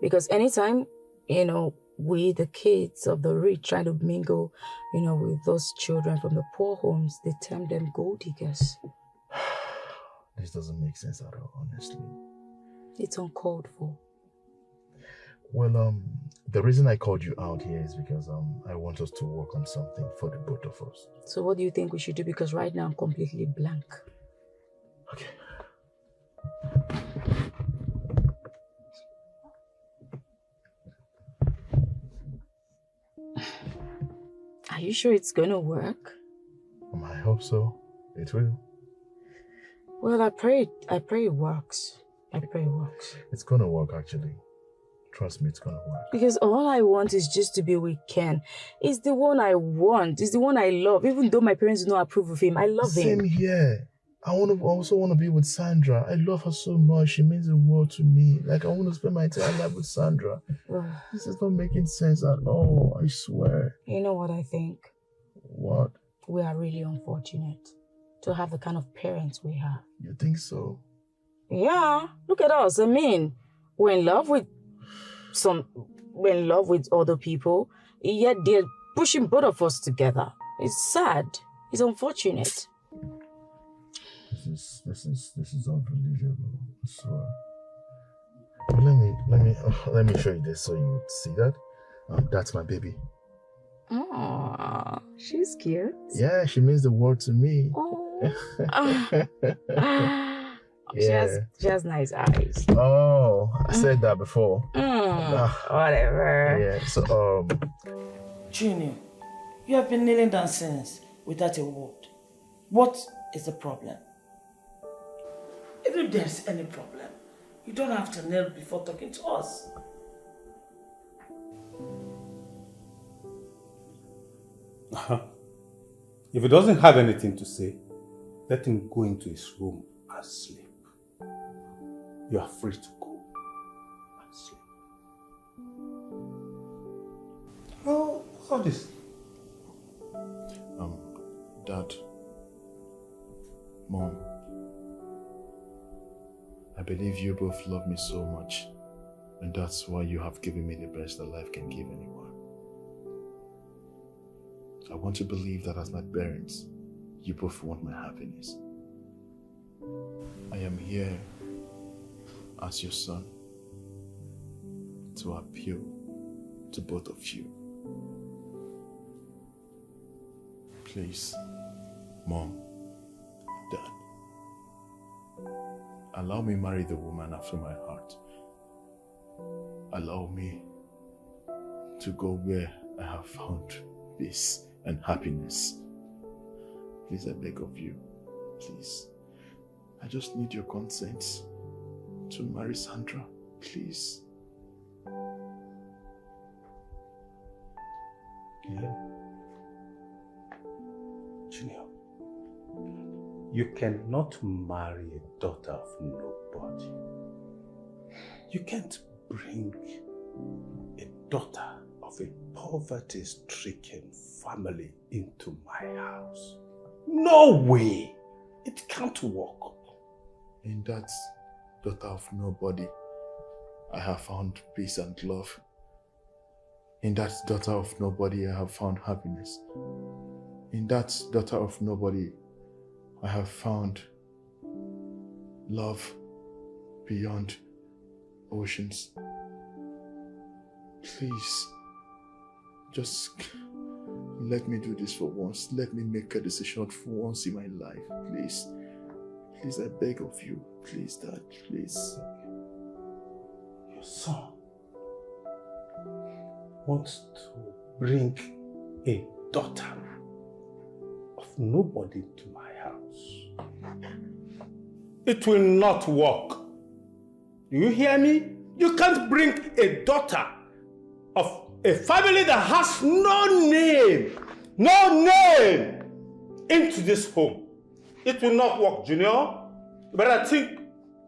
because anytime, you know, we, the kids of the rich, try to mingle, you know, with those children from the poor homes, they term them gold diggers. This doesn't make sense at all, honestly. It's uncalled for. Well, um, the reason I called you out here is because um, I want us to work on something for the both of us. So what do you think we should do? Because right now I'm completely blank. Okay. Are you sure it's gonna work? Um, I hope so. It will. Well, I pray. I pray it works. I pray it works. It's gonna work, actually. Trust me, it's gonna work. Because all I want is just to be with Ken. He's the one I want. He's the one I love. Even though my parents do not approve of him, I love Same him. Here. I want to also want to be with Sandra. I love her so much. She means the world to me. Like, I want to spend my entire life with Sandra. This is not making sense at all. I swear. You know what I think? What? We are really unfortunate to have the kind of parents we have. You think so? Yeah, look at us. I mean, we're in love with some, we're in love with other people, yet they're pushing both of us together. It's sad. It's unfortunate. This is this is this is unbelievable. I swear. Let me let me let me show you this so you see that. Um, that's my baby. Oh, she's cute. Yeah, she means the world to me. Oh. She has Yeah. She has nice eyes. Oh, I said that before. Mm, Ah. Whatever. Yeah. So um, Junior, you have been kneeling down since without a word. What is the problem? If there's any problem, you don't have to kneel before talking to us. Uh-huh. If he doesn't have anything to say, let him go into his room and sleep. You are free to go and sleep. No, what's all this? Um, Dad, Mom, I believe you both love me so much, and that's why you have given me the best that life can give anyone. I want to believe that as my parents, you both want my happiness. I am here as your son to appeal to both of you. Please, Mom, Dad, allow me marry the woman after my heart. Allow me to go where I have found peace and happiness. Please, I beg of you. Please. I just need your consent to marry Sandra. Please. Yeah. Junior, you cannot marry a daughter of nobody. You can't bring a daughter of a poverty-stricken family into my house. No way! It can't work. In that daughter of nobody, I have found peace and love. In that daughter of nobody, I have found happiness. In that daughter of nobody, I have found love beyond oceans. Please, just let me do this for once. Let me make a decision for once in my life. Please. Please, I beg of you. Please, Dad. Please. Your son wants to bring a daughter of nobody to my house. It will not work. Do you hear me? You can't bring a daughter of a family that has no name, no name into this home. It will not work, Junior. You better think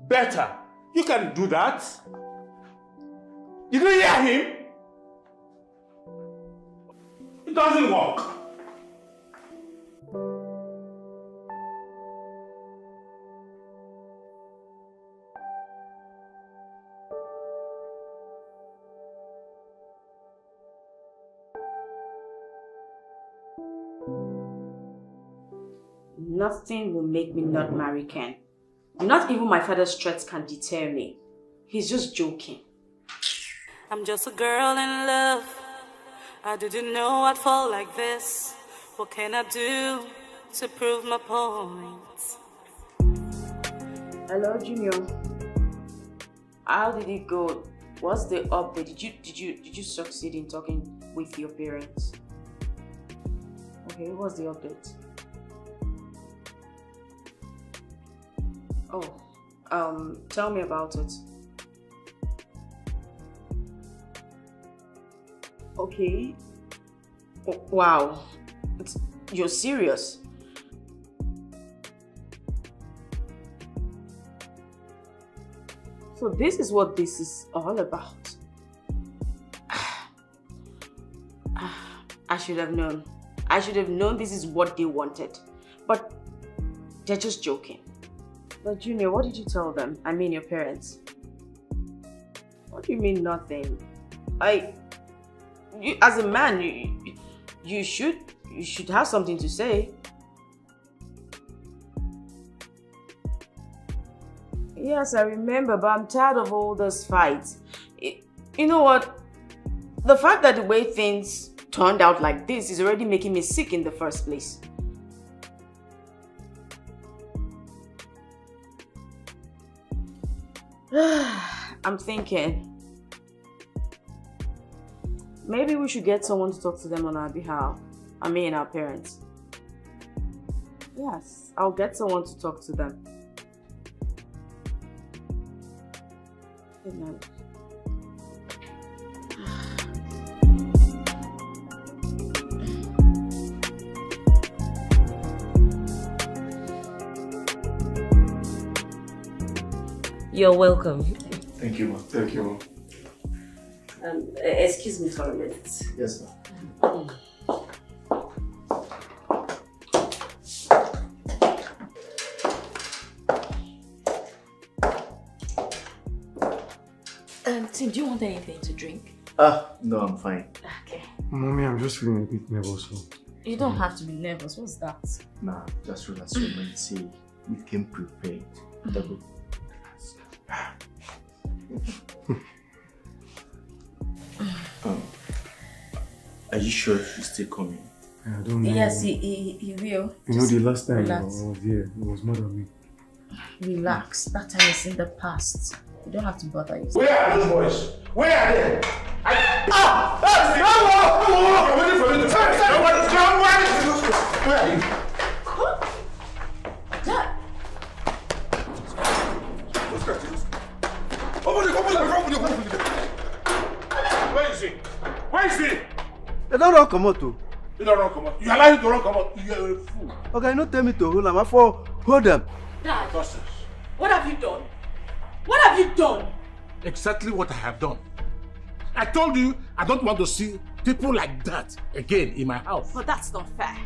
better. You can do that. Did you hear him? It doesn't work. Nothing will make me not marry Ken. Not even my father's threats can deter me. He's just joking. I'm just a girl in love. I didn't know I'd fall like this. What can I do to prove my point? Hello, Junior. How did it go? What's the update? Did you did you did you succeed in talking with your parents? Okay, what's the update? Oh, um, tell me about it. Okay. W- Wow. It's, you're serious. So this is what this is all about. Ah, I should have known. I should have known this is what they wanted. But they're just joking. But Junior, what did you tell them? I mean, your parents. What do you mean nothing? I, you, as a man, you, you should, you should have something to say. Yes, I remember, but I'm tired of all this fights. Y- you know what? The fact that the way things turned out like this is already making me sick in the first place. I'm thinking maybe we should get someone to talk to them on our behalf. I mean, our parents. Yes, I'll get someone to talk to them. Good night. You're welcome. Thank you, ma. Thank you, ma. Um, e- excuse me for a minute. Yes, ma. Um, Tim, do you want anything to drink? Ah, no, I'm fine. Okay. Mommy, I'm just feeling a bit nervous. So. You don't have to be nervous. What's that? Nah, just relax your mind. See, we came prepared. Double. Um, are you sure she's still coming? I don't know. Yes, he, he, he will. You know, the last time I was here, it was more than me. Relax. That time is in the past. You don't have to bother yourself. Where are those boys? Where are they? I, ah! Hey, hey, whoa, whoa, whoa, whoa. I'm waiting for you to say, say, what is going on? Where are you? Dad. Open the, open the, open the, open the. Where is he? Where is he? They don't run come out too. You don't run come out. You allow him to run come out. You are a fool. Okay, no tell me to hold am. I for hold them. Dad, nonsense. What have you done? What have you done? Exactly what I have done. I told you I don't want to see people like that again in my house. But that's not fair.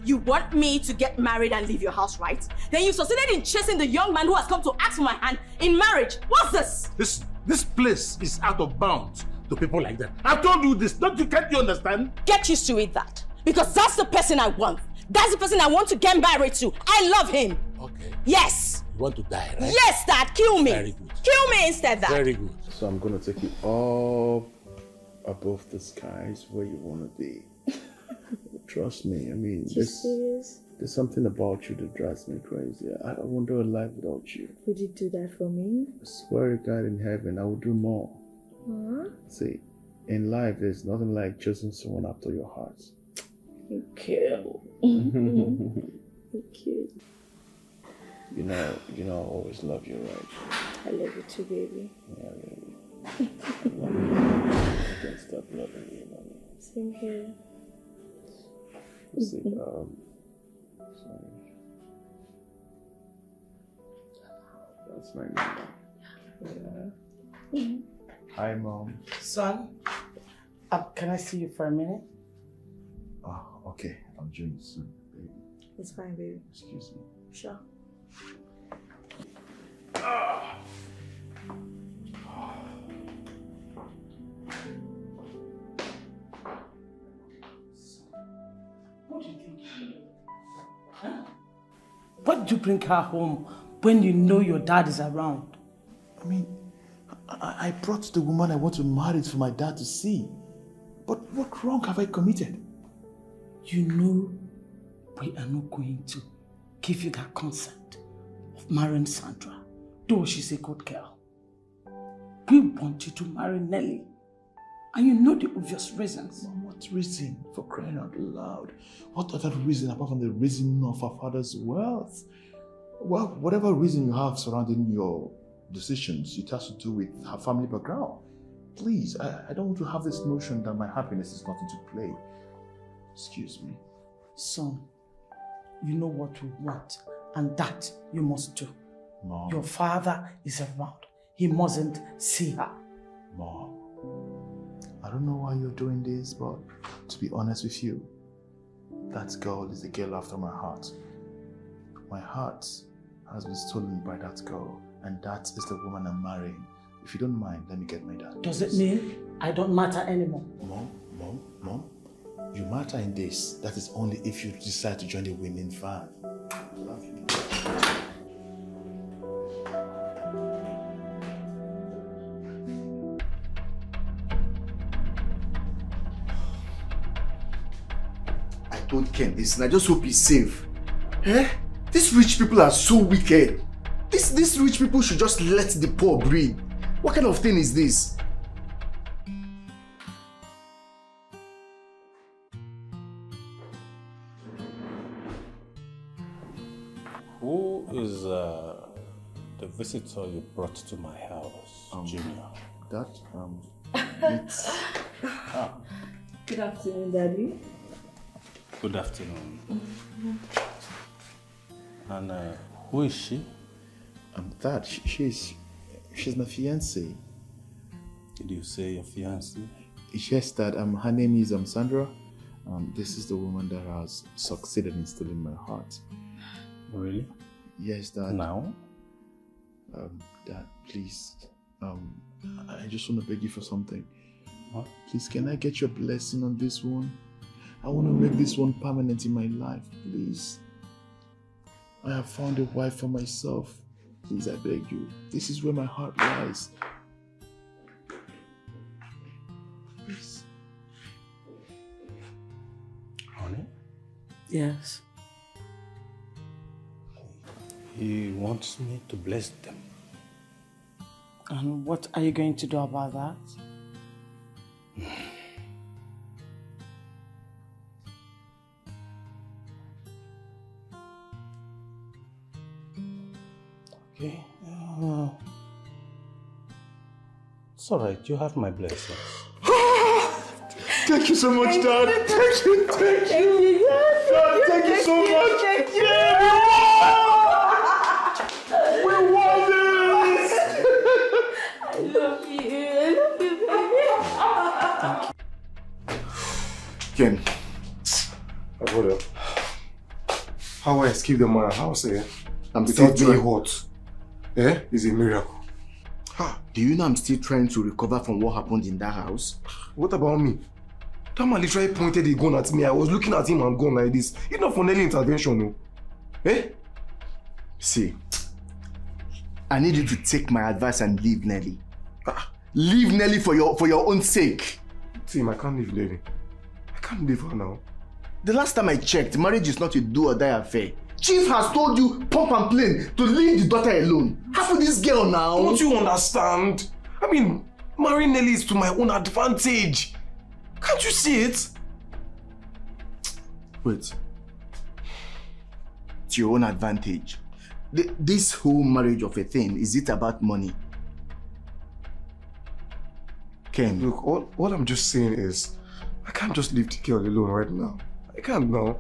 You want me to get married and leave your house, right? Then you succeeded in chasing the young man who has come to ask for my hand in marriage. What's this? This this place is out of bounds to people like that. I told you this. Don't you, can't you understand? Get used to it, that. Because that's the person I want. That's the person I want to get married to. I love him. Okay. Yes. You want to die, right? Yes, Dad. Kill me. Very good. Kill me instead, Dad. Very good. So I'm gonna take you up above the skies where you wanna be. Trust me, I mean, there's, there's something about you that drives me crazy. I don't want to do a life without you. Would you do that for me? I swear to God in heaven, I will do more. Huh? See, in life, there's nothing like choosing someone after your heart. You kill. You kill. You know, you know, I always love you, right? I love you too, baby. Yeah, I love you. I love you. I can't stop loving you, mommy. Same here. You see, um, sorry. That's my mom. Yeah. Hi, mom. Son, uh, can I see you for a minute? Oh, okay. I'll join you soon, baby. It's fine, baby. Excuse me. Sure. What do you think? Huh? Why did you bring her home when you know your dad is around? I mean, I, I brought the woman I want to marry for my dad to see. But what wrong have I committed? You know we are not going to give you that consent of marrying Sandra, though she's a good girl. We want you to marry Nelly. And you know the obvious reasons. Mom, what reason, for crying out loud? What other reason apart from the reason of her father's wealth? Well, whatever reason you have surrounding your decisions, it has to do with her family background. Please, I, I don't want to have this notion that my happiness is nothing to play. Excuse me. Son, you know what we want, and that you must do. Mom. Your father is around. He mustn't see her. Mom, I don't know why you're doing this, but to be honest with you, that girl is the girl after my heart. My heart has been stolen by that girl, and that is the woman I'm marrying. If you don't mind, let me get my dad. Does it mean I don't matter anymore? Mom, mom, mom, you matter in this. That is only if you decide to join the winning van. I love you. I told Ken this, and I just hope he's safe. Eh? These rich people are so wicked. These, these rich people should just let the poor breathe. What kind of thing is this? Who is uh, the visitor you brought to my house, Um, Junior? That, um, it's... Ah, Good afternoon, Daddy. Good afternoon. And uh, who is she? Um, that, she, she's, she's my fiancée. Did you say your fiancée? Yes, Dad. Um, her name is, um, Sandra. Um, this is the woman that has succeeded in stealing my heart. Really? Yes, Dad. Now? Um, Dad, please. Um, I I just want to beg you for something. What? Please, can I get your blessing on this one? I want to make this one permanent in my life, please. I have found a wife for myself. Please, I beg you. This is where my heart lies. Please. Honey? Yes. He wants me to bless them. And what are you going to do about that? Okay. Uh, it's all right. You have my blessings. Thank you so much, Dad. Thank you, thank you. Dad, thank you so much. We won this. I love you. I love you, baby. Ken, my brother, How I escaped the man house, eh? I'm still Without being trying. Hot, eh? Is a miracle. Do you know I'm still trying to recover from what happened in that house? What about me? That man literally pointed a gun at me. I was looking at him and gun like this. If not for Nelly intervention, no. Eh? See, I need you to take my advice and leave Nelly. Ah, leave Nelly for your for your own sake. Tim, I can't leave Nelly. I can't leave her now. The last time I checked, marriage is not a do or die affair. Chief has told you, pump and plain, to leave the daughter alone. How for this girl now? Don't you understand? I mean, marrying Nelly is to my own advantage. Can't you see it? Wait. To your own advantage. Th- this whole marriage of a thing, is it about money? Ken, Look, all, all I'm just saying is, I can't just leave the girl alone right now. I can't now.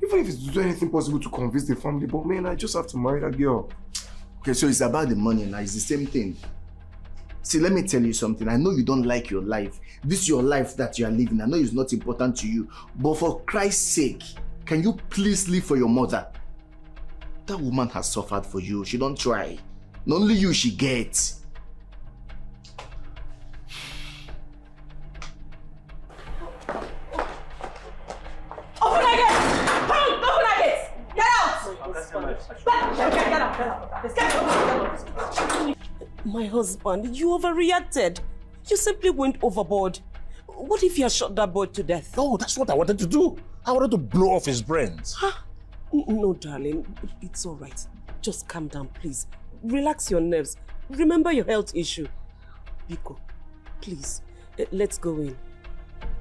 Even if it's to do anything possible to convince the family, but man, I just have to marry that girl. Okay, so it's about the money now. It's the same thing. See, let me tell you something. I know you don't like your life. This is your life that you are living. I know it's not important to you. But for Christ's sake, can you please live for your mother? That woman has suffered for you. She don't try. Not only you, she gets. Open that gate! Come on, open that gate! Get out! Get, get, get out, get out. Get out, get out. My husband, you overreacted. You simply went overboard. What if you had shot that boy to death? No, that's what I wanted to do. I wanted to blow off his brains. Huh? N- No, darling, it's all right. Just calm down, please. Relax your nerves. Remember your health issue. Biko, please, eh, let's go in.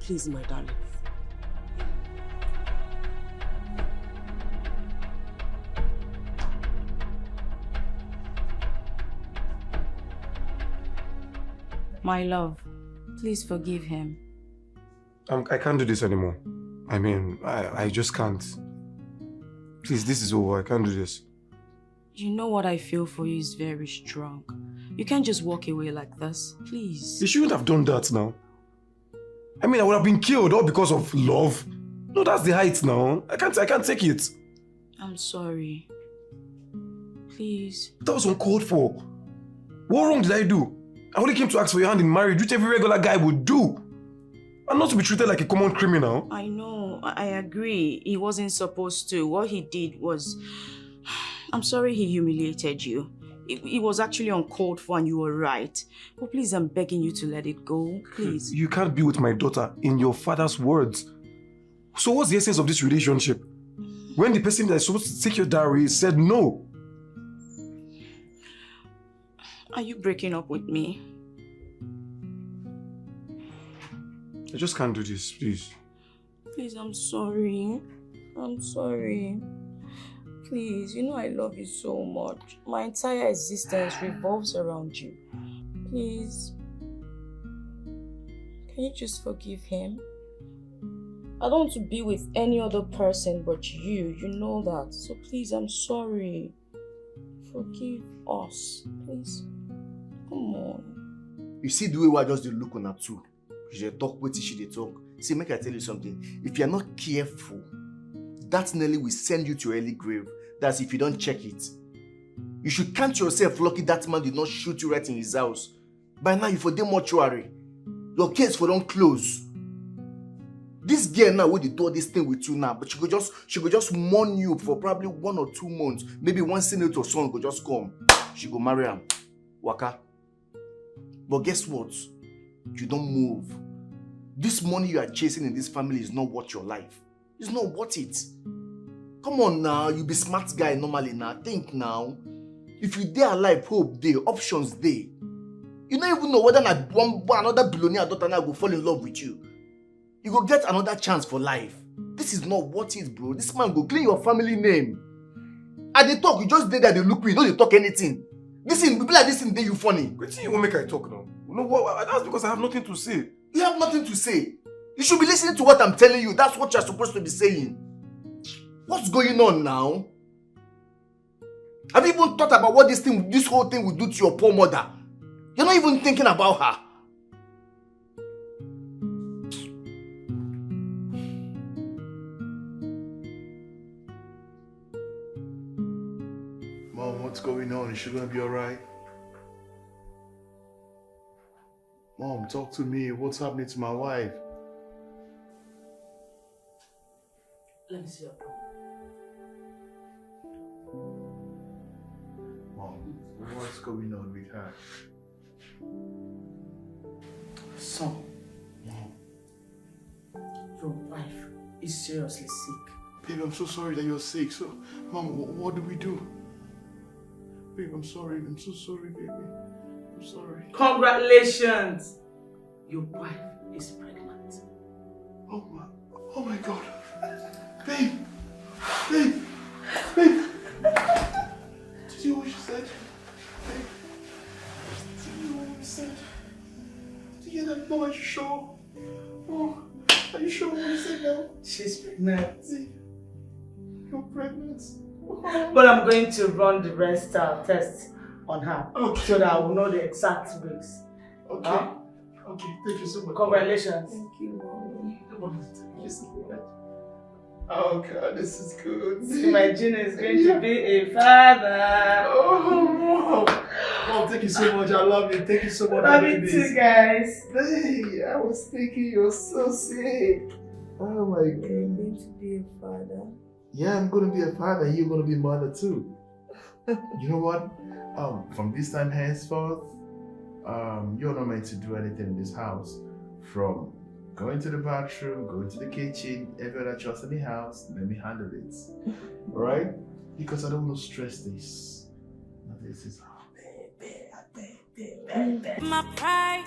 Please, my darling. My love, please forgive him. I'm, I can't do this anymore. I mean, I, I just can't. Please, this is over. I can't do this. You know what I feel for you is very strong. You can't just walk away like this, please. You shouldn't have done that now. I mean, I would have been killed all because of love. No, that's the height now. I can't, I can't take it. I'm sorry. Please. That was uncalled for. What wrong did I do? I only came to ask for your hand in marriage, which every regular guy would do. And not to be treated like a common criminal. I know, I I agree. He wasn't supposed to. What he did was. I'm sorry he humiliated you. It, it was actually uncalled for and you were right. But please, I'm begging you to let it go. Please. You can't be with my daughter in your father's words. So what's the essence of this relationship? When the person that is supposed to take your dowry said no. Are you breaking up with me? I just can't do this, please. Please, I'm sorry. I'm sorry. Please, you know I love you so much. My entire existence revolves around you. Please, can you just forgive him? I don't want to be with any other person but you. You know that. So please, I'm sorry. Forgive us, please. Come on. You see the way I just dey look on her too. She dey talk wetin she dey talk. See, make I tell you something. If you are not careful, that Nelly will send you to early grave. That's if you don't check it. You should count yourself lucky that man did not shoot you right in his house. By now, you for the mortuary. Your case for don't close. This girl now wey dey do all this thing with you now, but she go just she go just mourn you for probably one or two months. Maybe one senator son go just come. She go marry him. Waka. But guess what? You don't move. This money you are chasing in this family is not worth your life. It's not worth it. Come on now, you be smart guy normally now. Think now. If you dey alive, hope dey, options dey. You don't even know whether na one, one another billionaire daughter now go fall in love with you. You go get another chance for life. This is not worth it, bro. This man go clean your family name. I dey talk, you just dey there dey look me, you no dey talk anything. This thing, be like this thing dey you funny. Wetin you wan make I talk now? No, what, that's because I have nothing to say. You have nothing to say. You should be listening to what I'm telling you. That's what you're supposed to be saying. What's going on now? Have you even thought about what this thing, this whole thing will do to your poor mother? You're not even thinking about her. What's going on? Is she gonna be all right? Mom, talk to me. What's happening to my wife? Let me see your phone. Mom, what's going on with her? Son, Mom, your wife is seriously sick. Babe, I'm so sorry that you're sick. So, Mom, wh- what do we do? Babe, I'm sorry. I'm so sorry, baby. I'm sorry. Congratulations! Your wife is pregnant. Oh my, oh my God. Babe, babe, babe. Did you hear what she said? Babe, did you hear what she said? Did you hear that? Mom, are you sure? Oh, are you sure what you said now? She's pregnant. You're pregnant. But I'm going to run the rectal test on her Okay. So that I will know the exact weeks. Okay. Huh? Okay. Thank you so much. Congratulations. Thank you, mommy. Thank you so much. Oh God, this is good. My Junior is going to be a father. Oh, Mom. Mom, thank you so much. I love you. Thank you so much. Love for you doing too, this. Guys. Hey, I was thinking you're so sick. Oh my You're God. going to be a father. Yeah, I'm gonna be a father. You're gonna be a mother too. You know what? Um, from this time henceforth, um, you're not meant to do anything in this house. From going to the bathroom, going to the kitchen, every other chores in the house, let me handle it. All right? Because I don't want to stress this. This is My pride,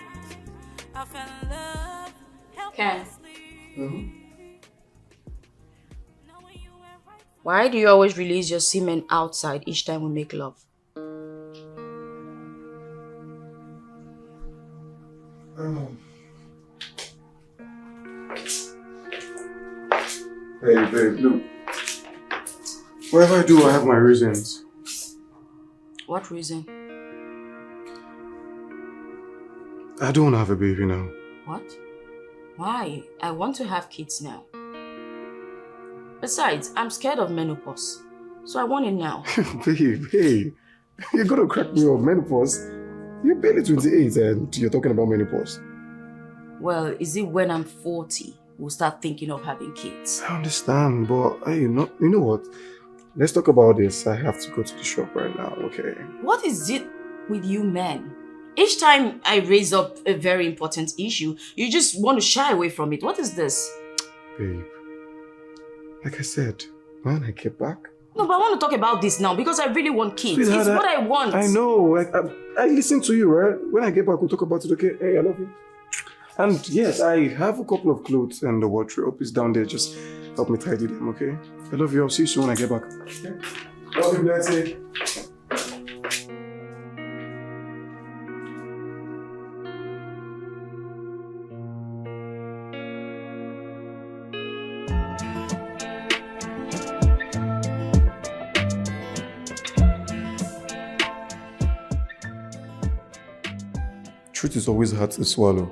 I fell in love. Ken, Mhm. Why do you always release your semen outside each time we make love? Um, Hey, babe, look. Whatever I do, I have my reasons. What reason? I don't want to have a baby now. What? Why? I want to have kids now. Besides, I'm scared of menopause. So I want it now. Babe, hey, you're gonna crack me up. Menopause? You're barely twenty-eight and you're talking about menopause. Well, is it when I'm forty we'll start thinking of having kids? I understand, but hey, you know, you know what? Let's talk about this. I have to go to the shop right now, okay? What is it with you men? Each time I raise up a very important issue, you just want to shy away from it. What is this? Babe, like I said, when I get back, No, but I want to talk about this now because I really want kids. Sweetheart, It's what I- I want. I know. I, I, I listen to you, right? When I get back, we'll talk about it, okay? Hey, I love you. And yes, I have a couple of clothes in the wardrobe. It's down there. Just help me tidy them, okay? I love you. I'll see you soon when I get back. Love you, Blanty. Truth is always hard to swallow.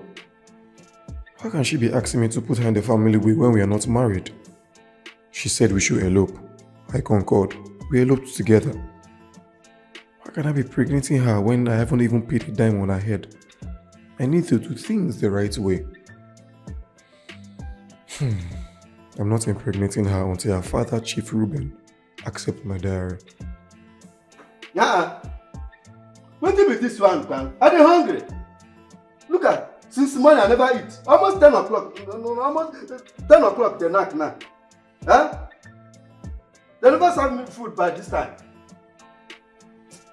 How can she be asking me to put her in the family way when we are not married? She said we should elope. I concurred. We eloped together. How can I be pregnanting her when I haven't even paid a dime on her head? I need to do things the right way. Hmm. I'm not impregnating her until her father, Chief Reuben, accepts my diary. Nah. Wetin be this one, man? I dey hungry. Look at, since morning I never eat. Almost ten o'clock. No, no, no, almost ten o'clock dey knack now. Huh? They never serve me food by this time.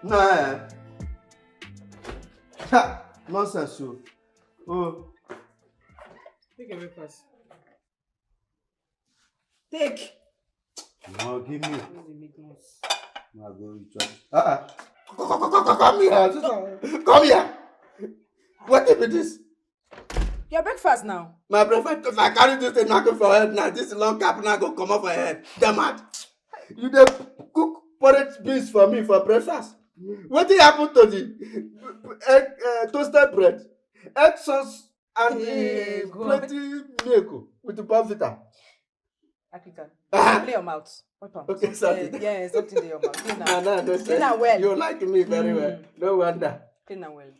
Nah. Eh. Ha! Nonsense, so. Oh. Take a breakfast. Take. No, give me. No, go eat. Ah, ah. Come here, sister. Come here. What be this? Your breakfast now. My breakfast, if I carry this thing, knock it for head now. This long cap now go come off my head. Damn it. You dey cook porridge beans for me for breakfast. Wetin happen to the egg, uh, toasted bread, egg sauce, and Hey, the God. Plenty milk with the bonfita? Africa. Clean your mouth. Wipe am. Okay, something, sorry. Eh, yeah, something dey your mouth. Clean am. Nah, nah, no, clean am well. You like me very well. Mm. No wonder. Clean am well.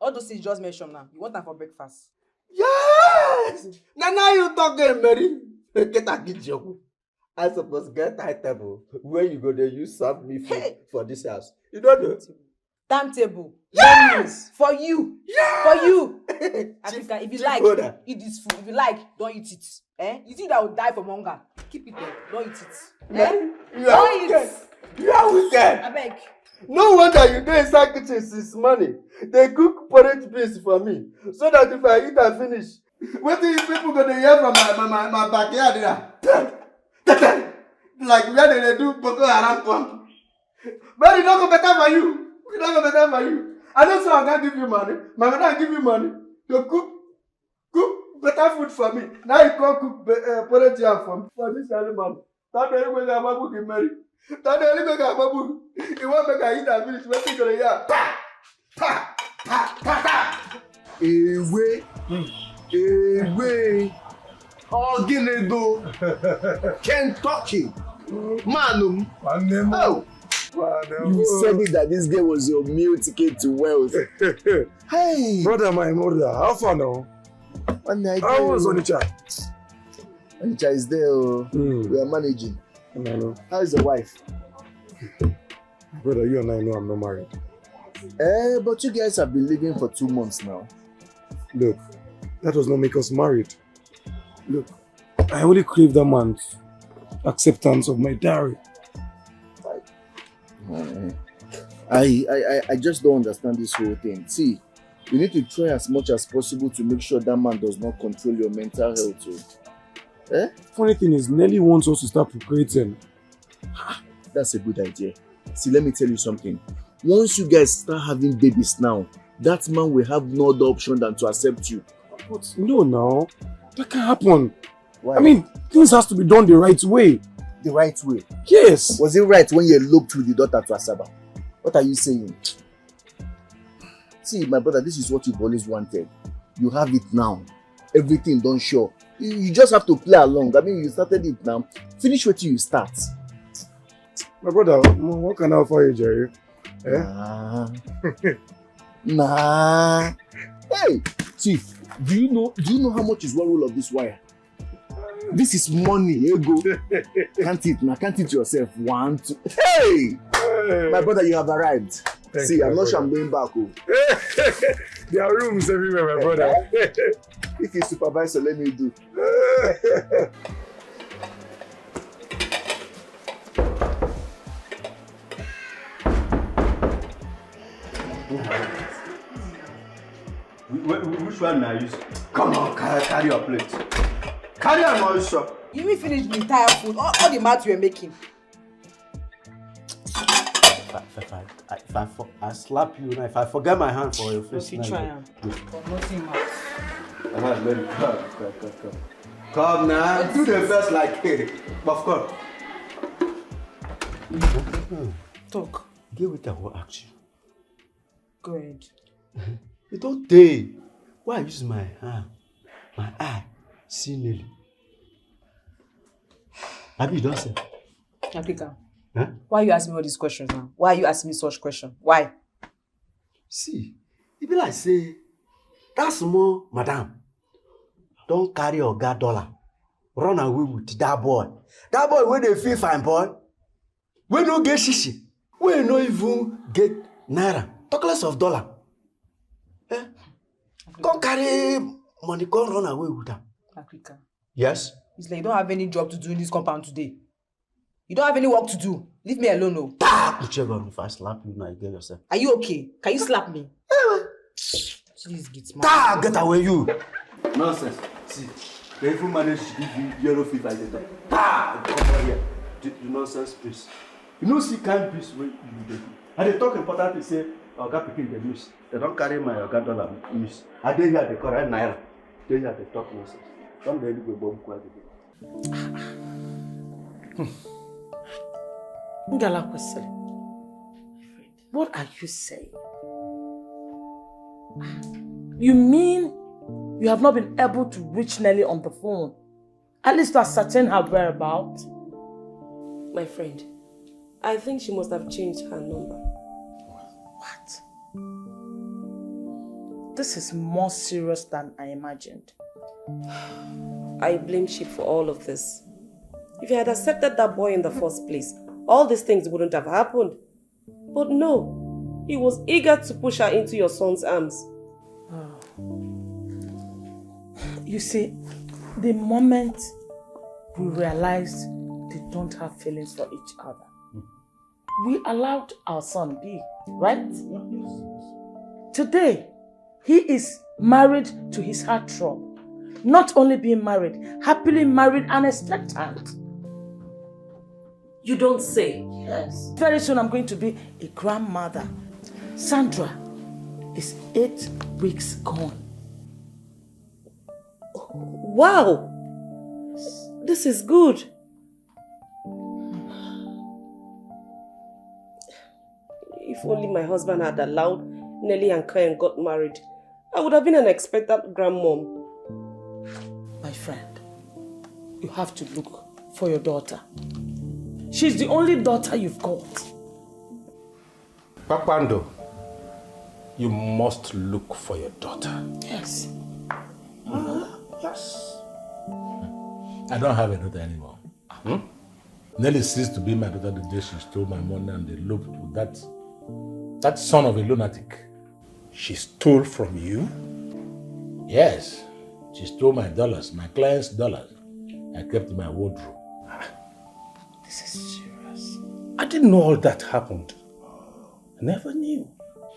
All those things you just mentioned now, you want am for breakfast? Yes! Now, now you talking, Mary. Get a good job. I suppose get high table where you go dey use serve me food. Hey! For this house. You don't know? Timetable. Yes! Menu for you. Yes! For you. Chief, Africa, if you like, eat this food. If you like, don't eat it. Eh? You think that I will die from hunger? Keep it there. Don't eat it. Eh? Don't eat. You are wicked. You are wicked. Abeg. No wonder you dey inside kitchen since morning. Dey cook porridge beans for me so that if I eat and finish, wetin you people go dey hear from my, my, my, my backyard here? Like where they dey do Boko Haram pump. But e no go better for you. E no go better for you. I know say Oga give you money. My mother give you money to cook, cook better food for me. Now you come cook be- uh, porridge yam for me. For this early morning. Tade eluigwe ga-agbagbu gị, Mary. Tade eluigwe ga-agbagbu gị. You wan make I eat and finish? Wetin you go dey hear? Pa! Pa! Pa! Pa! Pa! Ewe. Ewe. Oginigo. Kentucky. Man, um, Nwanne m. Oh. Nwanne m. You said it that this girl was your meal ticket to wealth. Hey. Brother, my mother, how far now? Nwanne, I How was dey- Onitsha? Onitsha is there, oh. Hmm. We are managing. I know. How is the wife? Brother, you and I know I'm not married. Eh, but you guys have been living for two months now. Look, that does not make us married. Look, I only crave that man's acceptance of my dowry. I, I, I, I just don't understand this whole thing. See, you need to try as much as possible to make sure that man does not control your mental health. Oh. Eh? Funny thing is, Nelly wants us to start procreating. That's a good idea. See, let me tell you something. Once you guys start having babies now, that man will have no other option than to accept you. But no, now. That can't happen. Why? I mean, things has to be done the right way. The right way? Yes. Was it right when you eloped with the daughter to Asaba? What are you saying? See, my brother, this is what you've always wanted. You have it now. Everything done sure. You, you just have to play along. I mean, you started it now. Finish what you start. My brother, what can I offer you, Jerry? Eh? Nah. Nah. Hey, chief, do you know do you know how much is one roll of this wire? This is money, ego. Count it now, count it yourself. One, two. Hey! Hey! My brother, you have arrived. Thank See, you, I'm not sure I'm going back home. There are rooms everywhere, my brother. If you supervise, so let me do. Wh- wh- Which one may I use? Come on, carry, carry your plate. Carry am on, sir. You will finish the entire food, all, all the mouth you were making. If I, if I, if I, if I, for, I slap you now. If I forget my hand for your face, you now, try you am. For nothing mouth. Come, come, come, come. Come now, do the first like popcorn. Talk. Get wetin I wan ask you. Go ahead. You don't dey. Why I use my hand, my eye, see Nelly? Abi you don sef? Africa. Huh? Why you ask me all these questions now? Why you ask me such question? Why? See, e be like say that small madam don carry oga dollar run away with that boy. That boy wey dey feel fine boy, wey no get shishi, wey no even get naira, talk less of dollar. Eh? Come carry money, come run away with am. Africa. Yes? It's like you don't have any job to do in this compound today. You don't have any work to do. Leave me alone, oh. Ta! Uchegon, if I slap you now, you get yourself. Are you okay? Can you slap me? Please get mad. Ta! Get away, you! Nonsense. See, they even manage to give you yellow fever. They talk. Ta! Come over here. The, the nonsense, please. You know, see kind peace wey you dey do. I dey talk important thing say, Oga pikin dey miss. They don carry my Oga dollar miss. I dey here, dey correct naira. Dey here, dey talk nonsense. Come dey look bomb quiet again. Ngala kwesịrị. What are you saying? You mean you have not been able to reach Nelly on the phone? At least to ascertain her whereabouts. My friend, I think she must have changed her number. What? This is more serious than I imagined. I blame Chief for all of this. If he had accepted that boy in the first place, all these things wouldn't have happened. But no, he was eager to push her into your son's arms. You see, the moment we realized they don't have feelings for each other, we allowed our son be, right? Today, he is married to his heartthrob. Not only being married, happily married and expectant. You don't say. Yes. Very soon I'm going to be a grandmother. Sandra is eight weeks gone. Wow! This is good. If only my husband had allowed Nelly and Karen got married, I would have been an expectant grandmom. My friend, you have to look for your daughter. She's the only daughter you've got. Kpakpando, you must look for your daughter. Yes. Yes. I don't have a daughter anymore. Nelly ceased to be my daughter the day she stole my money and eloped with that, that son of a lunatic. She stole from you? Yes. She stole my dollars, my clients' dollars. I kept in my wardrobe. This is serious. I didn't know all that happened. I never knew.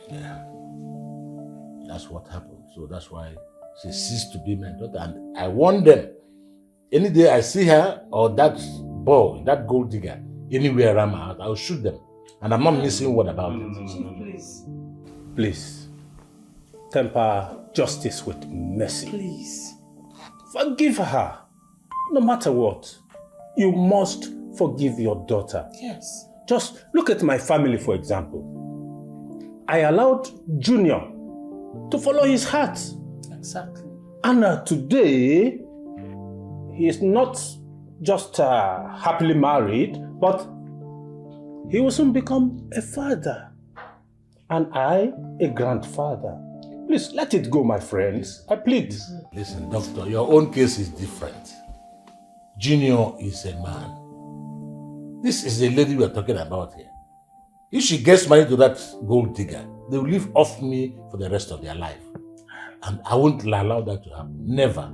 Yeah. That's what happened. So that's why she ceased to be my daughter. And I warned them. Any day I see her or that boy, that gold digger, anywhere around my house, I'll shoot them. And I'm not missing word about it. Chief, please. Please, temper justice with mercy. Please. Forgive her. No matter what, you must forgive your daughter. Yes. Just look at my family, for example. I allowed Junior to follow his heart. Exactly. And uh, today, he is not just uh, happily married, but he will soon become a father. And I, a grandfather. Please let it go, my friends. I plead. Listen, doctor, your own case is different. Junior is a man. This is a lady we are talking about here. If she gets married to that gold digger, they will live off me for the rest of their life. And I won't allow that to happen. Never.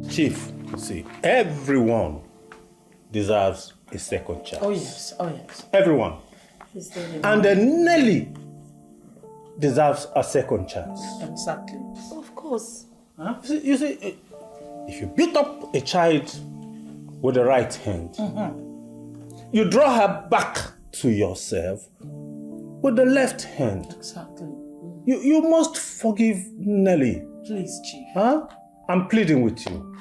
Chief, see, everyone deserves a second chance. Oh, yes. Oh, yes. Everyone. It's very And uh, Nelly deserves a second chance. Exactly. Of course. Huh? See, you see, eh, if you beat up a child with the right hand, you draw her back to yourself with the left hand. Exactly. You, you must forgive Nelly. Please, Chief. Huh? I'm pleading with you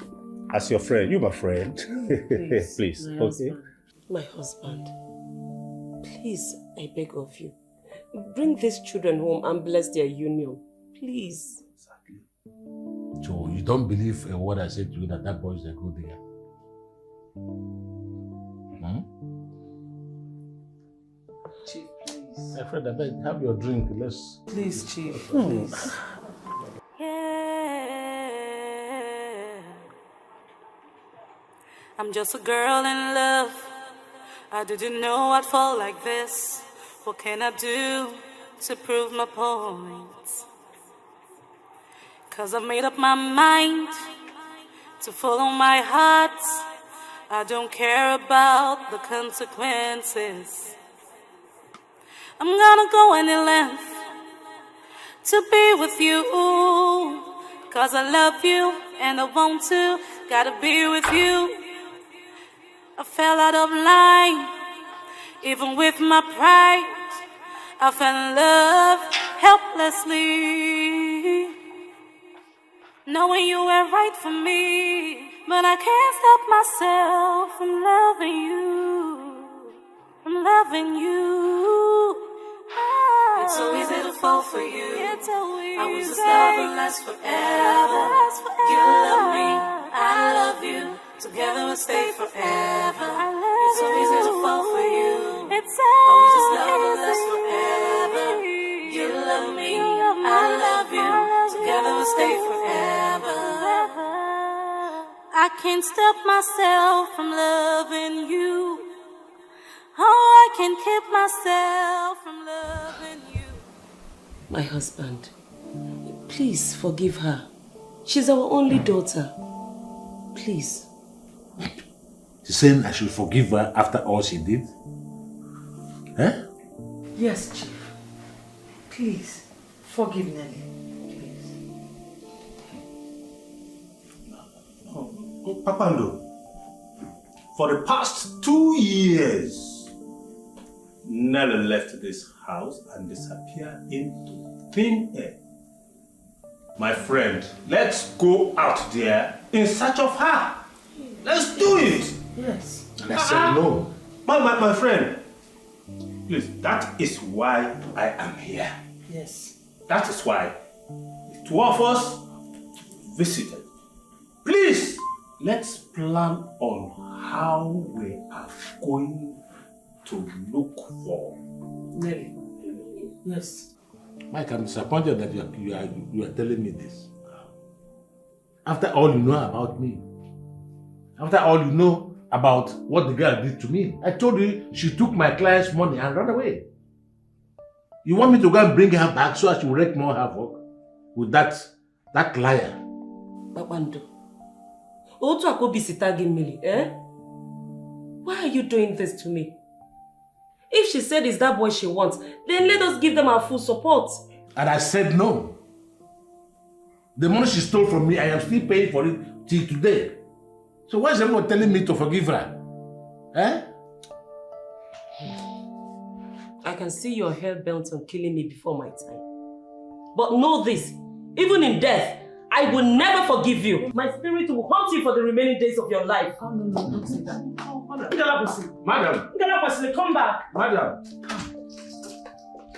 as your friend. You're my friend. Please, Please, my okay? Husband. My husband, please, I beg of you, bring these children home and bless their union. Please. So you don't believe a word I said to you that that boy is a good digger? Hmm? Chief, please. My friend, I beg, have your drink. Let's. Please, Chief, please. Yeah. I'm just a girl in love. I didn't know I'd fall like this. What can I do to prove my point? Cause I've made up my mind to follow my heart. I don't care about the consequences. I'm gonna go any length to be with you. Cause I love you and I want to. Gotta be with you. I fell out of line, even with my pride. I fell in love helplessly, knowing you were right for me. But I can't stop myself from loving you, from loving you. It's so easy to fall for you. It's so easy. I wish this love would last forever. Last forever. You love me, I love you. Together we'll stay forever. It's so easy to fall for you. It's always just love will last forever. You love me, I love you. Together we'll stay forever. I can't stop myself from loving you. Oh, I can't keep myself from loving you. My husband, please forgive her. She's our only daughter. Please. She's saying I should forgive her after all she did? Eh? Yes, Chief. Please, forgive Nelly. Please. Oh, oh, Papa Ndo, for the past two years, Nelly left this house and disappeared into thin air. My friend, let's go out there in search of her. Let's do it. Yes. And I said no. My, my, my friend, please, that is why I am here. Yes. That is why the two of us visited. Please, let's plan on how we are going to look for Nelly. Yes. Mike, I'm disappointed that you are, you are, you are telling me this. After all you know about me, after all you know about what the girl did to me, I told you she took my client's money and ran away. You want me to go and bring her back so as she will wreak more havoc with that, that liar? Kpakpando, otu a ka obi si taa gị mmiri, eh? Why are you doing this to me? If she said it's that boy she wants, then let us give them our full support. And I said no. The money she stole from me, I am still paying for it till today. So why is everyone telling me to forgive her? Eh? I can see you're hell bent on killing me before my time. But know this, even in death, I will never forgive you. My spirit will haunt you for the remaining days of your life. Oh, no, no, don't say that. Oh, madam. Madam. Madam. Come back. Madam.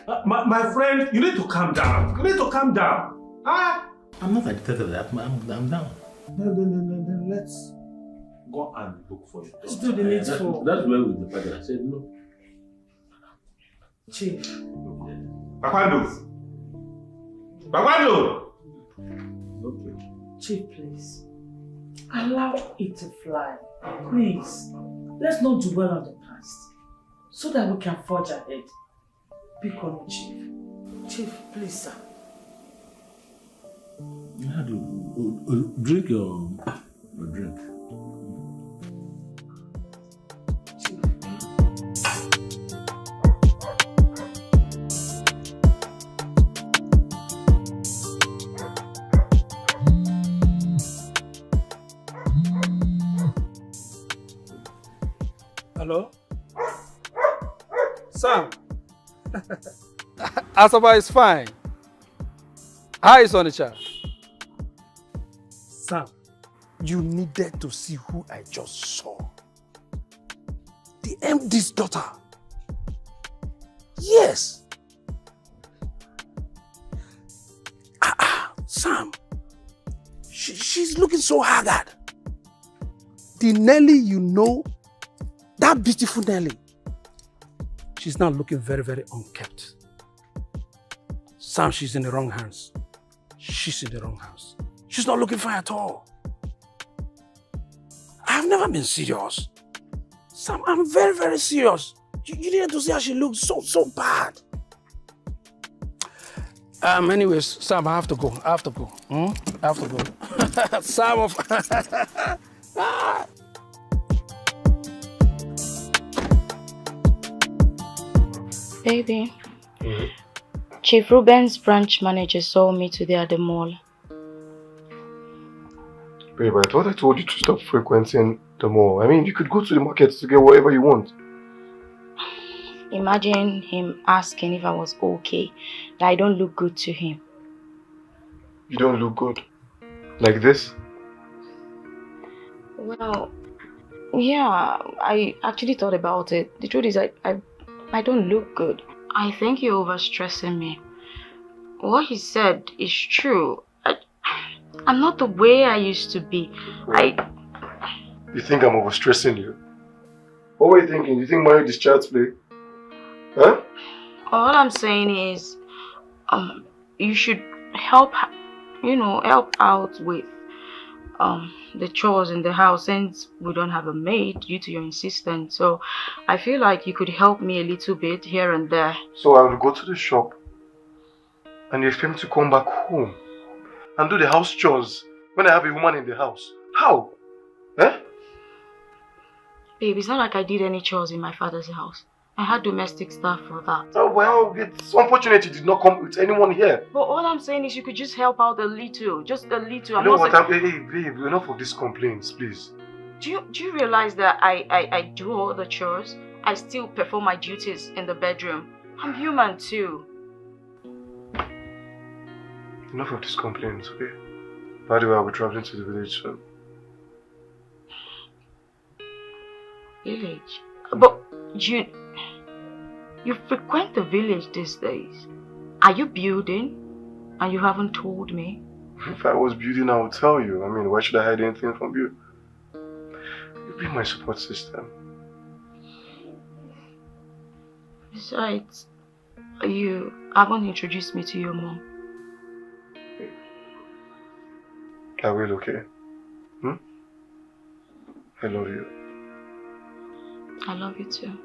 Uh, my, my friend, you need to calm down. You need to calm down. Ah! I'm not agitated. I'm, I'm, I'm down. No, no, no, no, no. Let's go and look for it. Let's do the needful. That's, that's where we departed. I said no. Chief. Kpakpando! Kpakpando! Okay. Chief, please. Allow it to fly. Please. Let's not dwell on the past so that we can forge ahead. Biko, Chief. Chief, please, sir. How do you, uh, uh, drink your, your drink? Hello? Sam. Asaba is fine. How is Onitsha? Sam, you needed to see who I just saw. The M D's daughter. Yes. Ah, ah, Sam. She, she's looking so haggard. The Nelly you know, that beautiful Nelly, she's not looking very, very unkempt. Sam, she's in the wrong hands. She's in the wrong hands. She's not looking fine at all. I've never been serious. Sam, I'm very, very serious. You, you didn't to see how she looked so, so bad. Um, anyways, Sam, I have to go. I have to go. Hmm? I have to go. Sam of... Ah! Baby, Chief Ruben's branch manager saw me today at the mall. Babe, I thought I told you to stop frequenting the mall. I mean, you could go to the market to get whatever you want. Imagine him asking if I was okay, that I don't look good to him. You don't look good. Like this? Well, yeah, I actually thought about it. The truth is, I, I, I don't look good. I think you're overstressing me. What he said is true. I, I'm not the way I used to be. I. You think I'm overstressing you? What were you thinking? You think marriage is child's play? Huh? All I'm saying is, um, you should help, you know, help out with um the chores in the house since we don't have a maid due to your insistence. So I feel like you could help me a little bit here and there. So I will go to the shop and you expect me to come back home and do the house chores when I have a woman in the house? How? Eh? Babe, it's not like I did any chores in my father's house. I had domestic staff for that. Oh, well, it's unfortunate you did not come with anyone here. But all I'm saying is you could just help out a little, just a little. You I'm know not what? saying- I'm, hey, hey, babe, enough of these complaints, please. Do you, do you realize that I, I, I do all the chores? I still perform my duties in the bedroom. I'm human too. Enough of these complaints, okay? By the way, I'll be traveling to the village soon. Village? But you, you frequent the village these days. Are you building and you haven't told me? If I was building, I would tell you. I mean, why should I hide anything from you? You've been my support system. Besides, you haven't introduced me to your mom. I will, okay? Hmm? I love you. I love you too.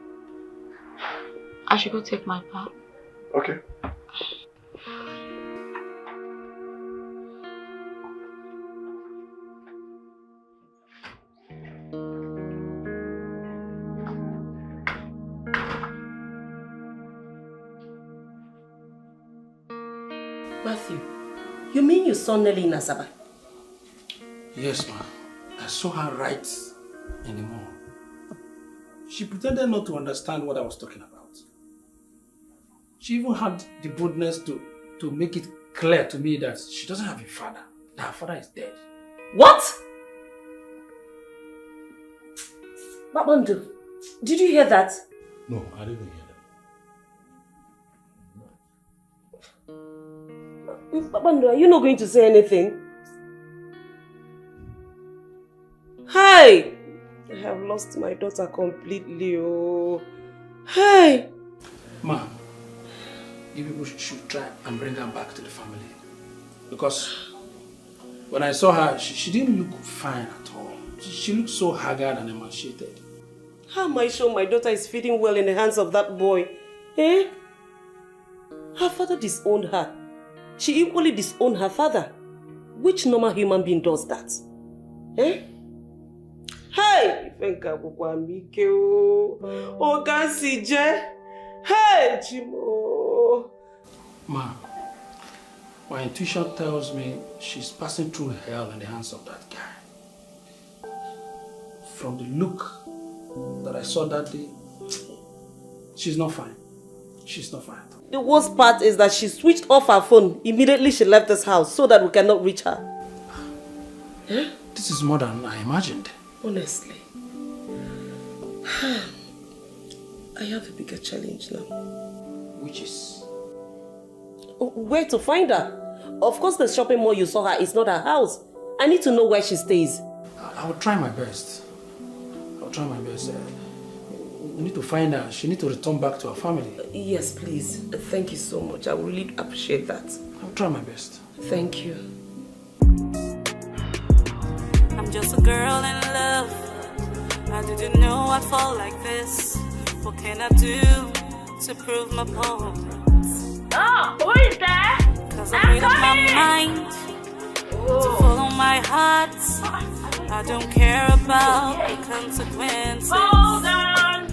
I should go take my bath. Okay. Matthew, you mean you saw Nelly in Asaba? Yes, ma. I saw her right in the mall. She pretended not to understand what I was talking about. She even had the boldness to, to make it clear to me that she doesn't have a father, that her father is dead. What? Babando, did you hear that? No, I didn't hear that. Babando, are you not going to say anything? Hey! I have lost my daughter completely. Oh. Hey! Ma, you people should try and bring her back to the family. Because when I saw her, she, she didn't look fine at all. She, she looked so haggard and emaciated. How am I sure my daughter is feeding well in the hands of that boy? Eh? Her father disowned her. She equally disowned her father. Which normal human being does that? Eh? Hey! Ifenka Bukwamike o. Oga Sije. Hey, Jimo. Ma, my intuition tells me she's passing through hell in the hands of that guy. From the look that I saw that day, she's not fine. She's not fine. The worst part is that she switched off her phone immediately she left this house so that we cannot reach her. This is more than I imagined. Honestly. I have a bigger challenge now. Which is? Oh, where to find her? Of course, the shopping mall you saw her is not her house. I need to know where she stays. I, I will try my best. I'll try my best. Uh, we need to find her. She need to return back to her family. Yes, please. Thank you so much. I would really appreciate that. I'll try my best. Thank you. I'm just a girl in love. I didn't know I'd fall like this. What can I do to prove my point? Oh, who is there? Cause I made up my mind to follow my heart. I don't care about the consequences. Hold on.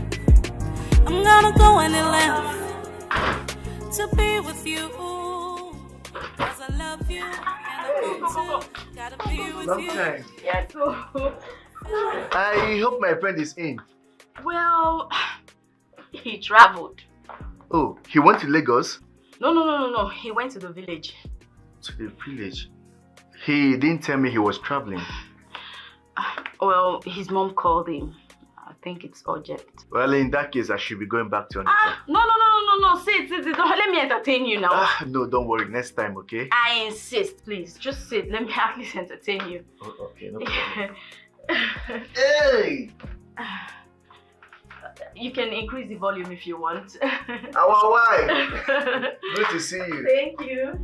I'm gonna go any length to be with you. Cause I love you and I need to. Gotta be with Long you. Time. Yes, oh. I hope my friend is in. Well, he traveled. Oh, he went to Lagos? No, no, no, no, no. He went to the village. To the village? He didn't tell me he was traveling. Well, his mom called him. I think it's urgent. Well, in that case, I should be going back to Onitsha. Ah, no, no, no, no, no. Sit, sit, sit. Don't, let me entertain you now. Ah, no, don't worry. Next time, okay? I insist, please. Just sit. Let me at least entertain you. Oh, okay, no problem. Hey! You can increase the volume if you want. Our wife! Good to see you. Thank you.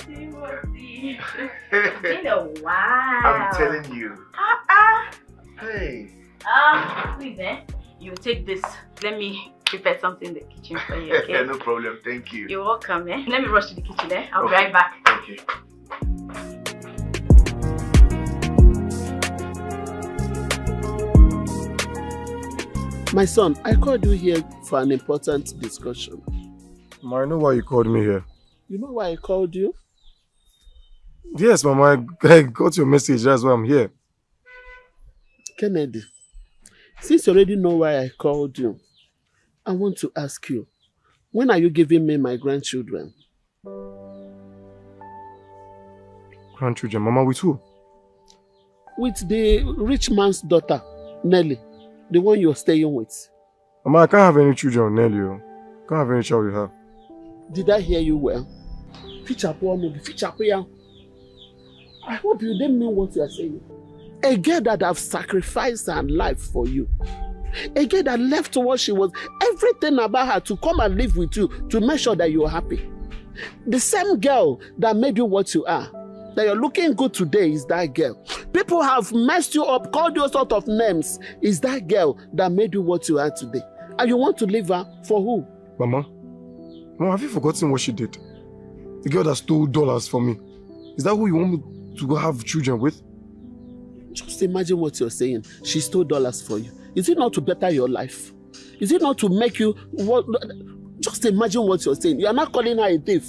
Timothy. It's been a while. I'm telling you. Ah, ah. Hey. Ah, please, eh? You take this. Let me prepare something in the kitchen for you, okay? No problem. Thank you. You're welcome, eh? Let me rush to the kitchen, eh? I'll be Okay. Right back. Thank you. My son, I called you here for an important discussion. Ma, I know why you called me here. You know why I called you? Yes, Mama, I, I got your message. That's why I'm here. Kennedy, since you already know why I called you, I want to ask you, when are you giving me my grandchildren? Grandchildren, Mama, with who? With the rich man's daughter, Nelly, the one you're staying with. Mama, I can't have any children, Nelly. Oh. Can't have any child with her. Did I hear you well? Fichapụ ọnụ gị, fichapụ ya. I hope you didn't mean what you are saying. A girl that have sacrificed her life for you. A girl that left what she was, everything about her to come and live with you to make sure that you're happy. The same girl that made you what you are, that you're looking good today is that girl. People have messed you up, called you all sort of names. Is that girl that made you what you are today. And you want to leave her for who? Mama, Mama, have you forgotten what she did? The girl that stole dollars for me. Is that who you want me to go have children with? Just imagine what you're saying. She stole dollars for you. Is it not to better your life? Is it not to make you what? Just imagine what you're saying. You are not calling her a thief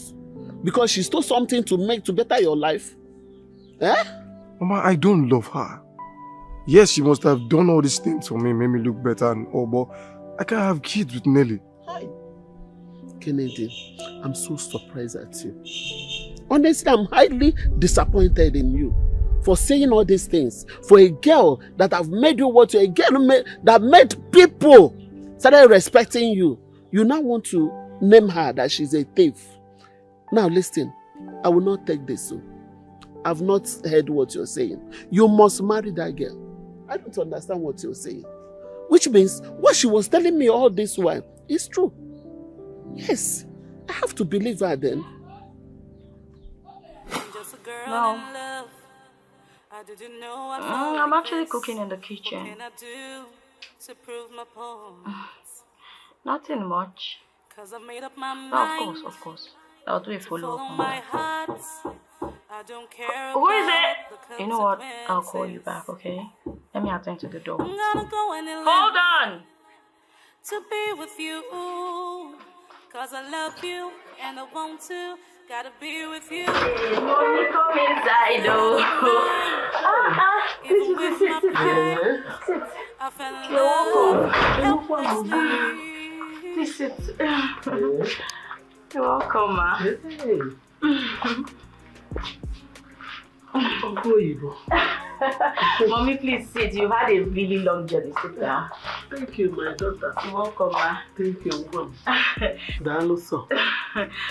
because she stole something to make to better your life. Eh? Mama, I don't love her. Yes, she must have done all these things for me, made me look better and all, but I can't have kids with Nelly. Hi. Kennedy, I'm so surprised at you. Honestly, I'm highly disappointed in you for saying all these things. For a girl that have made you what you, a girl made, that made people started respecting you, you now want to name her that she's a thief. Now listen, I will not take this. So I've not heard what you're saying. You must marry that girl. I don't understand what you're saying. Which means what she was telling me all this while is true. Yes, I have to believe her then. No. Mm, I'm actually cooking in the kitchen. Nothing much. No, of course, of course. I'll do a follow up on that. Who is it? You know what? I'll call you back, okay? Let me attend to the door. Hold on. To be with you, cause I love you and I want to, gotta be with you. Mommy, come inside, oh. Ah, ah, this is it, sit, sit, sit. Sit. I fell in You're welcome. love You're welcome. helplessly. Please sit. You're welcome, ma. Uncle Oyibo. Mommy, please sit. You've had a really long journey. Sit down. Thank you, my daughter. You're welcome, ma. Thank you, mom. Daalụ sọ.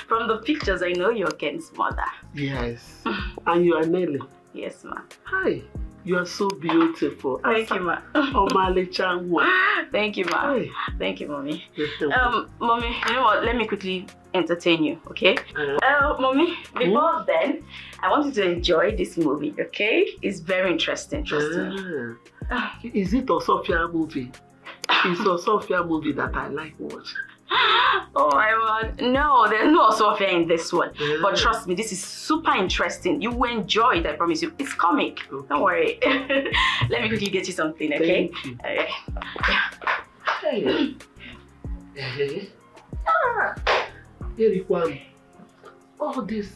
From the pictures, I know you're Ken's mother. Yes. And you are Nelly. Yes, ma. Hi. You are so beautiful. Thank you, ma. Ọmalịcha nwa. Thank you, ma. Hi. Thank you, mommy. Yes, sir. Um, mommy, you know what? Let me quickly entertain you, okay? Uh, Uh, mommy, before then, I want you to enjoy this movie, okay? It's very interesting, trust me. Ah. Is it Osofia movie? It's Osofia movie that I like watch. Oh my word. No, there's no Osofia in this one. Yeah. But trust me, this is super interesting. You will enjoy it, I promise you. It's comic. Don't worry. Let me quickly get you something, okay? Thank you. Alright. Hey. Eh. Ah. Erikwa m. All this.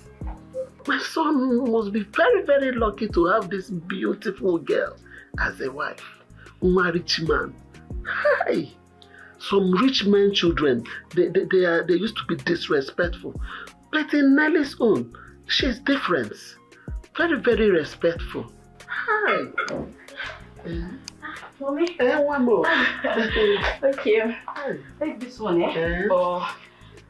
My son must be very, very lucky to have this beautiful girl as a wife. Nwa rich man. Hi. Some rich men children, they, they, they, are, they used to be disrespectful. But in Nelly's own, she's different. Very, very respectful. Hi. Eh? Mommy. Eh, one more. Okay. Take this one, eh? Eh? But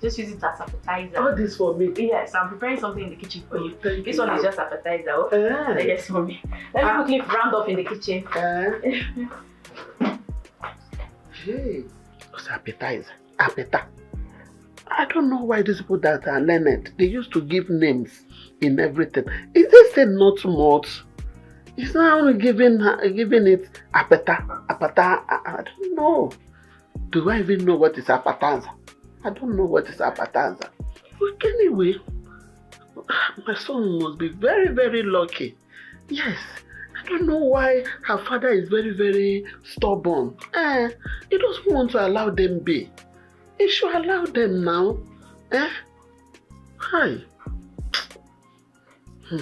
just use it as appetizer. All this for me? Yes, I'm preparing something in the kitchen for you. This one is just appetizer. Oh. Eh. Yes, Mommy. Let me quickly round off in the kitchen. Eh? Hey, what's appetizer? Appetizer. I don't know why these people that are learned, they used to give names in everything. Is this thing not malt? It's now giving giving it appetizer, appetizer. I, I don't know. Do I even know what is appetizer? I don't know what is appetizer. But anyway, my son must be very, very lucky. Yes, I don't know why her father is very, very stubborn. Eh, he doesn't want to allow them be. He should allow them now. Eh? Hi. Hmm.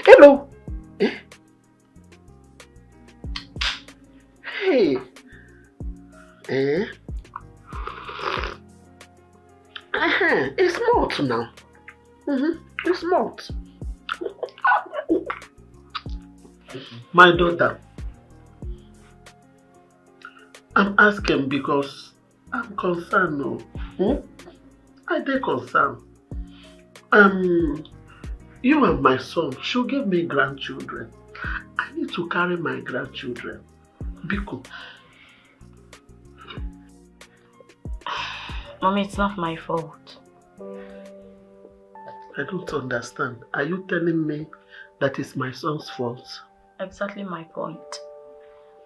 Hello. Eh? Hey. Eh? Uh-huh. It's malt now. Mm-hmm. It's malt. My daughter, I'm asking because I'm concerned. No. Hmm? I dey concerned. Um, you and my son should give me grandchildren. I need to carry my grandchildren. Biko. Mommy, it's not my fault. I don't understand. Are you telling me that it's my son's fault? Exactly my point.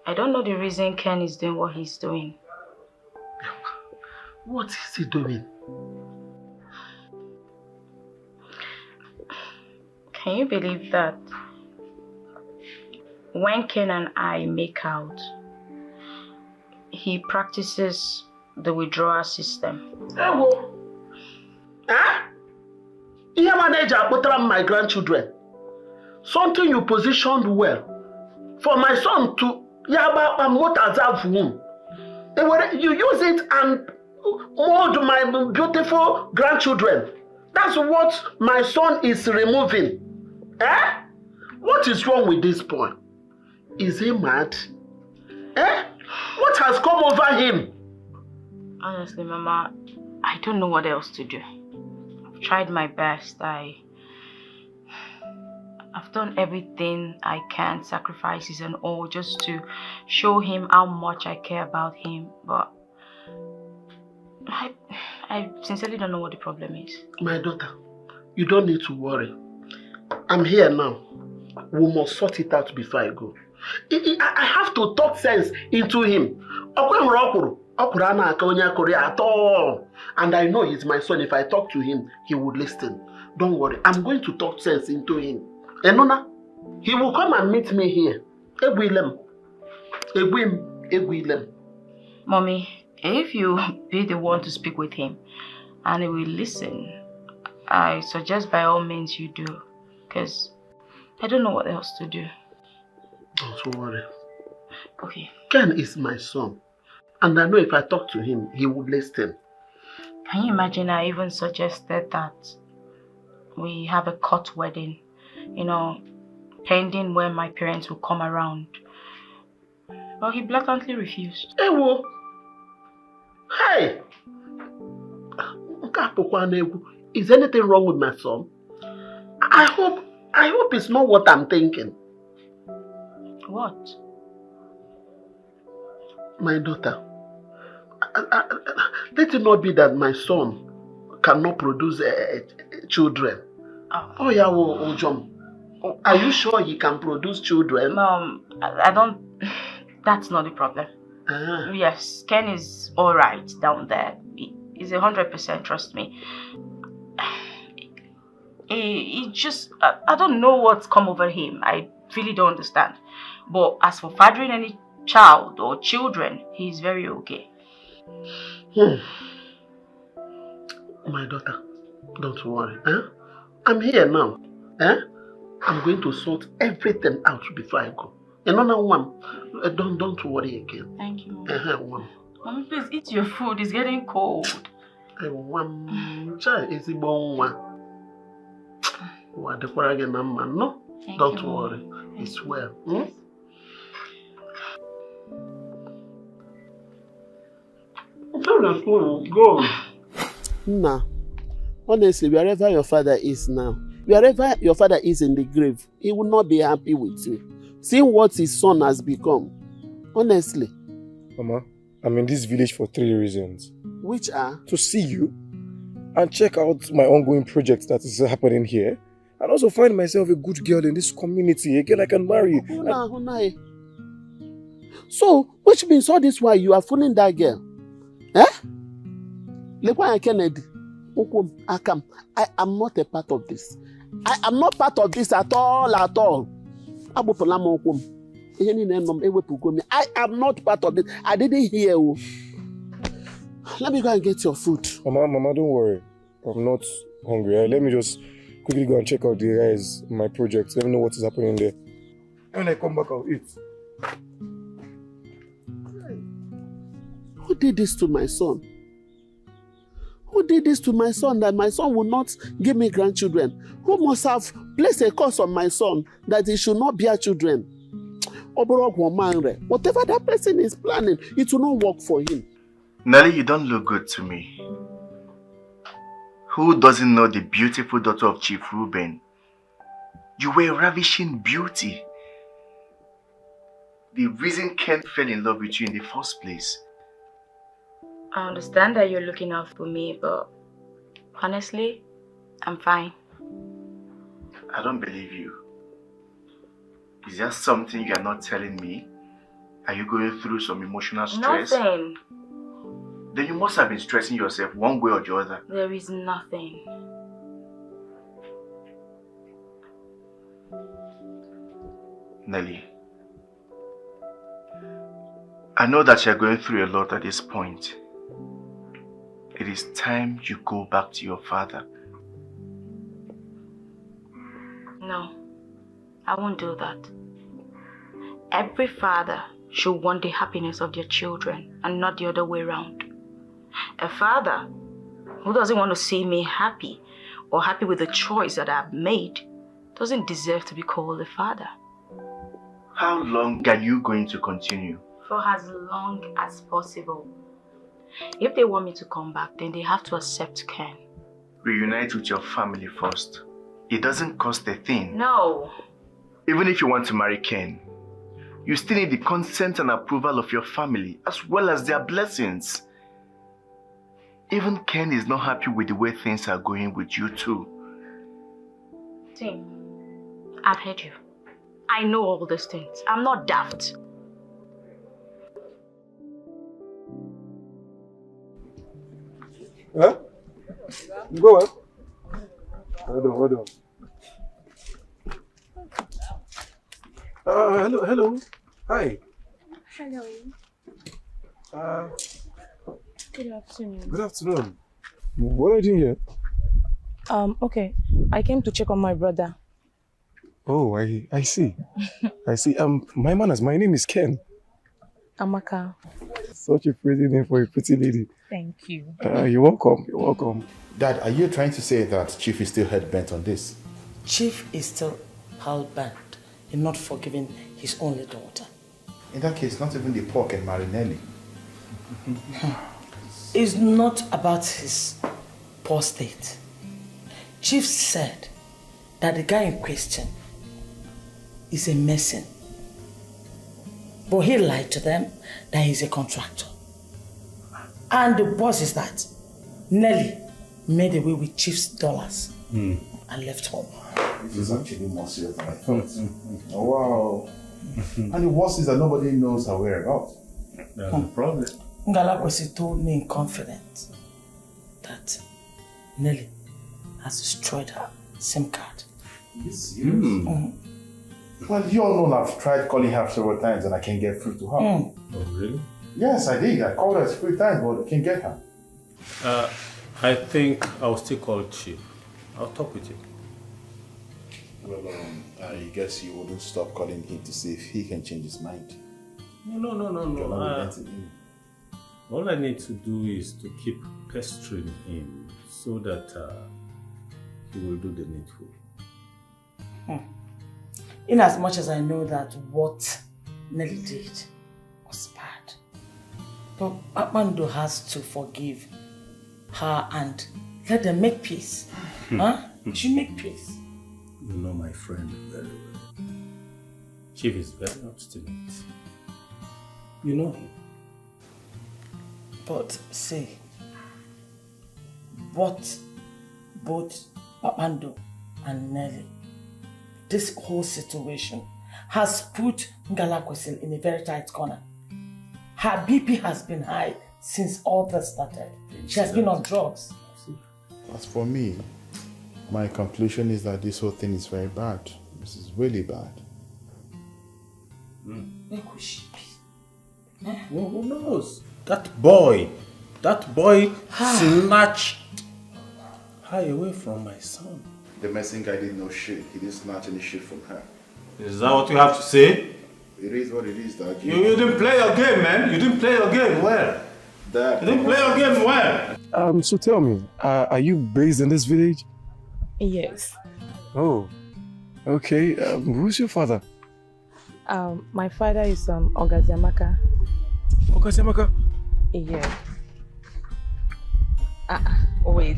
I don't know the reason Ken is doing what he's doing. What is he doing? Can you believe that when Ken and I make out, he practices the withdrawal system? Ewo. Huh? Ihe ma na-eji akpụtara m my grandchildren. Something you positioned well. For my son to ya gba akpa motor that womb. You use it and mold my beautiful grandchildren. That's what my son is removing. Eh? What is wrong with this boy? Is he mad? Eh? What has come over him? Honestly, Mama, I don't know what else to do. I've tried my best. I I've done everything I can, sacrifices and all, just to show him how much I care about him. But I, I sincerely don't know what the problem is. My daughter, you don't need to worry. I'm here now. We must sort it out before I go. I, I, I have to talk sense into him. Okwe hụrụ ọkwụrụ, ọkwụrụ a na-aka onye akụrụ ya at all. And I know he's my son. If I talk to him, he would listen. Don't worry. I'm going to talk sense into him. Enona, he will come and meet me here. Egwile m. Egwi m. Egwile m. Mommy, if you be the one to speak with him and he will listen, I suggest by all means you do. Because I don't know what else to do. Don't worry. Okay. Ken is my son. And I know if I talk to him, he would listen. Can you imagine? I even suggested that we have a court wedding, you know, pending when my parents will come around. But he blatantly refused. Ewo! Hey! Nke a bụkwa n'egwu. Is anything wrong with my son? I hope, I hope it's not what I'm thinking. What? My daughter, I, I, I, let it not be that my son cannot produce uh, children. Oh. Oh, yeah, oh, oh, John. Are you sure he can produce children? Mom, I, I don't. That's not the problem. Ah. Yes, Ken is all right down there. He, he's a hundred percent, trust me. He, he just, I, I don't know what's come over him. I really don't understand. But as for fathering any child or children, he's very okay. Hmm. My daughter, don't worry. Eh? I'm here now. Eh? I'm going to sort everything out before I go. Enona, nwa m, eh, don't, don't worry again. Thank you, Mom. Eh, eh, nwa m. Mommy, please eat your food. It's getting cold. Eh, nwa m, cha, ezigbo nwa. Ụwa dịkwara gị na mma, no? Don't worry. It's well. Hmm? It's all right. Go on. Go on. Nah. Honestly, wherever your father is now, wherever your father is in the grave, he will not be happy with you. Seeing what his son has become. Honestly. Mama, I'm in this village for three reasons. Which are? To see you and check out my ongoing project that is happening here. And also find myself a good girl in this community, a girl I can marry. Huna, huna, eh. So, which means all this while you are fooling that girl? Eh? Lekwa ya Kennedy. Ụkwụ m, aka m. I am not a part of this. I am not part of this at all, at all. Agbụpụla m ụkwụ m. Ihe niile nọ m, ewepụgo m. I am not part of this. I didn't hear you. Let me go and get your food. Mama, Mama, don't worry. I'm not hungry. Eh? Let me just quickly go and check out the guys, my project. Let me know what is happening there. When I come back, I'll eat. Who did this to my son? Who did this to my son that my son will not give me grandchildren? Who must have placed a curse on my son that he should not bear children? Ọ bụrụ ọgwụ ọma nre, whatever that person is planning, it will not work for him. Nelly, you don't look good to me. Who doesn't know the beautiful daughter of Chief Reuben? You were a ravishing beauty. The reason Ken fell in love with you in the first place. I understand that you're looking out for me, but honestly, I'm fine. I don't believe you. Is there something you are not telling me? Are you going through some emotional stress? Nothing. Then you must have been stressing yourself one way or the other. There is nothing. Nelly, I know that you're going through a lot at this point. It is time you go back to your father. No, I won't do that. Every father should want the happiness of their children and not the other way around. A father who doesn't want to see me happy or happy with the choice that I've made doesn't deserve to be called a father. How long are you going to continue? For as long as possible. If they want me to come back, then they have to accept Ken. Reunite with your family first. It doesn't cost a thing. No. Even if you want to marry Ken, you still need the consent and approval of your family as well as their blessings. Even Ken is not happy with the way things are going with you two. Tim, I've heard you. I know all these things. I'm not daft. Huh? You go well? Hold on, hold on. Uh, hello, hello. Hi. Hello. Uh, Good afternoon. Good afternoon. What are you doing here? Um, okay. I came to check on my brother. Oh, I, I see. I see. Um, my manners, my name is Ken. Amaka. Such a pretty name for a pretty lady. Thank you. Uh, you're welcome. You're welcome. Dad, are you trying to say that Chief is still hell-bent on this? Chief is still hell-bent in not forgiving his only daughter. In that case, not even the poor can marry Nelly. It's not about his poor state. Chief said that the guy in question is a mason. But he lied to them that he's a contractor. And the worst is that Nelly made away with Chief's dollars and left home. This is actually more serious than I thought. Oh, wow. And the worst is that nobody knows her whereabouts. That's the problem. Ngalakwesi told me in confidence that Nelly has destroyed her SIM card. Are you serious? Well, you all know I've tried calling her several times and I can't get through to her. Oh, really? Yes, I did. I called her three times, but I can't get her. Uh, I think I'll still call Chief. I'll talk with him. Well, um, I guess you wouldn't stop calling him to see if he can change his mind. No, no, no, no, no. You're not Uh, relenting him. All I need to do is to keep pestering him so that, uh, he will do the needful. Hmm. In as much as I know that what Nelly did was bad, but Kpakpando has to forgive her and let them make peace. Huh? She make peace. You know my friend very well. Chief is very obstinate. You know him. But see, what both Kpakpando and Nelly, this whole situation has put Ngala Kwesili in a very tight corner. Her B P has been high since all this started. She has been on drugs. As for me, my conclusion is that this whole thing is very bad. This is really bad. Where could she be? Who, who knows? That boy, that boy snatched her away from my son. The missing guy did no shit. He didn't snatch any shit from her. Is that what you have to say? It is what it is, Dad. You, you didn't play your game, man. You didn't play your game well. Dad, You didn't play your game well. Um, so tell me, uh, are you based in this village? Yes. Oh, okay. Um, who's your father? Um, my father is um Ogaziamaka. Ogaziamaka? Yeah. Ah, wait.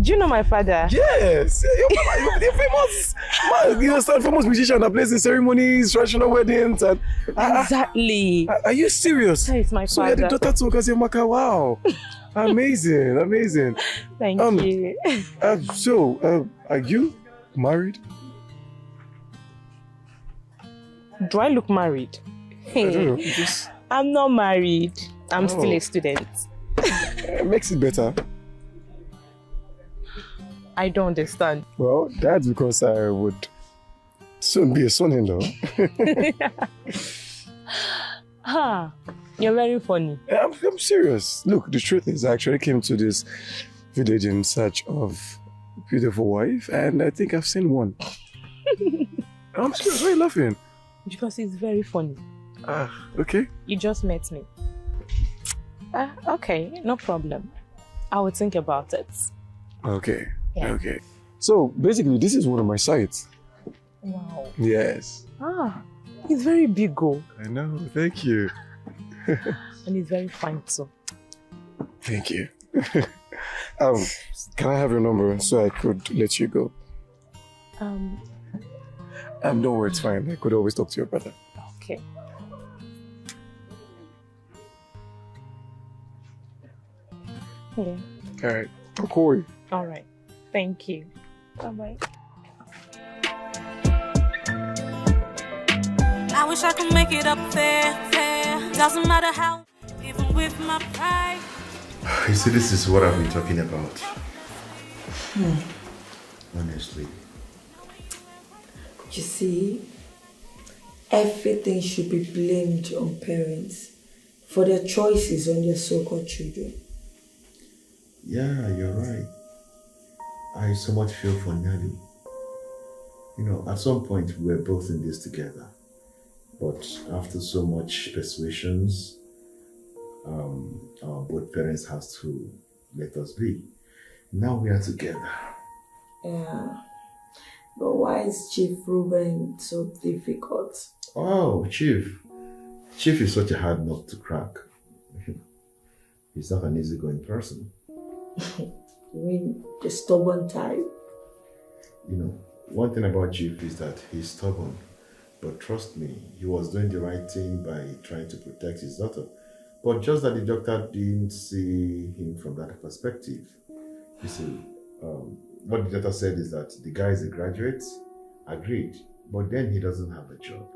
Do you know my father? Yes, your father, you're the famous man. You know, some famous musician that plays in ceremonies, traditional weddings, and Exactly. Are, are you serious? That is my So you're the father. Daughter to Ogaziamaka. Wow, amazing, amazing. Thank Um, you. Uh, so, uh, are you married? Do I look married? I don't know. Just I'm not married. I'm still Oh. A student. It makes it better. I don't understand. Well, that's because I would soon be a son-in-law. Ha! You're very funny. I'm, I'm serious. Look, the truth is, I actually came to this village in search of a beautiful wife, and I think I've seen one. I'm serious. Why are you laughing? Because it's very funny. Ah, okay. You just met me. Ah, okay, no problem. I will think about it. Okay. Yeah. Okay. So basically, this is one of my sites. Wow. Yes. Ah, it's very big, oh. I know. Thank you. And it's very fine too. Thank you. Um, can I have your number so I could let you go? Um, Um, don't worry, it's fine. I could always talk to your brother. Okay. Yeah. All right. Corey. All right. Thank you. Bye bye. I wish I could make it up there, there. Doesn't matter how, even with my pride. You see, this is what I've been talking about. Honestly. You see, everything should be blamed on parents for their choices on their so-called children. Yeah, you're right. I so much feel for Nelly. You know, at some point we were both in this together. But after so much persuasions, um, our both parents has to let us be. Now we are together. Yeah. But why is Chief Ruben so difficult? Oh, Chief. Chief is such a hard nut to crack. He's not an easygoing person. You mean the stubborn type? You know, one thing about Chief is that he's stubborn. But trust me, he was doing the right thing by trying to protect his daughter. But just that the doctor didn't see him from that perspective. You see, um, what the doctor said is that the guy is a graduate, agreed, but then he doesn't have a job.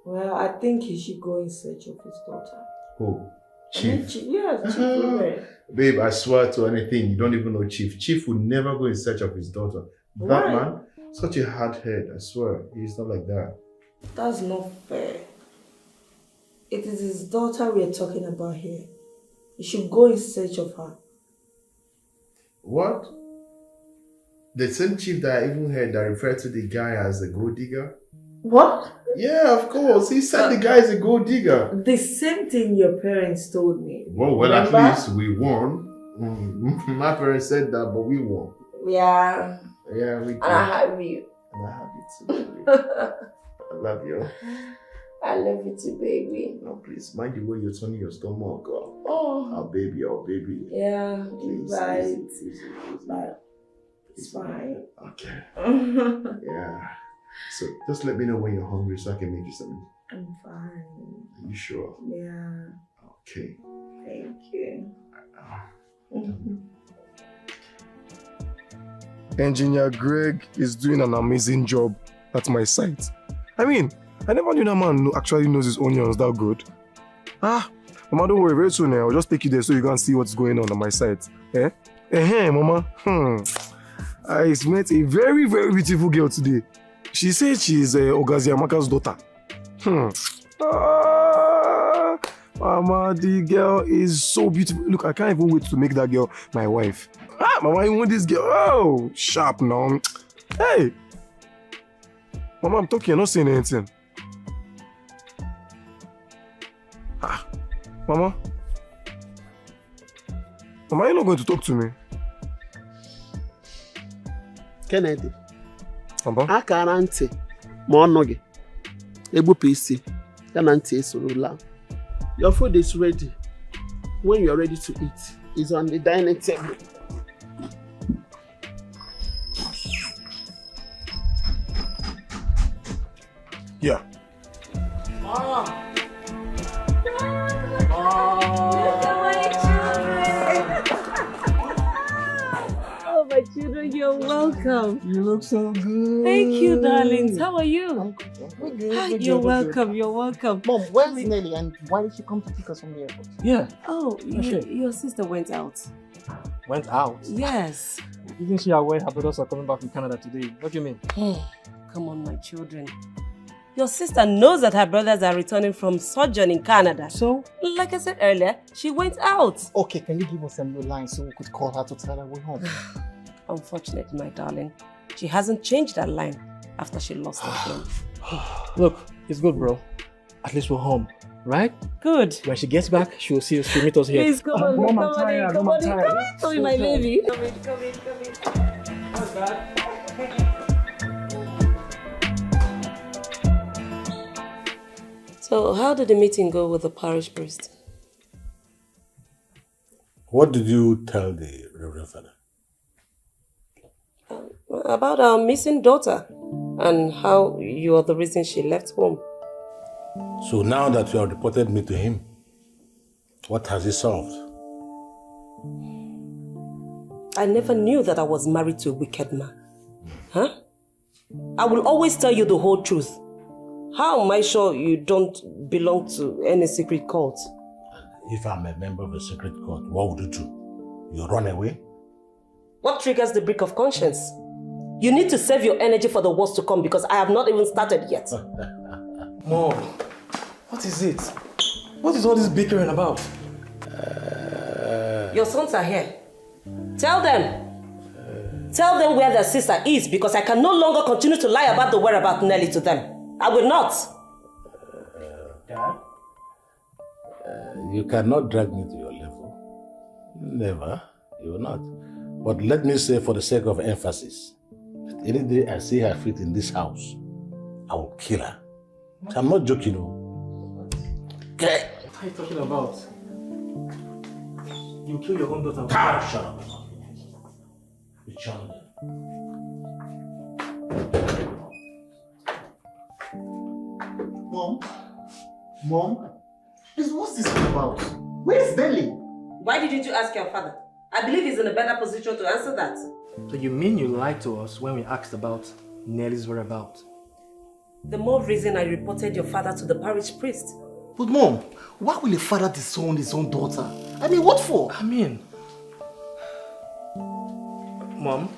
Well, I think he should go in search of his daughter. Who? I mean, Chief. Chi- yes, Chief Ruben. Babe, I swear to anything, you don't even know Chief. Chief would never go in search of his daughter. That Why? Man, such a hard head, I swear. He's not like that. That's not fair. It is his daughter we are talking about here. He should go in search of her. What? The same chief that I even heard that referred to the guy as a gold digger? What? Yeah, of course. He said the guy is a gold digger. The same thing your parents told me. Well, well, at Remember? Least we won. Mm, my parents said that, but we won. Yeah. Yeah, we do. And I have you. And I have you too, baby. I love you. I love you too, baby. No, please, mind the way you're turning your stomach, girl. Oh, Our baby, our baby. Yeah, Please, right. Easy, easy, easy. But it's fine. Okay. Yeah. So just let me know when you're hungry so I can make you something. I'm fine. Are you sure? Yeah, Okay. thank you. Engineer Greg is doing an amazing job at my site. I mean, I never knew that man kno- actually knows his onions that good. Ah, Mama, don't worry. Very soon, eh, I'll just take you there so you can see what's going on on my site. Eh? Eh, Mama. Hmm. I met a very, very beautiful girl today. She said she's uh, Ogazi Amaka's daughter. Hmm. Ah, Mama, the girl is so beautiful. Look, I can't even wait to make that girl my wife. Ah, Mama, you want this girl? Oh, sharp now. Hey, Mama, I'm talking. You're not saying anything. Ah, Mama. Mama, you're not going to talk to me. Kennedy, Mama. akara ntị ma ọnụ gị egbupụ isi ya na ntị esoro laa. Your food is ready. When you are ready to eat, it's on the dining table. Yeah. Oh, my children, you're welcome. You look so good. Thank you, darlings. How are you? We're good, Ah, we're you're good, we're good. Welcome. You're welcome. Mom, where's Nelly and why did she come to pick us from the airport? Yeah. Oh, Okay. you, your sister went out. Went out. Yes. Isn't she aware her brothers are coming back from Canada today? What do you mean? Come on, my children. Your sister knows that her brothers are returning from sojourn in Canada. So? Like I said earlier, she went out. Okay, can you give us a new line so we could call her to tell her we're home? Unfortunately, my darling, she hasn't changed that line after she lost her phone. Look, it's good, bro. At least we're home, right? Good. When she gets back, she'll see us. She'll meet us here. Please come on, Mom, come I'm on, tired, come Mom, on, I'm come tired. on, oh, my baby. Come in, come in, come in. What's that? So, how did the meeting go with the parish priest? What did you tell the Reverend Father? About our missing daughter and how you are the reason she left home. So now that you have reported me to him, what has he solved? I never knew that I was married to a wicked man. Huh? I will always tell you the whole truth. How am I sure you don't belong to any secret cult? If I'm a member of a secret cult, what would you do? You run away? What triggers the break of conscience? You need to save your energy for the wars to come because I have not even started yet. Mom, what is it? What is all this bickering about? Your sons are here. Tell them. Tell them where their sister is because I can no longer continue to lie about the whereabouts of Nelly to them. I will not. Dad? Uh, you cannot drag me to your level. Never. You will not. But let me say, for the sake of emphasis, that any day I see her feet in this house, I will kill her. I'm not joking, oh. Okay. What are you talking about? You kill your own daughter. Ah, shut up. Be challenged. Mom? Mom? Please, what's this all about? Where's Nelly? Why didn't you ask your father? I believe he's in a better position to answer that. So you mean you lied to us when we asked about Nelly's whereabouts? The more reason I reported your father to the parish priest. But Mom, why will a father disown his own daughter? I mean, what for? I mean, Mom,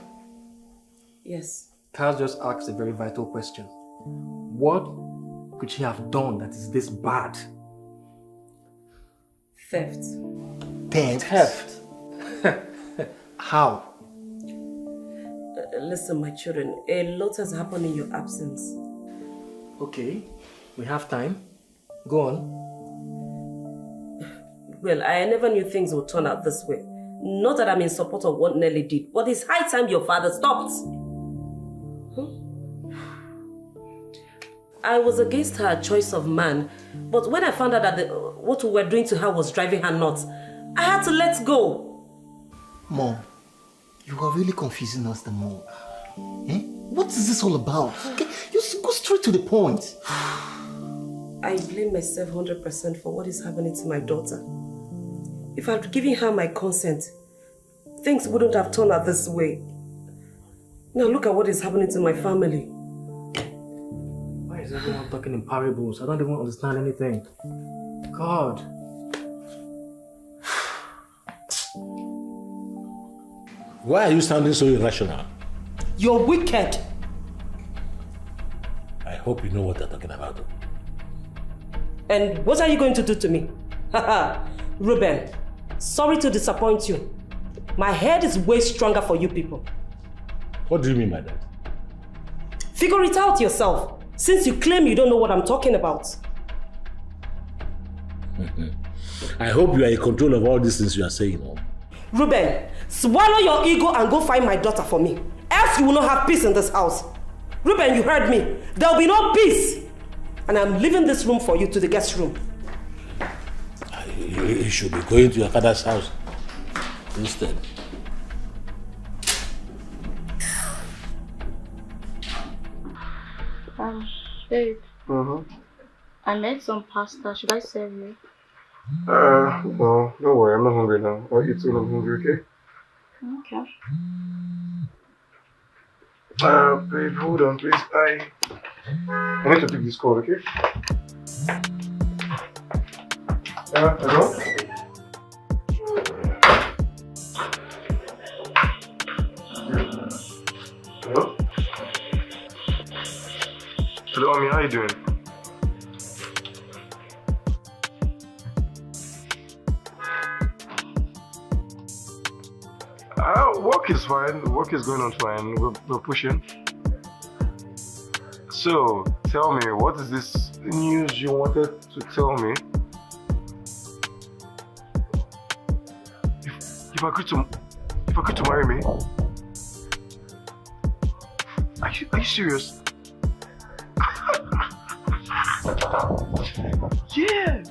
Yes. Kaz just asked a very vital question. What could she have done that is this bad? Theft. Theft. Theft. How? Uh, listen, my children, a lot has happened in your absence. Okay, we have time. Go on. Well, I never knew things would turn out this way. Not that I'm in support of what Nelly did, but it's high time your father stopped. I was against her choice of man, but when I found out that the, what we were doing to her was driving her nuts, I had to let go. Mom, you are really confusing us the more. Eh? What is this all about? Okay, you s- go straight to the point. I blame myself one hundred percent for what is happening to my daughter. If I'd given her my consent, things wouldn't have turned out this way. Now look at what is happening to my family. Why is everyone talking in parables? I don't even understand anything. God. Why are you sounding so irrational? You're wicked. I hope you know what you're talking about. And what are you going to do to me? Ruben, sorry to disappoint you. My head is way stronger for you people. What do you mean by that? Figure it out yourself, since you claim you don't know what I'm talking about. I hope you are in control of all these things you are saying. Oh. Ruben, swallow your ego and go find my daughter for me. Else you will not have peace in this house. Ruben, you heard me. There will be no peace. And I'm leaving this room for you to the guest room. You, you should be going to your father's house instead. Um, babe, Mm-hmm. I made some pasta. Should I serve you? Uh, no, don't worry. I'm not hungry now. I'll eat when I'm hungry, okay? Okay. Uh, babe, hold on, please. I, I need to pick this call, okay? Uh, hello? Hello? Hello, Ami, how you doing? Uh, work is fine. Work is going on fine. We're, we're pushing. So, tell me, what is this news you wanted to tell me? If, if I could to, if I could to marry me? Are you, are you serious? Yeah.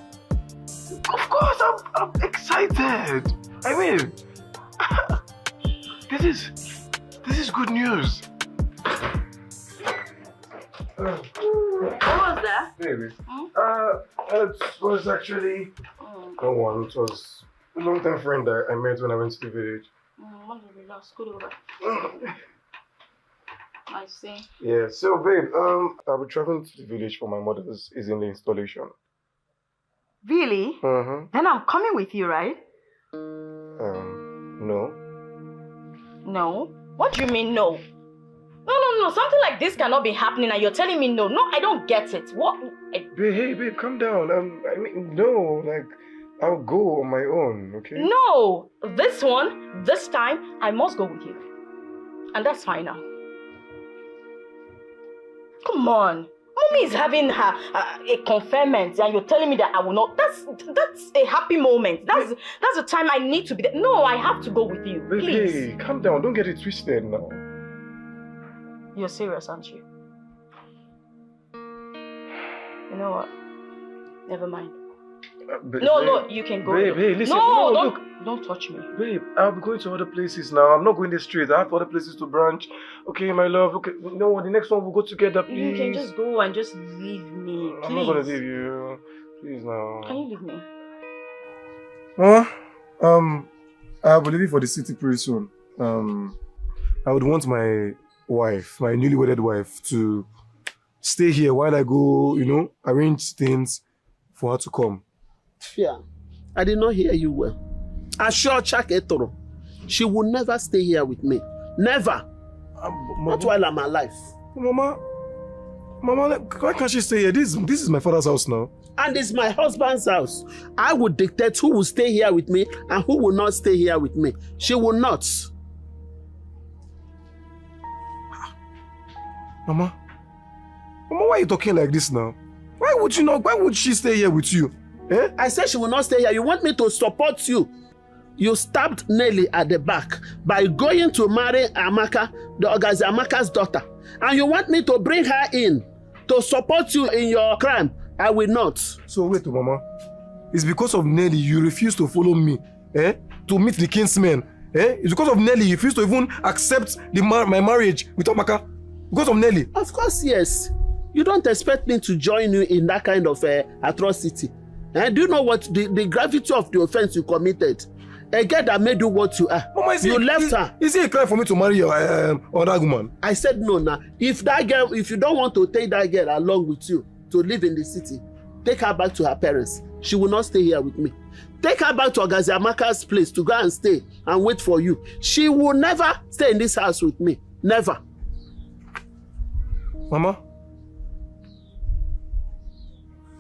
Of course, I'm, I'm excited. I mean, this is, this is good news. What was that? Baby. Uh, it was actually no one. It was a long time friend that I met when I went to the village. Mm, want to relax. Good over. I see. Yeah, so babe, um, I'll be traveling to the village for my mother's Ezinne installation. Really? Mm-hmm. Then I'm coming with you, right? Um, no. No? What do you mean, no? No, no, no. Something like this cannot be happening, and you're telling me no. No, I don't get it. What? Babe, hey, babe, calm down. Um, I mean, no, like, I'll go on my own, okay? No! This one, this time, I must go with you. And that's final. Come on. Mommy is having her uh, a conferment, and you're telling me that I will not. That's that's a happy moment. That's that's the time I need to be there. No, I have to go with you. Please. Hey, calm down. Don't get it twisted now. You're serious, aren't you? You know what? Never mind. Uh, ba- No, babe, no, you can go. Babe, Though. hey, listen. No, No, don't look. Don't touch me. Babe, I'll be going to other places now. I'm not going the street. I have other places to branch. Okay, my love. Okay, no, the next one we'll go together, please. You can just go and just leave me, please. I'm not gonna leave you. Please now. Can you leave me? Huh? Um, I'll be leaving for the city pretty soon. Um, I would want my wife, my newly wedded wife, to stay here while I go, you know, arrange things for her to come. Fear. I did not hear you well. Ashocha Ketoro. She will never stay here with me. Never. Not while I'm alive. Mama, Mama, like, why can't she stay here? This, this is my father's house now. And it's my husband's house. I will dictate who will stay here with me and who will not stay here with me. She will not. Mama, Mama, why are you talking like this now? Why would you not? Why would she stay here with you? Eh? I said she will not stay here. You want me to support you? You stabbed Nelly at the back by going to marry Amaka, the Ogazi Amaka's daughter. And you want me to bring her in to support you in your crime, I will not. So wait, oh, Mama. It's because of Nelly you refuse to follow me, eh? To meet the kinsmen. Eh? It's because of Nelly you refuse to even accept the mar- my marriage with Amaka. Because of Nelly. Of course, yes. You don't expect me to join you in that kind of uh, atrocity. Eh? Do you know what the, the gravity of the offense you committed? A girl that made you what you are. Mama, is you it, left is, her. Is it a crime for me to marry your um, other woman? I said no now. If that girl, if you don't want to take that girl along with you to live in the city, take her back to her parents. She will not stay here with me. Take her back to Ogazi Amaka's place to go and stay and wait for you. She will never stay in this house with me. Never. Mama.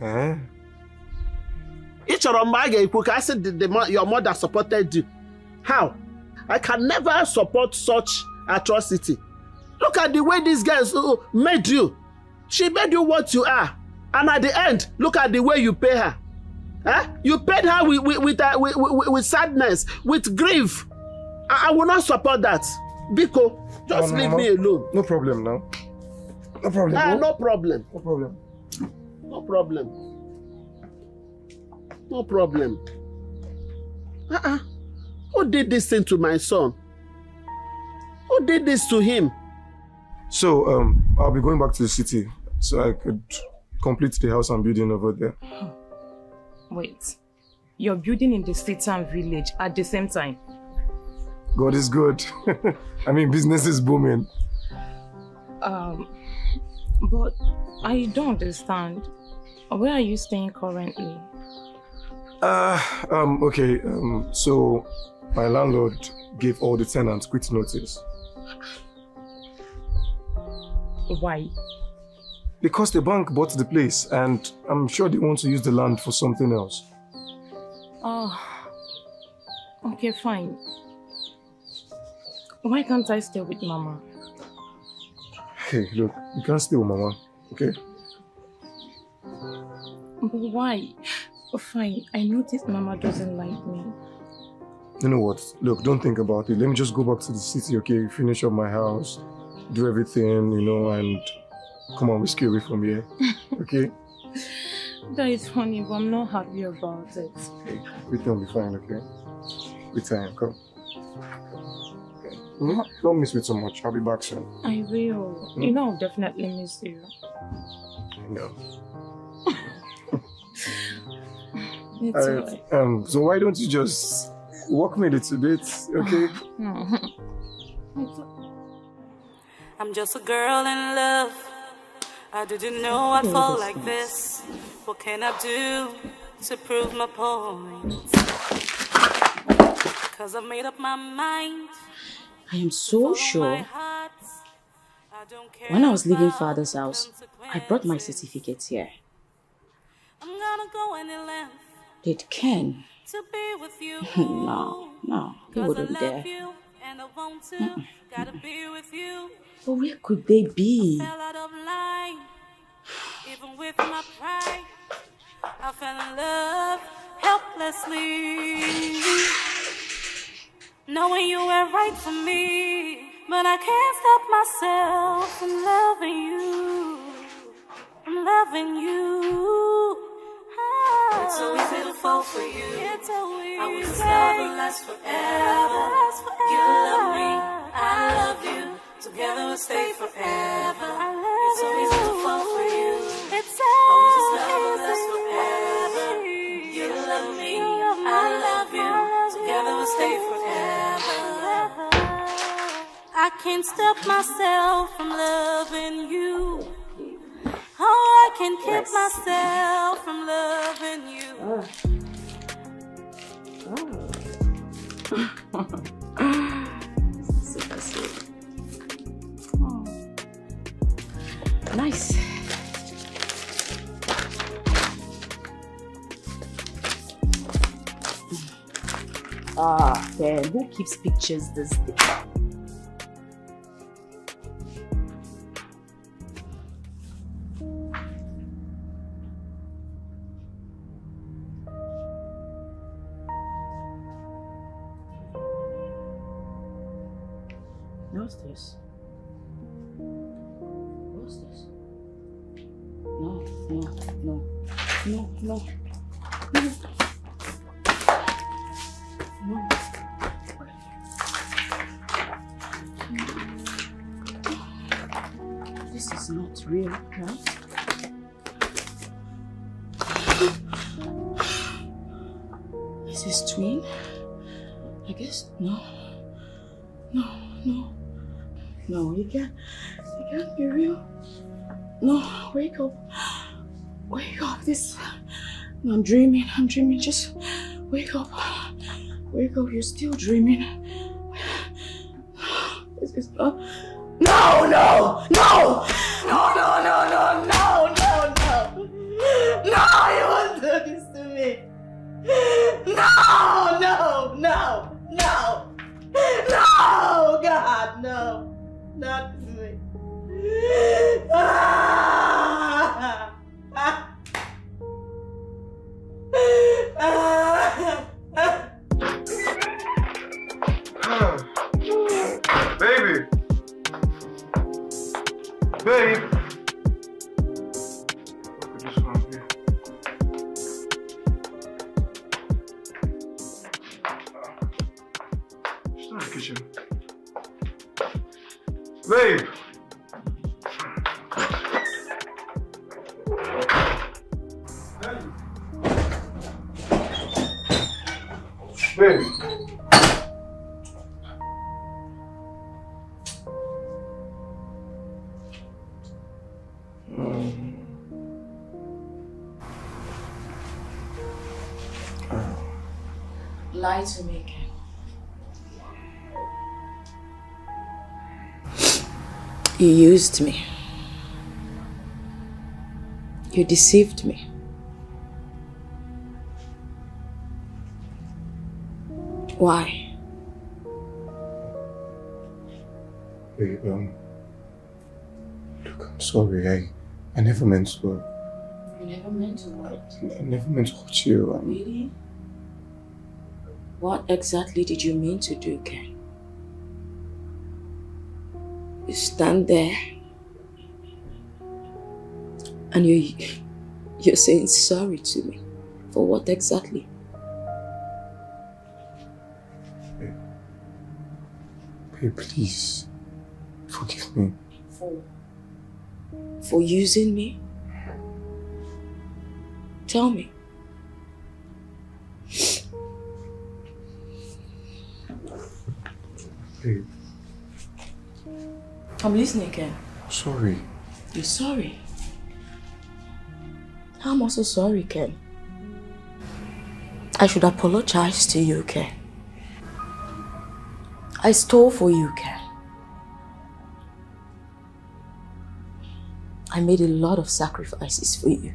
Eh? Ị chọrọ mgbe a ga-ekwu ka a sị the, the, mo- your mother supported you. How? I can never support such atrocity. Look at the way these girls uh, made you. She made you what you are. And at the end, look at the way you pay her. Eh? You paid her with, with, with, uh, with, with, with sadness, with grief. I, I will not support that. Biko, just No, no, leave Mama. me alone. No problem now. No problem. Ah, Oh, no problem. No problem. No problem. No problem. Uh-uh. Who did this thing to my son? Who did this to him? So, um, I'll be going back to the city so I could complete the house I'm building over there. Wait, you're building in the city and village at the same time. God is good. I mean, business is booming. Um, but I don't understand. Where are you staying currently? Uh, um, okay, um, so my landlord gave all the tenants quit notice. Why? Because the bank bought the place and I'm sure they want to use the land for something else. Oh, okay, fine. Why can't I stay with Mama? Hey, look, you can't stay with Mama, okay? But why? Oh, fine, I noticed Mama doesn't like me. You know what? Look, don't think about it. Let me just go back to the city, okay? Finish up my house, do everything, you know, and come and whisk you away from here, okay? That is funny, but I'm not happy about it. Everything will be fine, okay? With time, come. Hmm? Don't miss me too much. I'll be back soon. I will. You know I'll definitely miss you. I know. It's All alright. right. Um, so why don't you just walk me a little bit, okay? No. It's I'm just a girl in love. I didn't know I'd fall like this. What can I do to prove my point? Cause I made up my mind. I am so My sure heart. I don't care when I was leaving about father's house, I brought my certificates here. I'm gonna go any length. Did Ken? To be with you. No, no, he Cause I wouldn't love dare. You and I want to. Gotta be with you. But where could they be? Fell out of line. Even with my pride, I fell in love helplessly. Knowing you were right for me, but I can't stop myself from loving you. I'm loving you. Ah. It's so easy to fall for you. It's so easy. I wish this love would last forever. Last forever. You love me, I love you. Together we'll stay forever. I love it's so easy to fall for you. It's so I wish this love would last forever. You love me, I love you. Together we'll stay forever. I can't stop myself from loving you. Oh, I can't keep myself from loving you. Super sweet. Oh. Nice. Ah, then who keeps pictures this day? What's this? What's this? No, no, no, no. This is not real, right? Is this twin? I guess no. No, no. No, you can't. You can't be real. No, wake up. Wake up. This. No, I'm dreaming. I'm dreaming. Just wake up. Wake up. You're still dreaming. This is not. No, no, no! No, no, no, no, no, no, no! No, you won't do this to me! No, no, no, no! No, God, no! Not to me! Ah! Ah! Ah! Baby. Babe. Look at this one here. She's not in the kitchen. Babe. Babe. Lie to me, Ken. You used me. You deceived me. Why? Babe, um, look, I'm sorry. I, I never meant to. You never meant to what? I never meant to hurt you. Um, Really? What exactly did you mean to do, Ken? You stand there and you you're saying sorry to me. For what exactly? Babe, please, forgive me. For for using me? Tell me. Babe, I'm listening, Ken. Sorry. You're sorry? I'm also sorry, Ken. I should apologize to you, Ken. I stole for you, Ken. I made a lot of sacrifices for you.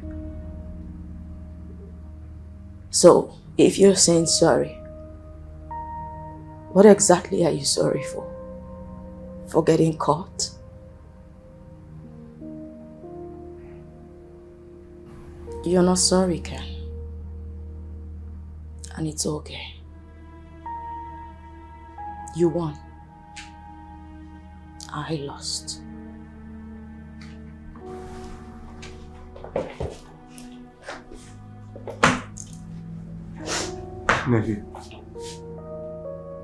So, if you're saying sorry, what exactly are you sorry for? For getting caught? You're not sorry, Ken. And it's okay. You won. I lost. Nelly,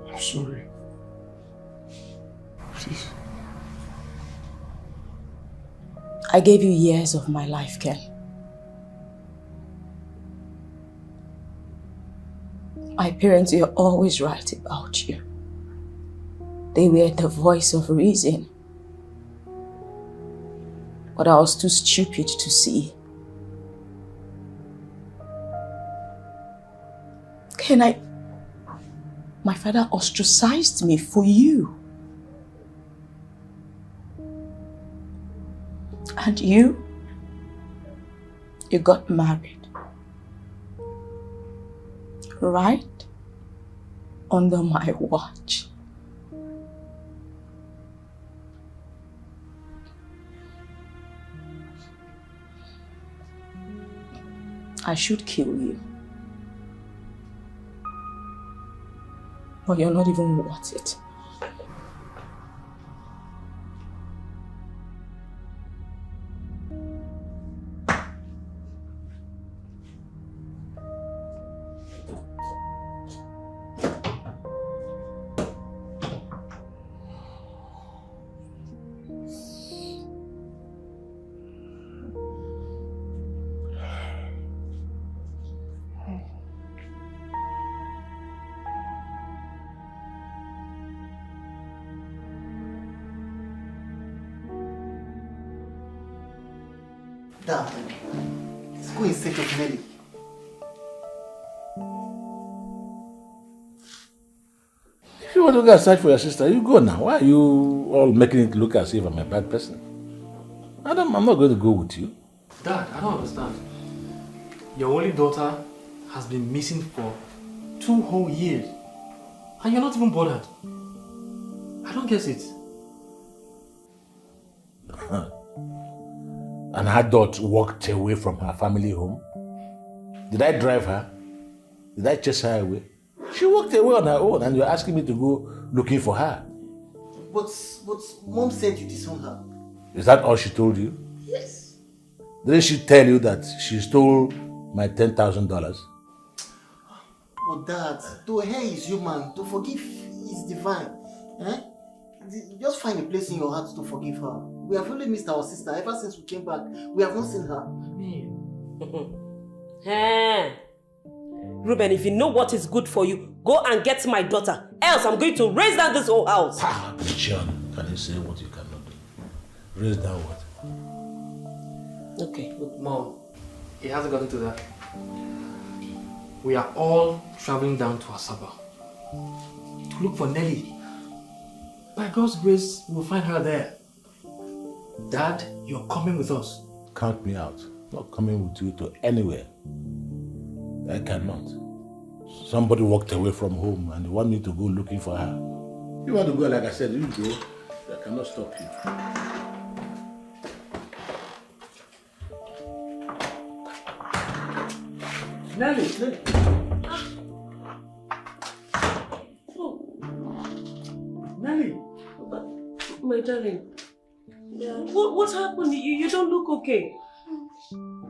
I'm sorry. Please. I gave you years of my life, Ken. My parents were always right about you. They were the voice of reason. But I was too stupid to see. Ken, I, my father ostracized me for you. And you, you got married. Right under my watch. I should kill you. But you're not even worth it. Dad, let's go in search of Nelly. If you want to go and search for your sister, you go now. Why are you all making it look as if I'm a bad person? I don't, I'm not going to go with you. Dad, I don't understand. Your only daughter has been missing for two whole years, and you're not even bothered. I don't get it. An adult walked away from her family home. Did I drive her? Did I chase her away? She walked away on her own, and you're asking me to go looking for her. But but mom said you disowned her. Is that all she told you? Yes. Didn't she tell you that she stole my ten thousand dollars? But dad, to err is human, to forgive is divine. Eh? Just find a place in your heart to forgive her. We have only missed our sister ever since we came back. We have not seen her. I mean, Hey, Ruben, if you know what is good for you, go and get my daughter. Else, I'm going to raise down this whole house. Ah, John, can you say what you cannot do? Raise down what? Okay. Look, Mom, it hasn't gotten to that. We are all traveling down to Asaba to look for Nelly. By God's grace, we'll find her there. Dad, you're coming with us. Count me out. Not coming with you to anywhere. I cannot. Somebody walked away from home and you want me to go looking for her. You want to go, like I said, you go. I cannot stop you. Nelly, Nelly. Nelly. My darling, what, what happened? You, you don't look okay.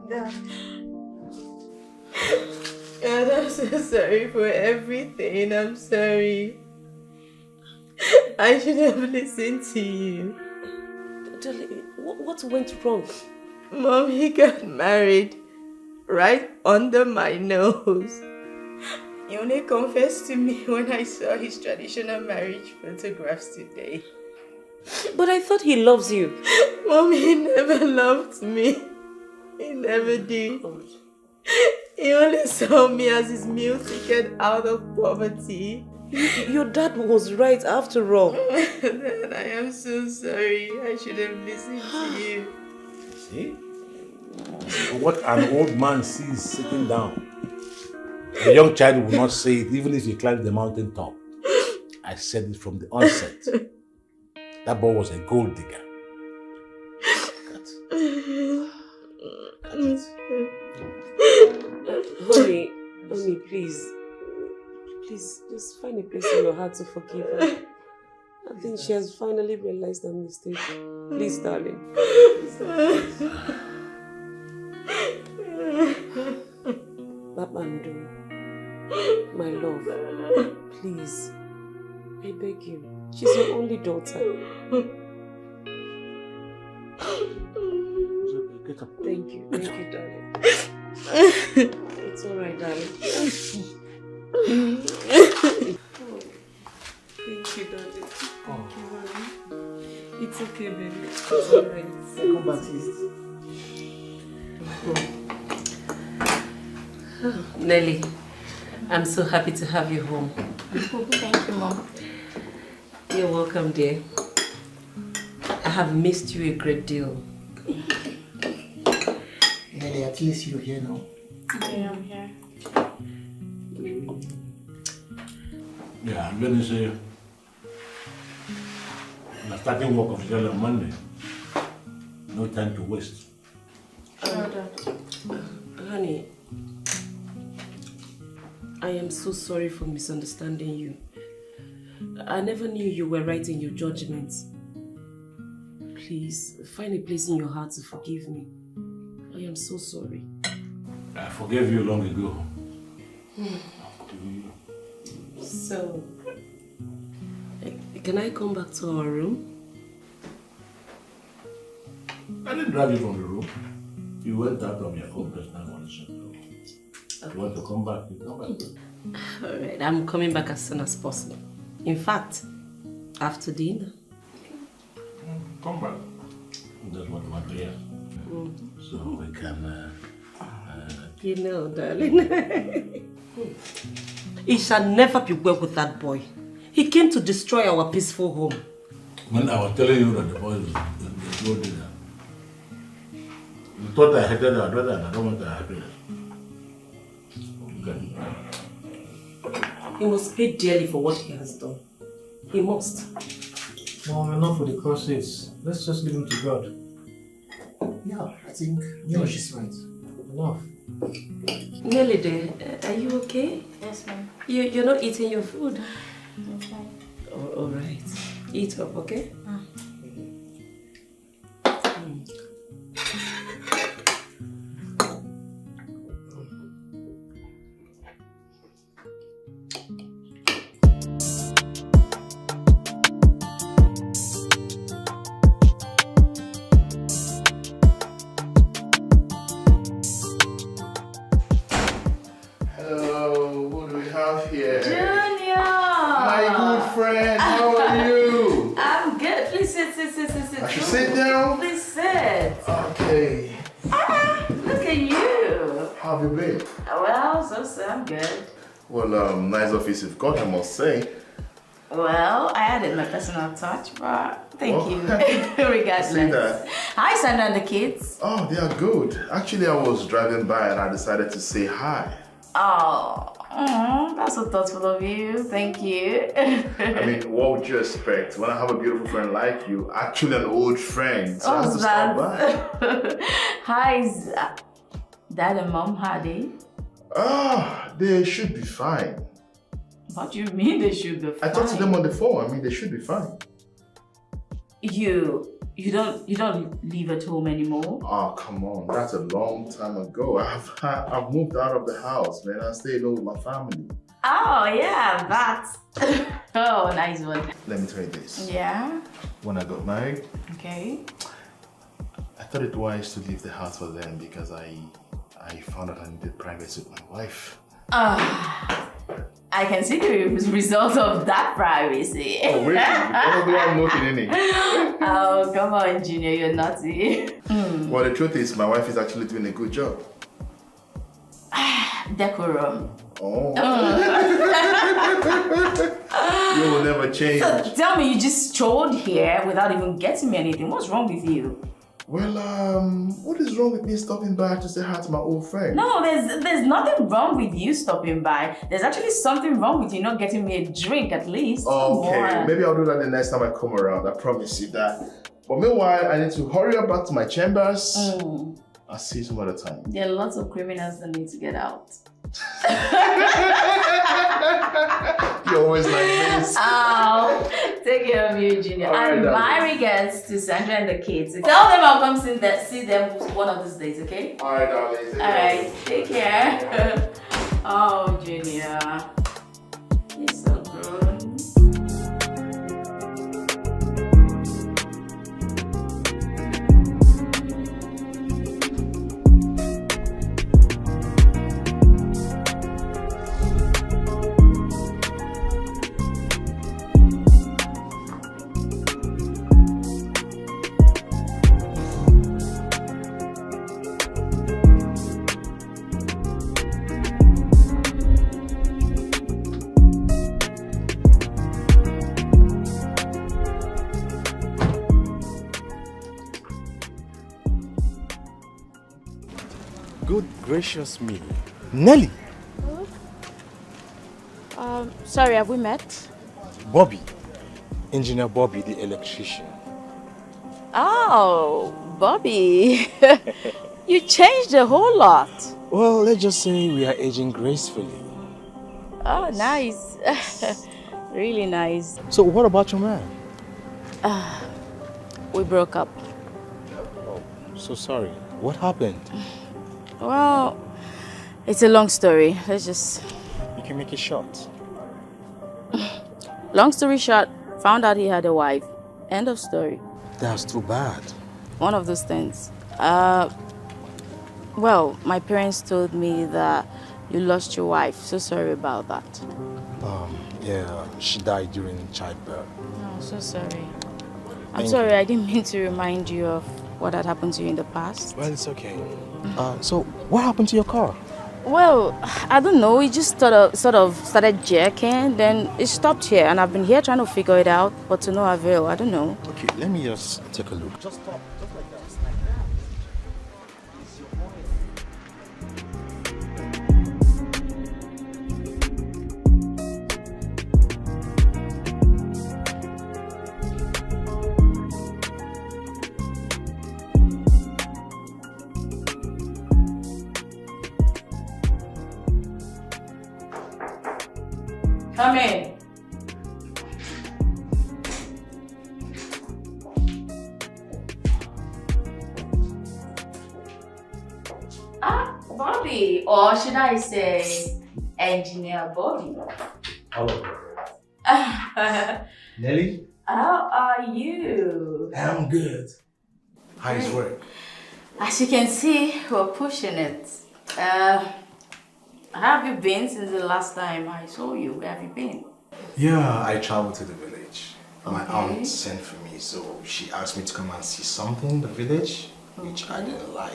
Dad. Dad, I'm so sorry for everything. I'm sorry. I should have listened to you. Darling, what, what went wrong? Mom, he got married right under my nose. He only confessed to me when I saw his traditional marriage photographs today. But I thought he loves you. Mom, he never loved me. He never did. He only saw me as his meal ticket out of poverty. Your dad was right after all. Dad, I am so sorry. I should have listened to you. See? What an old man sees sitting down, a young child will not say it, even if he climbs the mountain top. I said it from the onset. That boy was a gold digger. Look at, look at it. Honey, honey, please. Please, just find a place in your heart to forgive her. I think she has finally realized her mistake. Please, darling. Babando, my love, please, I beg you. She's your only daughter. Get up. Thank you, thank you, darling. It's all right, darling. Thank you, darling. Thank you, honey. It's okay, baby. It's all right. Second Baptist. Nelly, I'm so happy to have you home. Thank you, Mom. You're welcome, dear. I have missed you a great deal. Nelly, at least you're here now. Yeah, I'm here. Yeah, I'm gonna say, I'm starting work officially on Monday. No time to waste. Sure, Dad. Honey, I am so sorry for misunderstanding you. I never knew you were right in your judgment. Please, find a place in your heart to forgive me. I am so sorry. I forgave you long ago. So, can I come back to our room? I didn't drive you from the room. You went out of your own personal volition. So if you want to come back, you come back. All right, I'm coming back as soon as possible. In fact, after dinner. Come back. That's what you want to hear. So we can. Uh, uh, You know, darling. It shall never be well with that boy. He came to destroy our peaceful home. When I was telling you that the boy is, is, is good, you thought I hated our daughter and I don't want her happiness. Okay. He must pay dearly for what he has done. He must. Mom, enough with the curses. Let's just leave him to God. Yeah, I think Josh is right. Enough. Nelly, dear, uh, are you okay? Yes, ma'am. You, you're not eating your food. Yes, ma'am. Oh, all right. Eat up, okay? Ah. Mm. Hello, what do we have here? Junior! My good friend, how are you? I'm good. Please sit, sit, sit, sit, sit. I should sit down? Please sit. Okay. Ah, look at you. How have you been? Well, so, so I'm good. Well, um, nice office you've got, I must say. Well, I added my personal touch, but thank Oh. you. I see Regardless. That. Hi, Sandra and the kids. Oh, they are good. Actually, I was driving by and I decided to say hi. Oh, mm, that's so thoughtful of you. Thank you. I mean, what would you expect when I have a beautiful friend like you, actually an old friend? So I have to stop by. Hi, is, uh, Dad and Mom, how are they? Ah, they should be fine. What do you mean they should be fine? I talked to them on the phone. I mean, they should be fine. You, you don't, you don't live at home anymore. Oh, come on. That's a long time ago. I've I've moved out of the house, man. I stay alone with my family. Oh yeah, that's oh nice one. Let me tell you this. Yeah. When I got married, Okay. I thought it wise to leave the house for them because I I found out I needed privacy with my wife. Ah, I can see the result of that privacy. Oh, wait, you probably have nothing in it. Oh, come on, Junior, you're naughty. Well, the truth is, my wife is actually doing a good job. Decorum. Oh. You will never change. So tell me, you just strolled here without even getting me anything. What's wrong with you? Well, um, what is wrong with me stopping by to say hi to my old friend? No, there's there's nothing wrong with you stopping by. There's actually something wrong with you not getting me a drink at least. Come Okay, on. Maybe I'll do that the next time I come around. I promise you that. But meanwhile, I need to hurry up back to my chambers. Mm. I'll see you some other time. There are lots of criminals that need to get out. You're always like this. Oh, take care of you, Junior. All right, And darling. My regards to Sandra and the kids. Tell them I'll come see them, see them one of these days, okay? All right, darling. Take All care. Right, take care. Oh, Junior. He's so grown. Good gracious me. Nelly! Um, sorry, have we met? Bobby. Engineer Bobby, the electrician. Oh, Bobby. You changed a whole lot. Well, let's just say we are aging gracefully. Oh, nice. Really nice. So, what about your man? Ah, we broke up. So sorry. What happened? Well, it's a long story. Let's just. You can make it short. Long story short, found out he had a wife. End of story. That's too bad. One of those things. Uh, well, my parents told me that you lost your wife. So sorry about that. Um, yeah, she died during childbirth. Oh, so sorry. I'm Thank sorry, I didn't mean to remind you of what had happened to you in the past. Well, it's okay. Uh, so, what happened to your car? Well, I don't know. It just sort of, sort of started jerking, then it stopped here, and I've been here trying to figure it out, but to no avail. I don't know. Okay, let me just take a look. Just stop, just like that. Come in. Ah, Bobby, or should I say, Engineer Bobby? Hello. Nelly? How are you? I'm good. How is work? As you can see, we're pushing it. Uh, how have you been since the last time I saw you? Where have you been? Yeah, I traveled to the village. My Okay. Aunt sent for me, so she asked me to come and see something in the village, which I didn't like.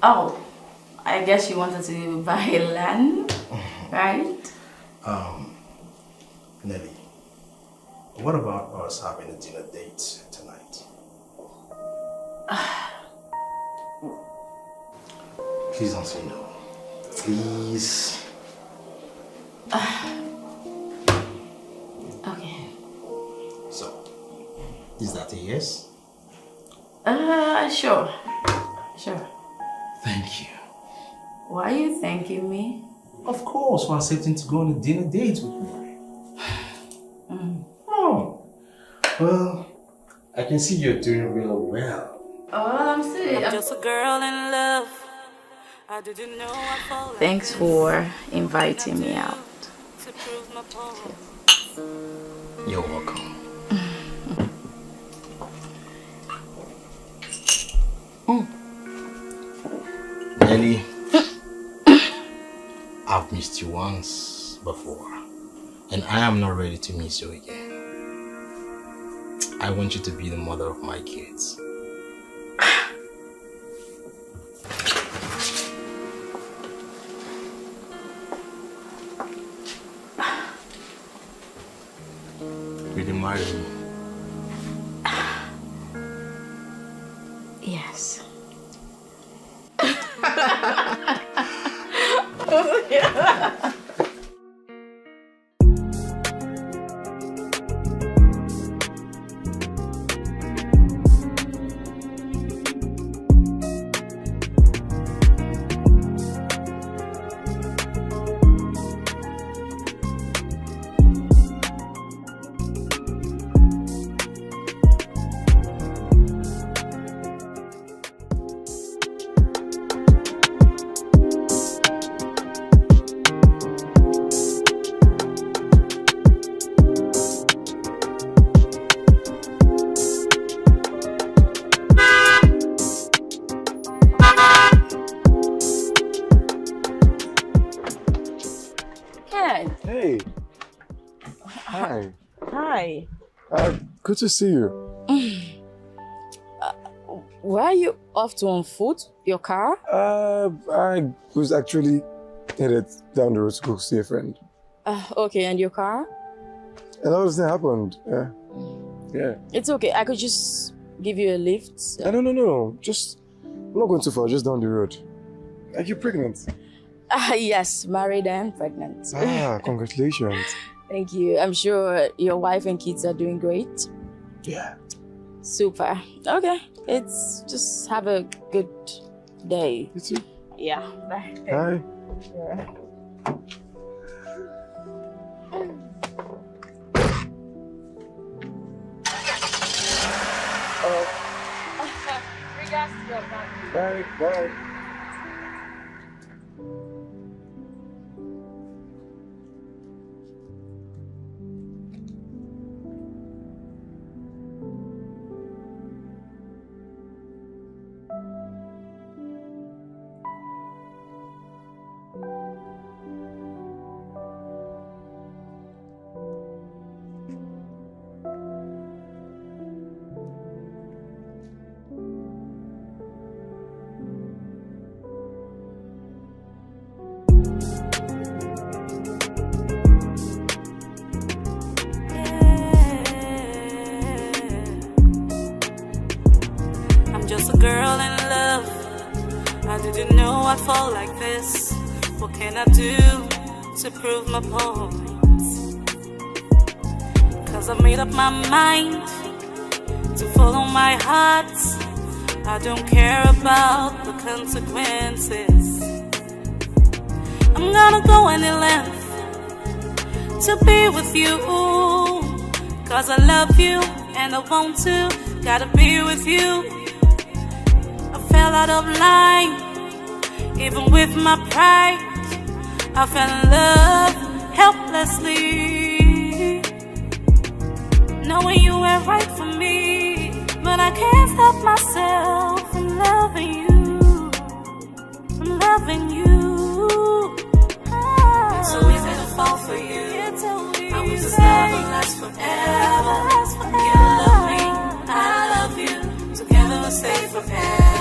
Oh, I guess you wanted to buy land, right? Um, Nelly, what about us having a dinner date tonight? Please don't say no. Please. Okay. So, is that a yes? Uh, sure. Sure. Thank you. Why are you thanking me? Of course, for accepting to go on a dinner date with me. Mm. Oh, well, I can see you're doing really well. Oh, well, I'm serious. Just a girl in love. I didn't know I fall like Thanks this. For inviting me out. To prove my point. You're welcome. Mm. Nelly, I've missed you once before, and I am not ready to miss you again. I want you to be the mother of my kids. Will you marry me? Yes. Hey. Hey. Hi. Hi. Uh, good to see you. Where are you off to on foot? Your car? Uh, I was actually headed down the road to go see a friend. Uh, okay, and your car? A lot of things happened. Yeah. Yeah. It's okay. I could just give you a lift. No, no, no, no. Just, I'm not going too far. Just down the road. Are you pregnant? Ah, yes, married and pregnant. Ah, congratulations. Thank you. I'm sure your wife and kids are doing great. Yeah. Super. Okay. It's just have a good day. You too. Yeah. Bye. Hi. Yeah. Regards to your family. Bye. Bye. Fall like this. What can I do to prove my point? Cause I made up my mind to follow my heart. I don't care about the consequences. I'm gonna go any length to be with you. Cause I love you and I want to. Gotta be with you. I fell out of line, even with my pride. I fell in love helplessly, knowing you were right for me. But I can't stop myself from loving you, from loving you. It's so easy to fall for you. It's so easy. I wish this love would last forever. Last forever. You love me, I love you. Together we'll stay forever.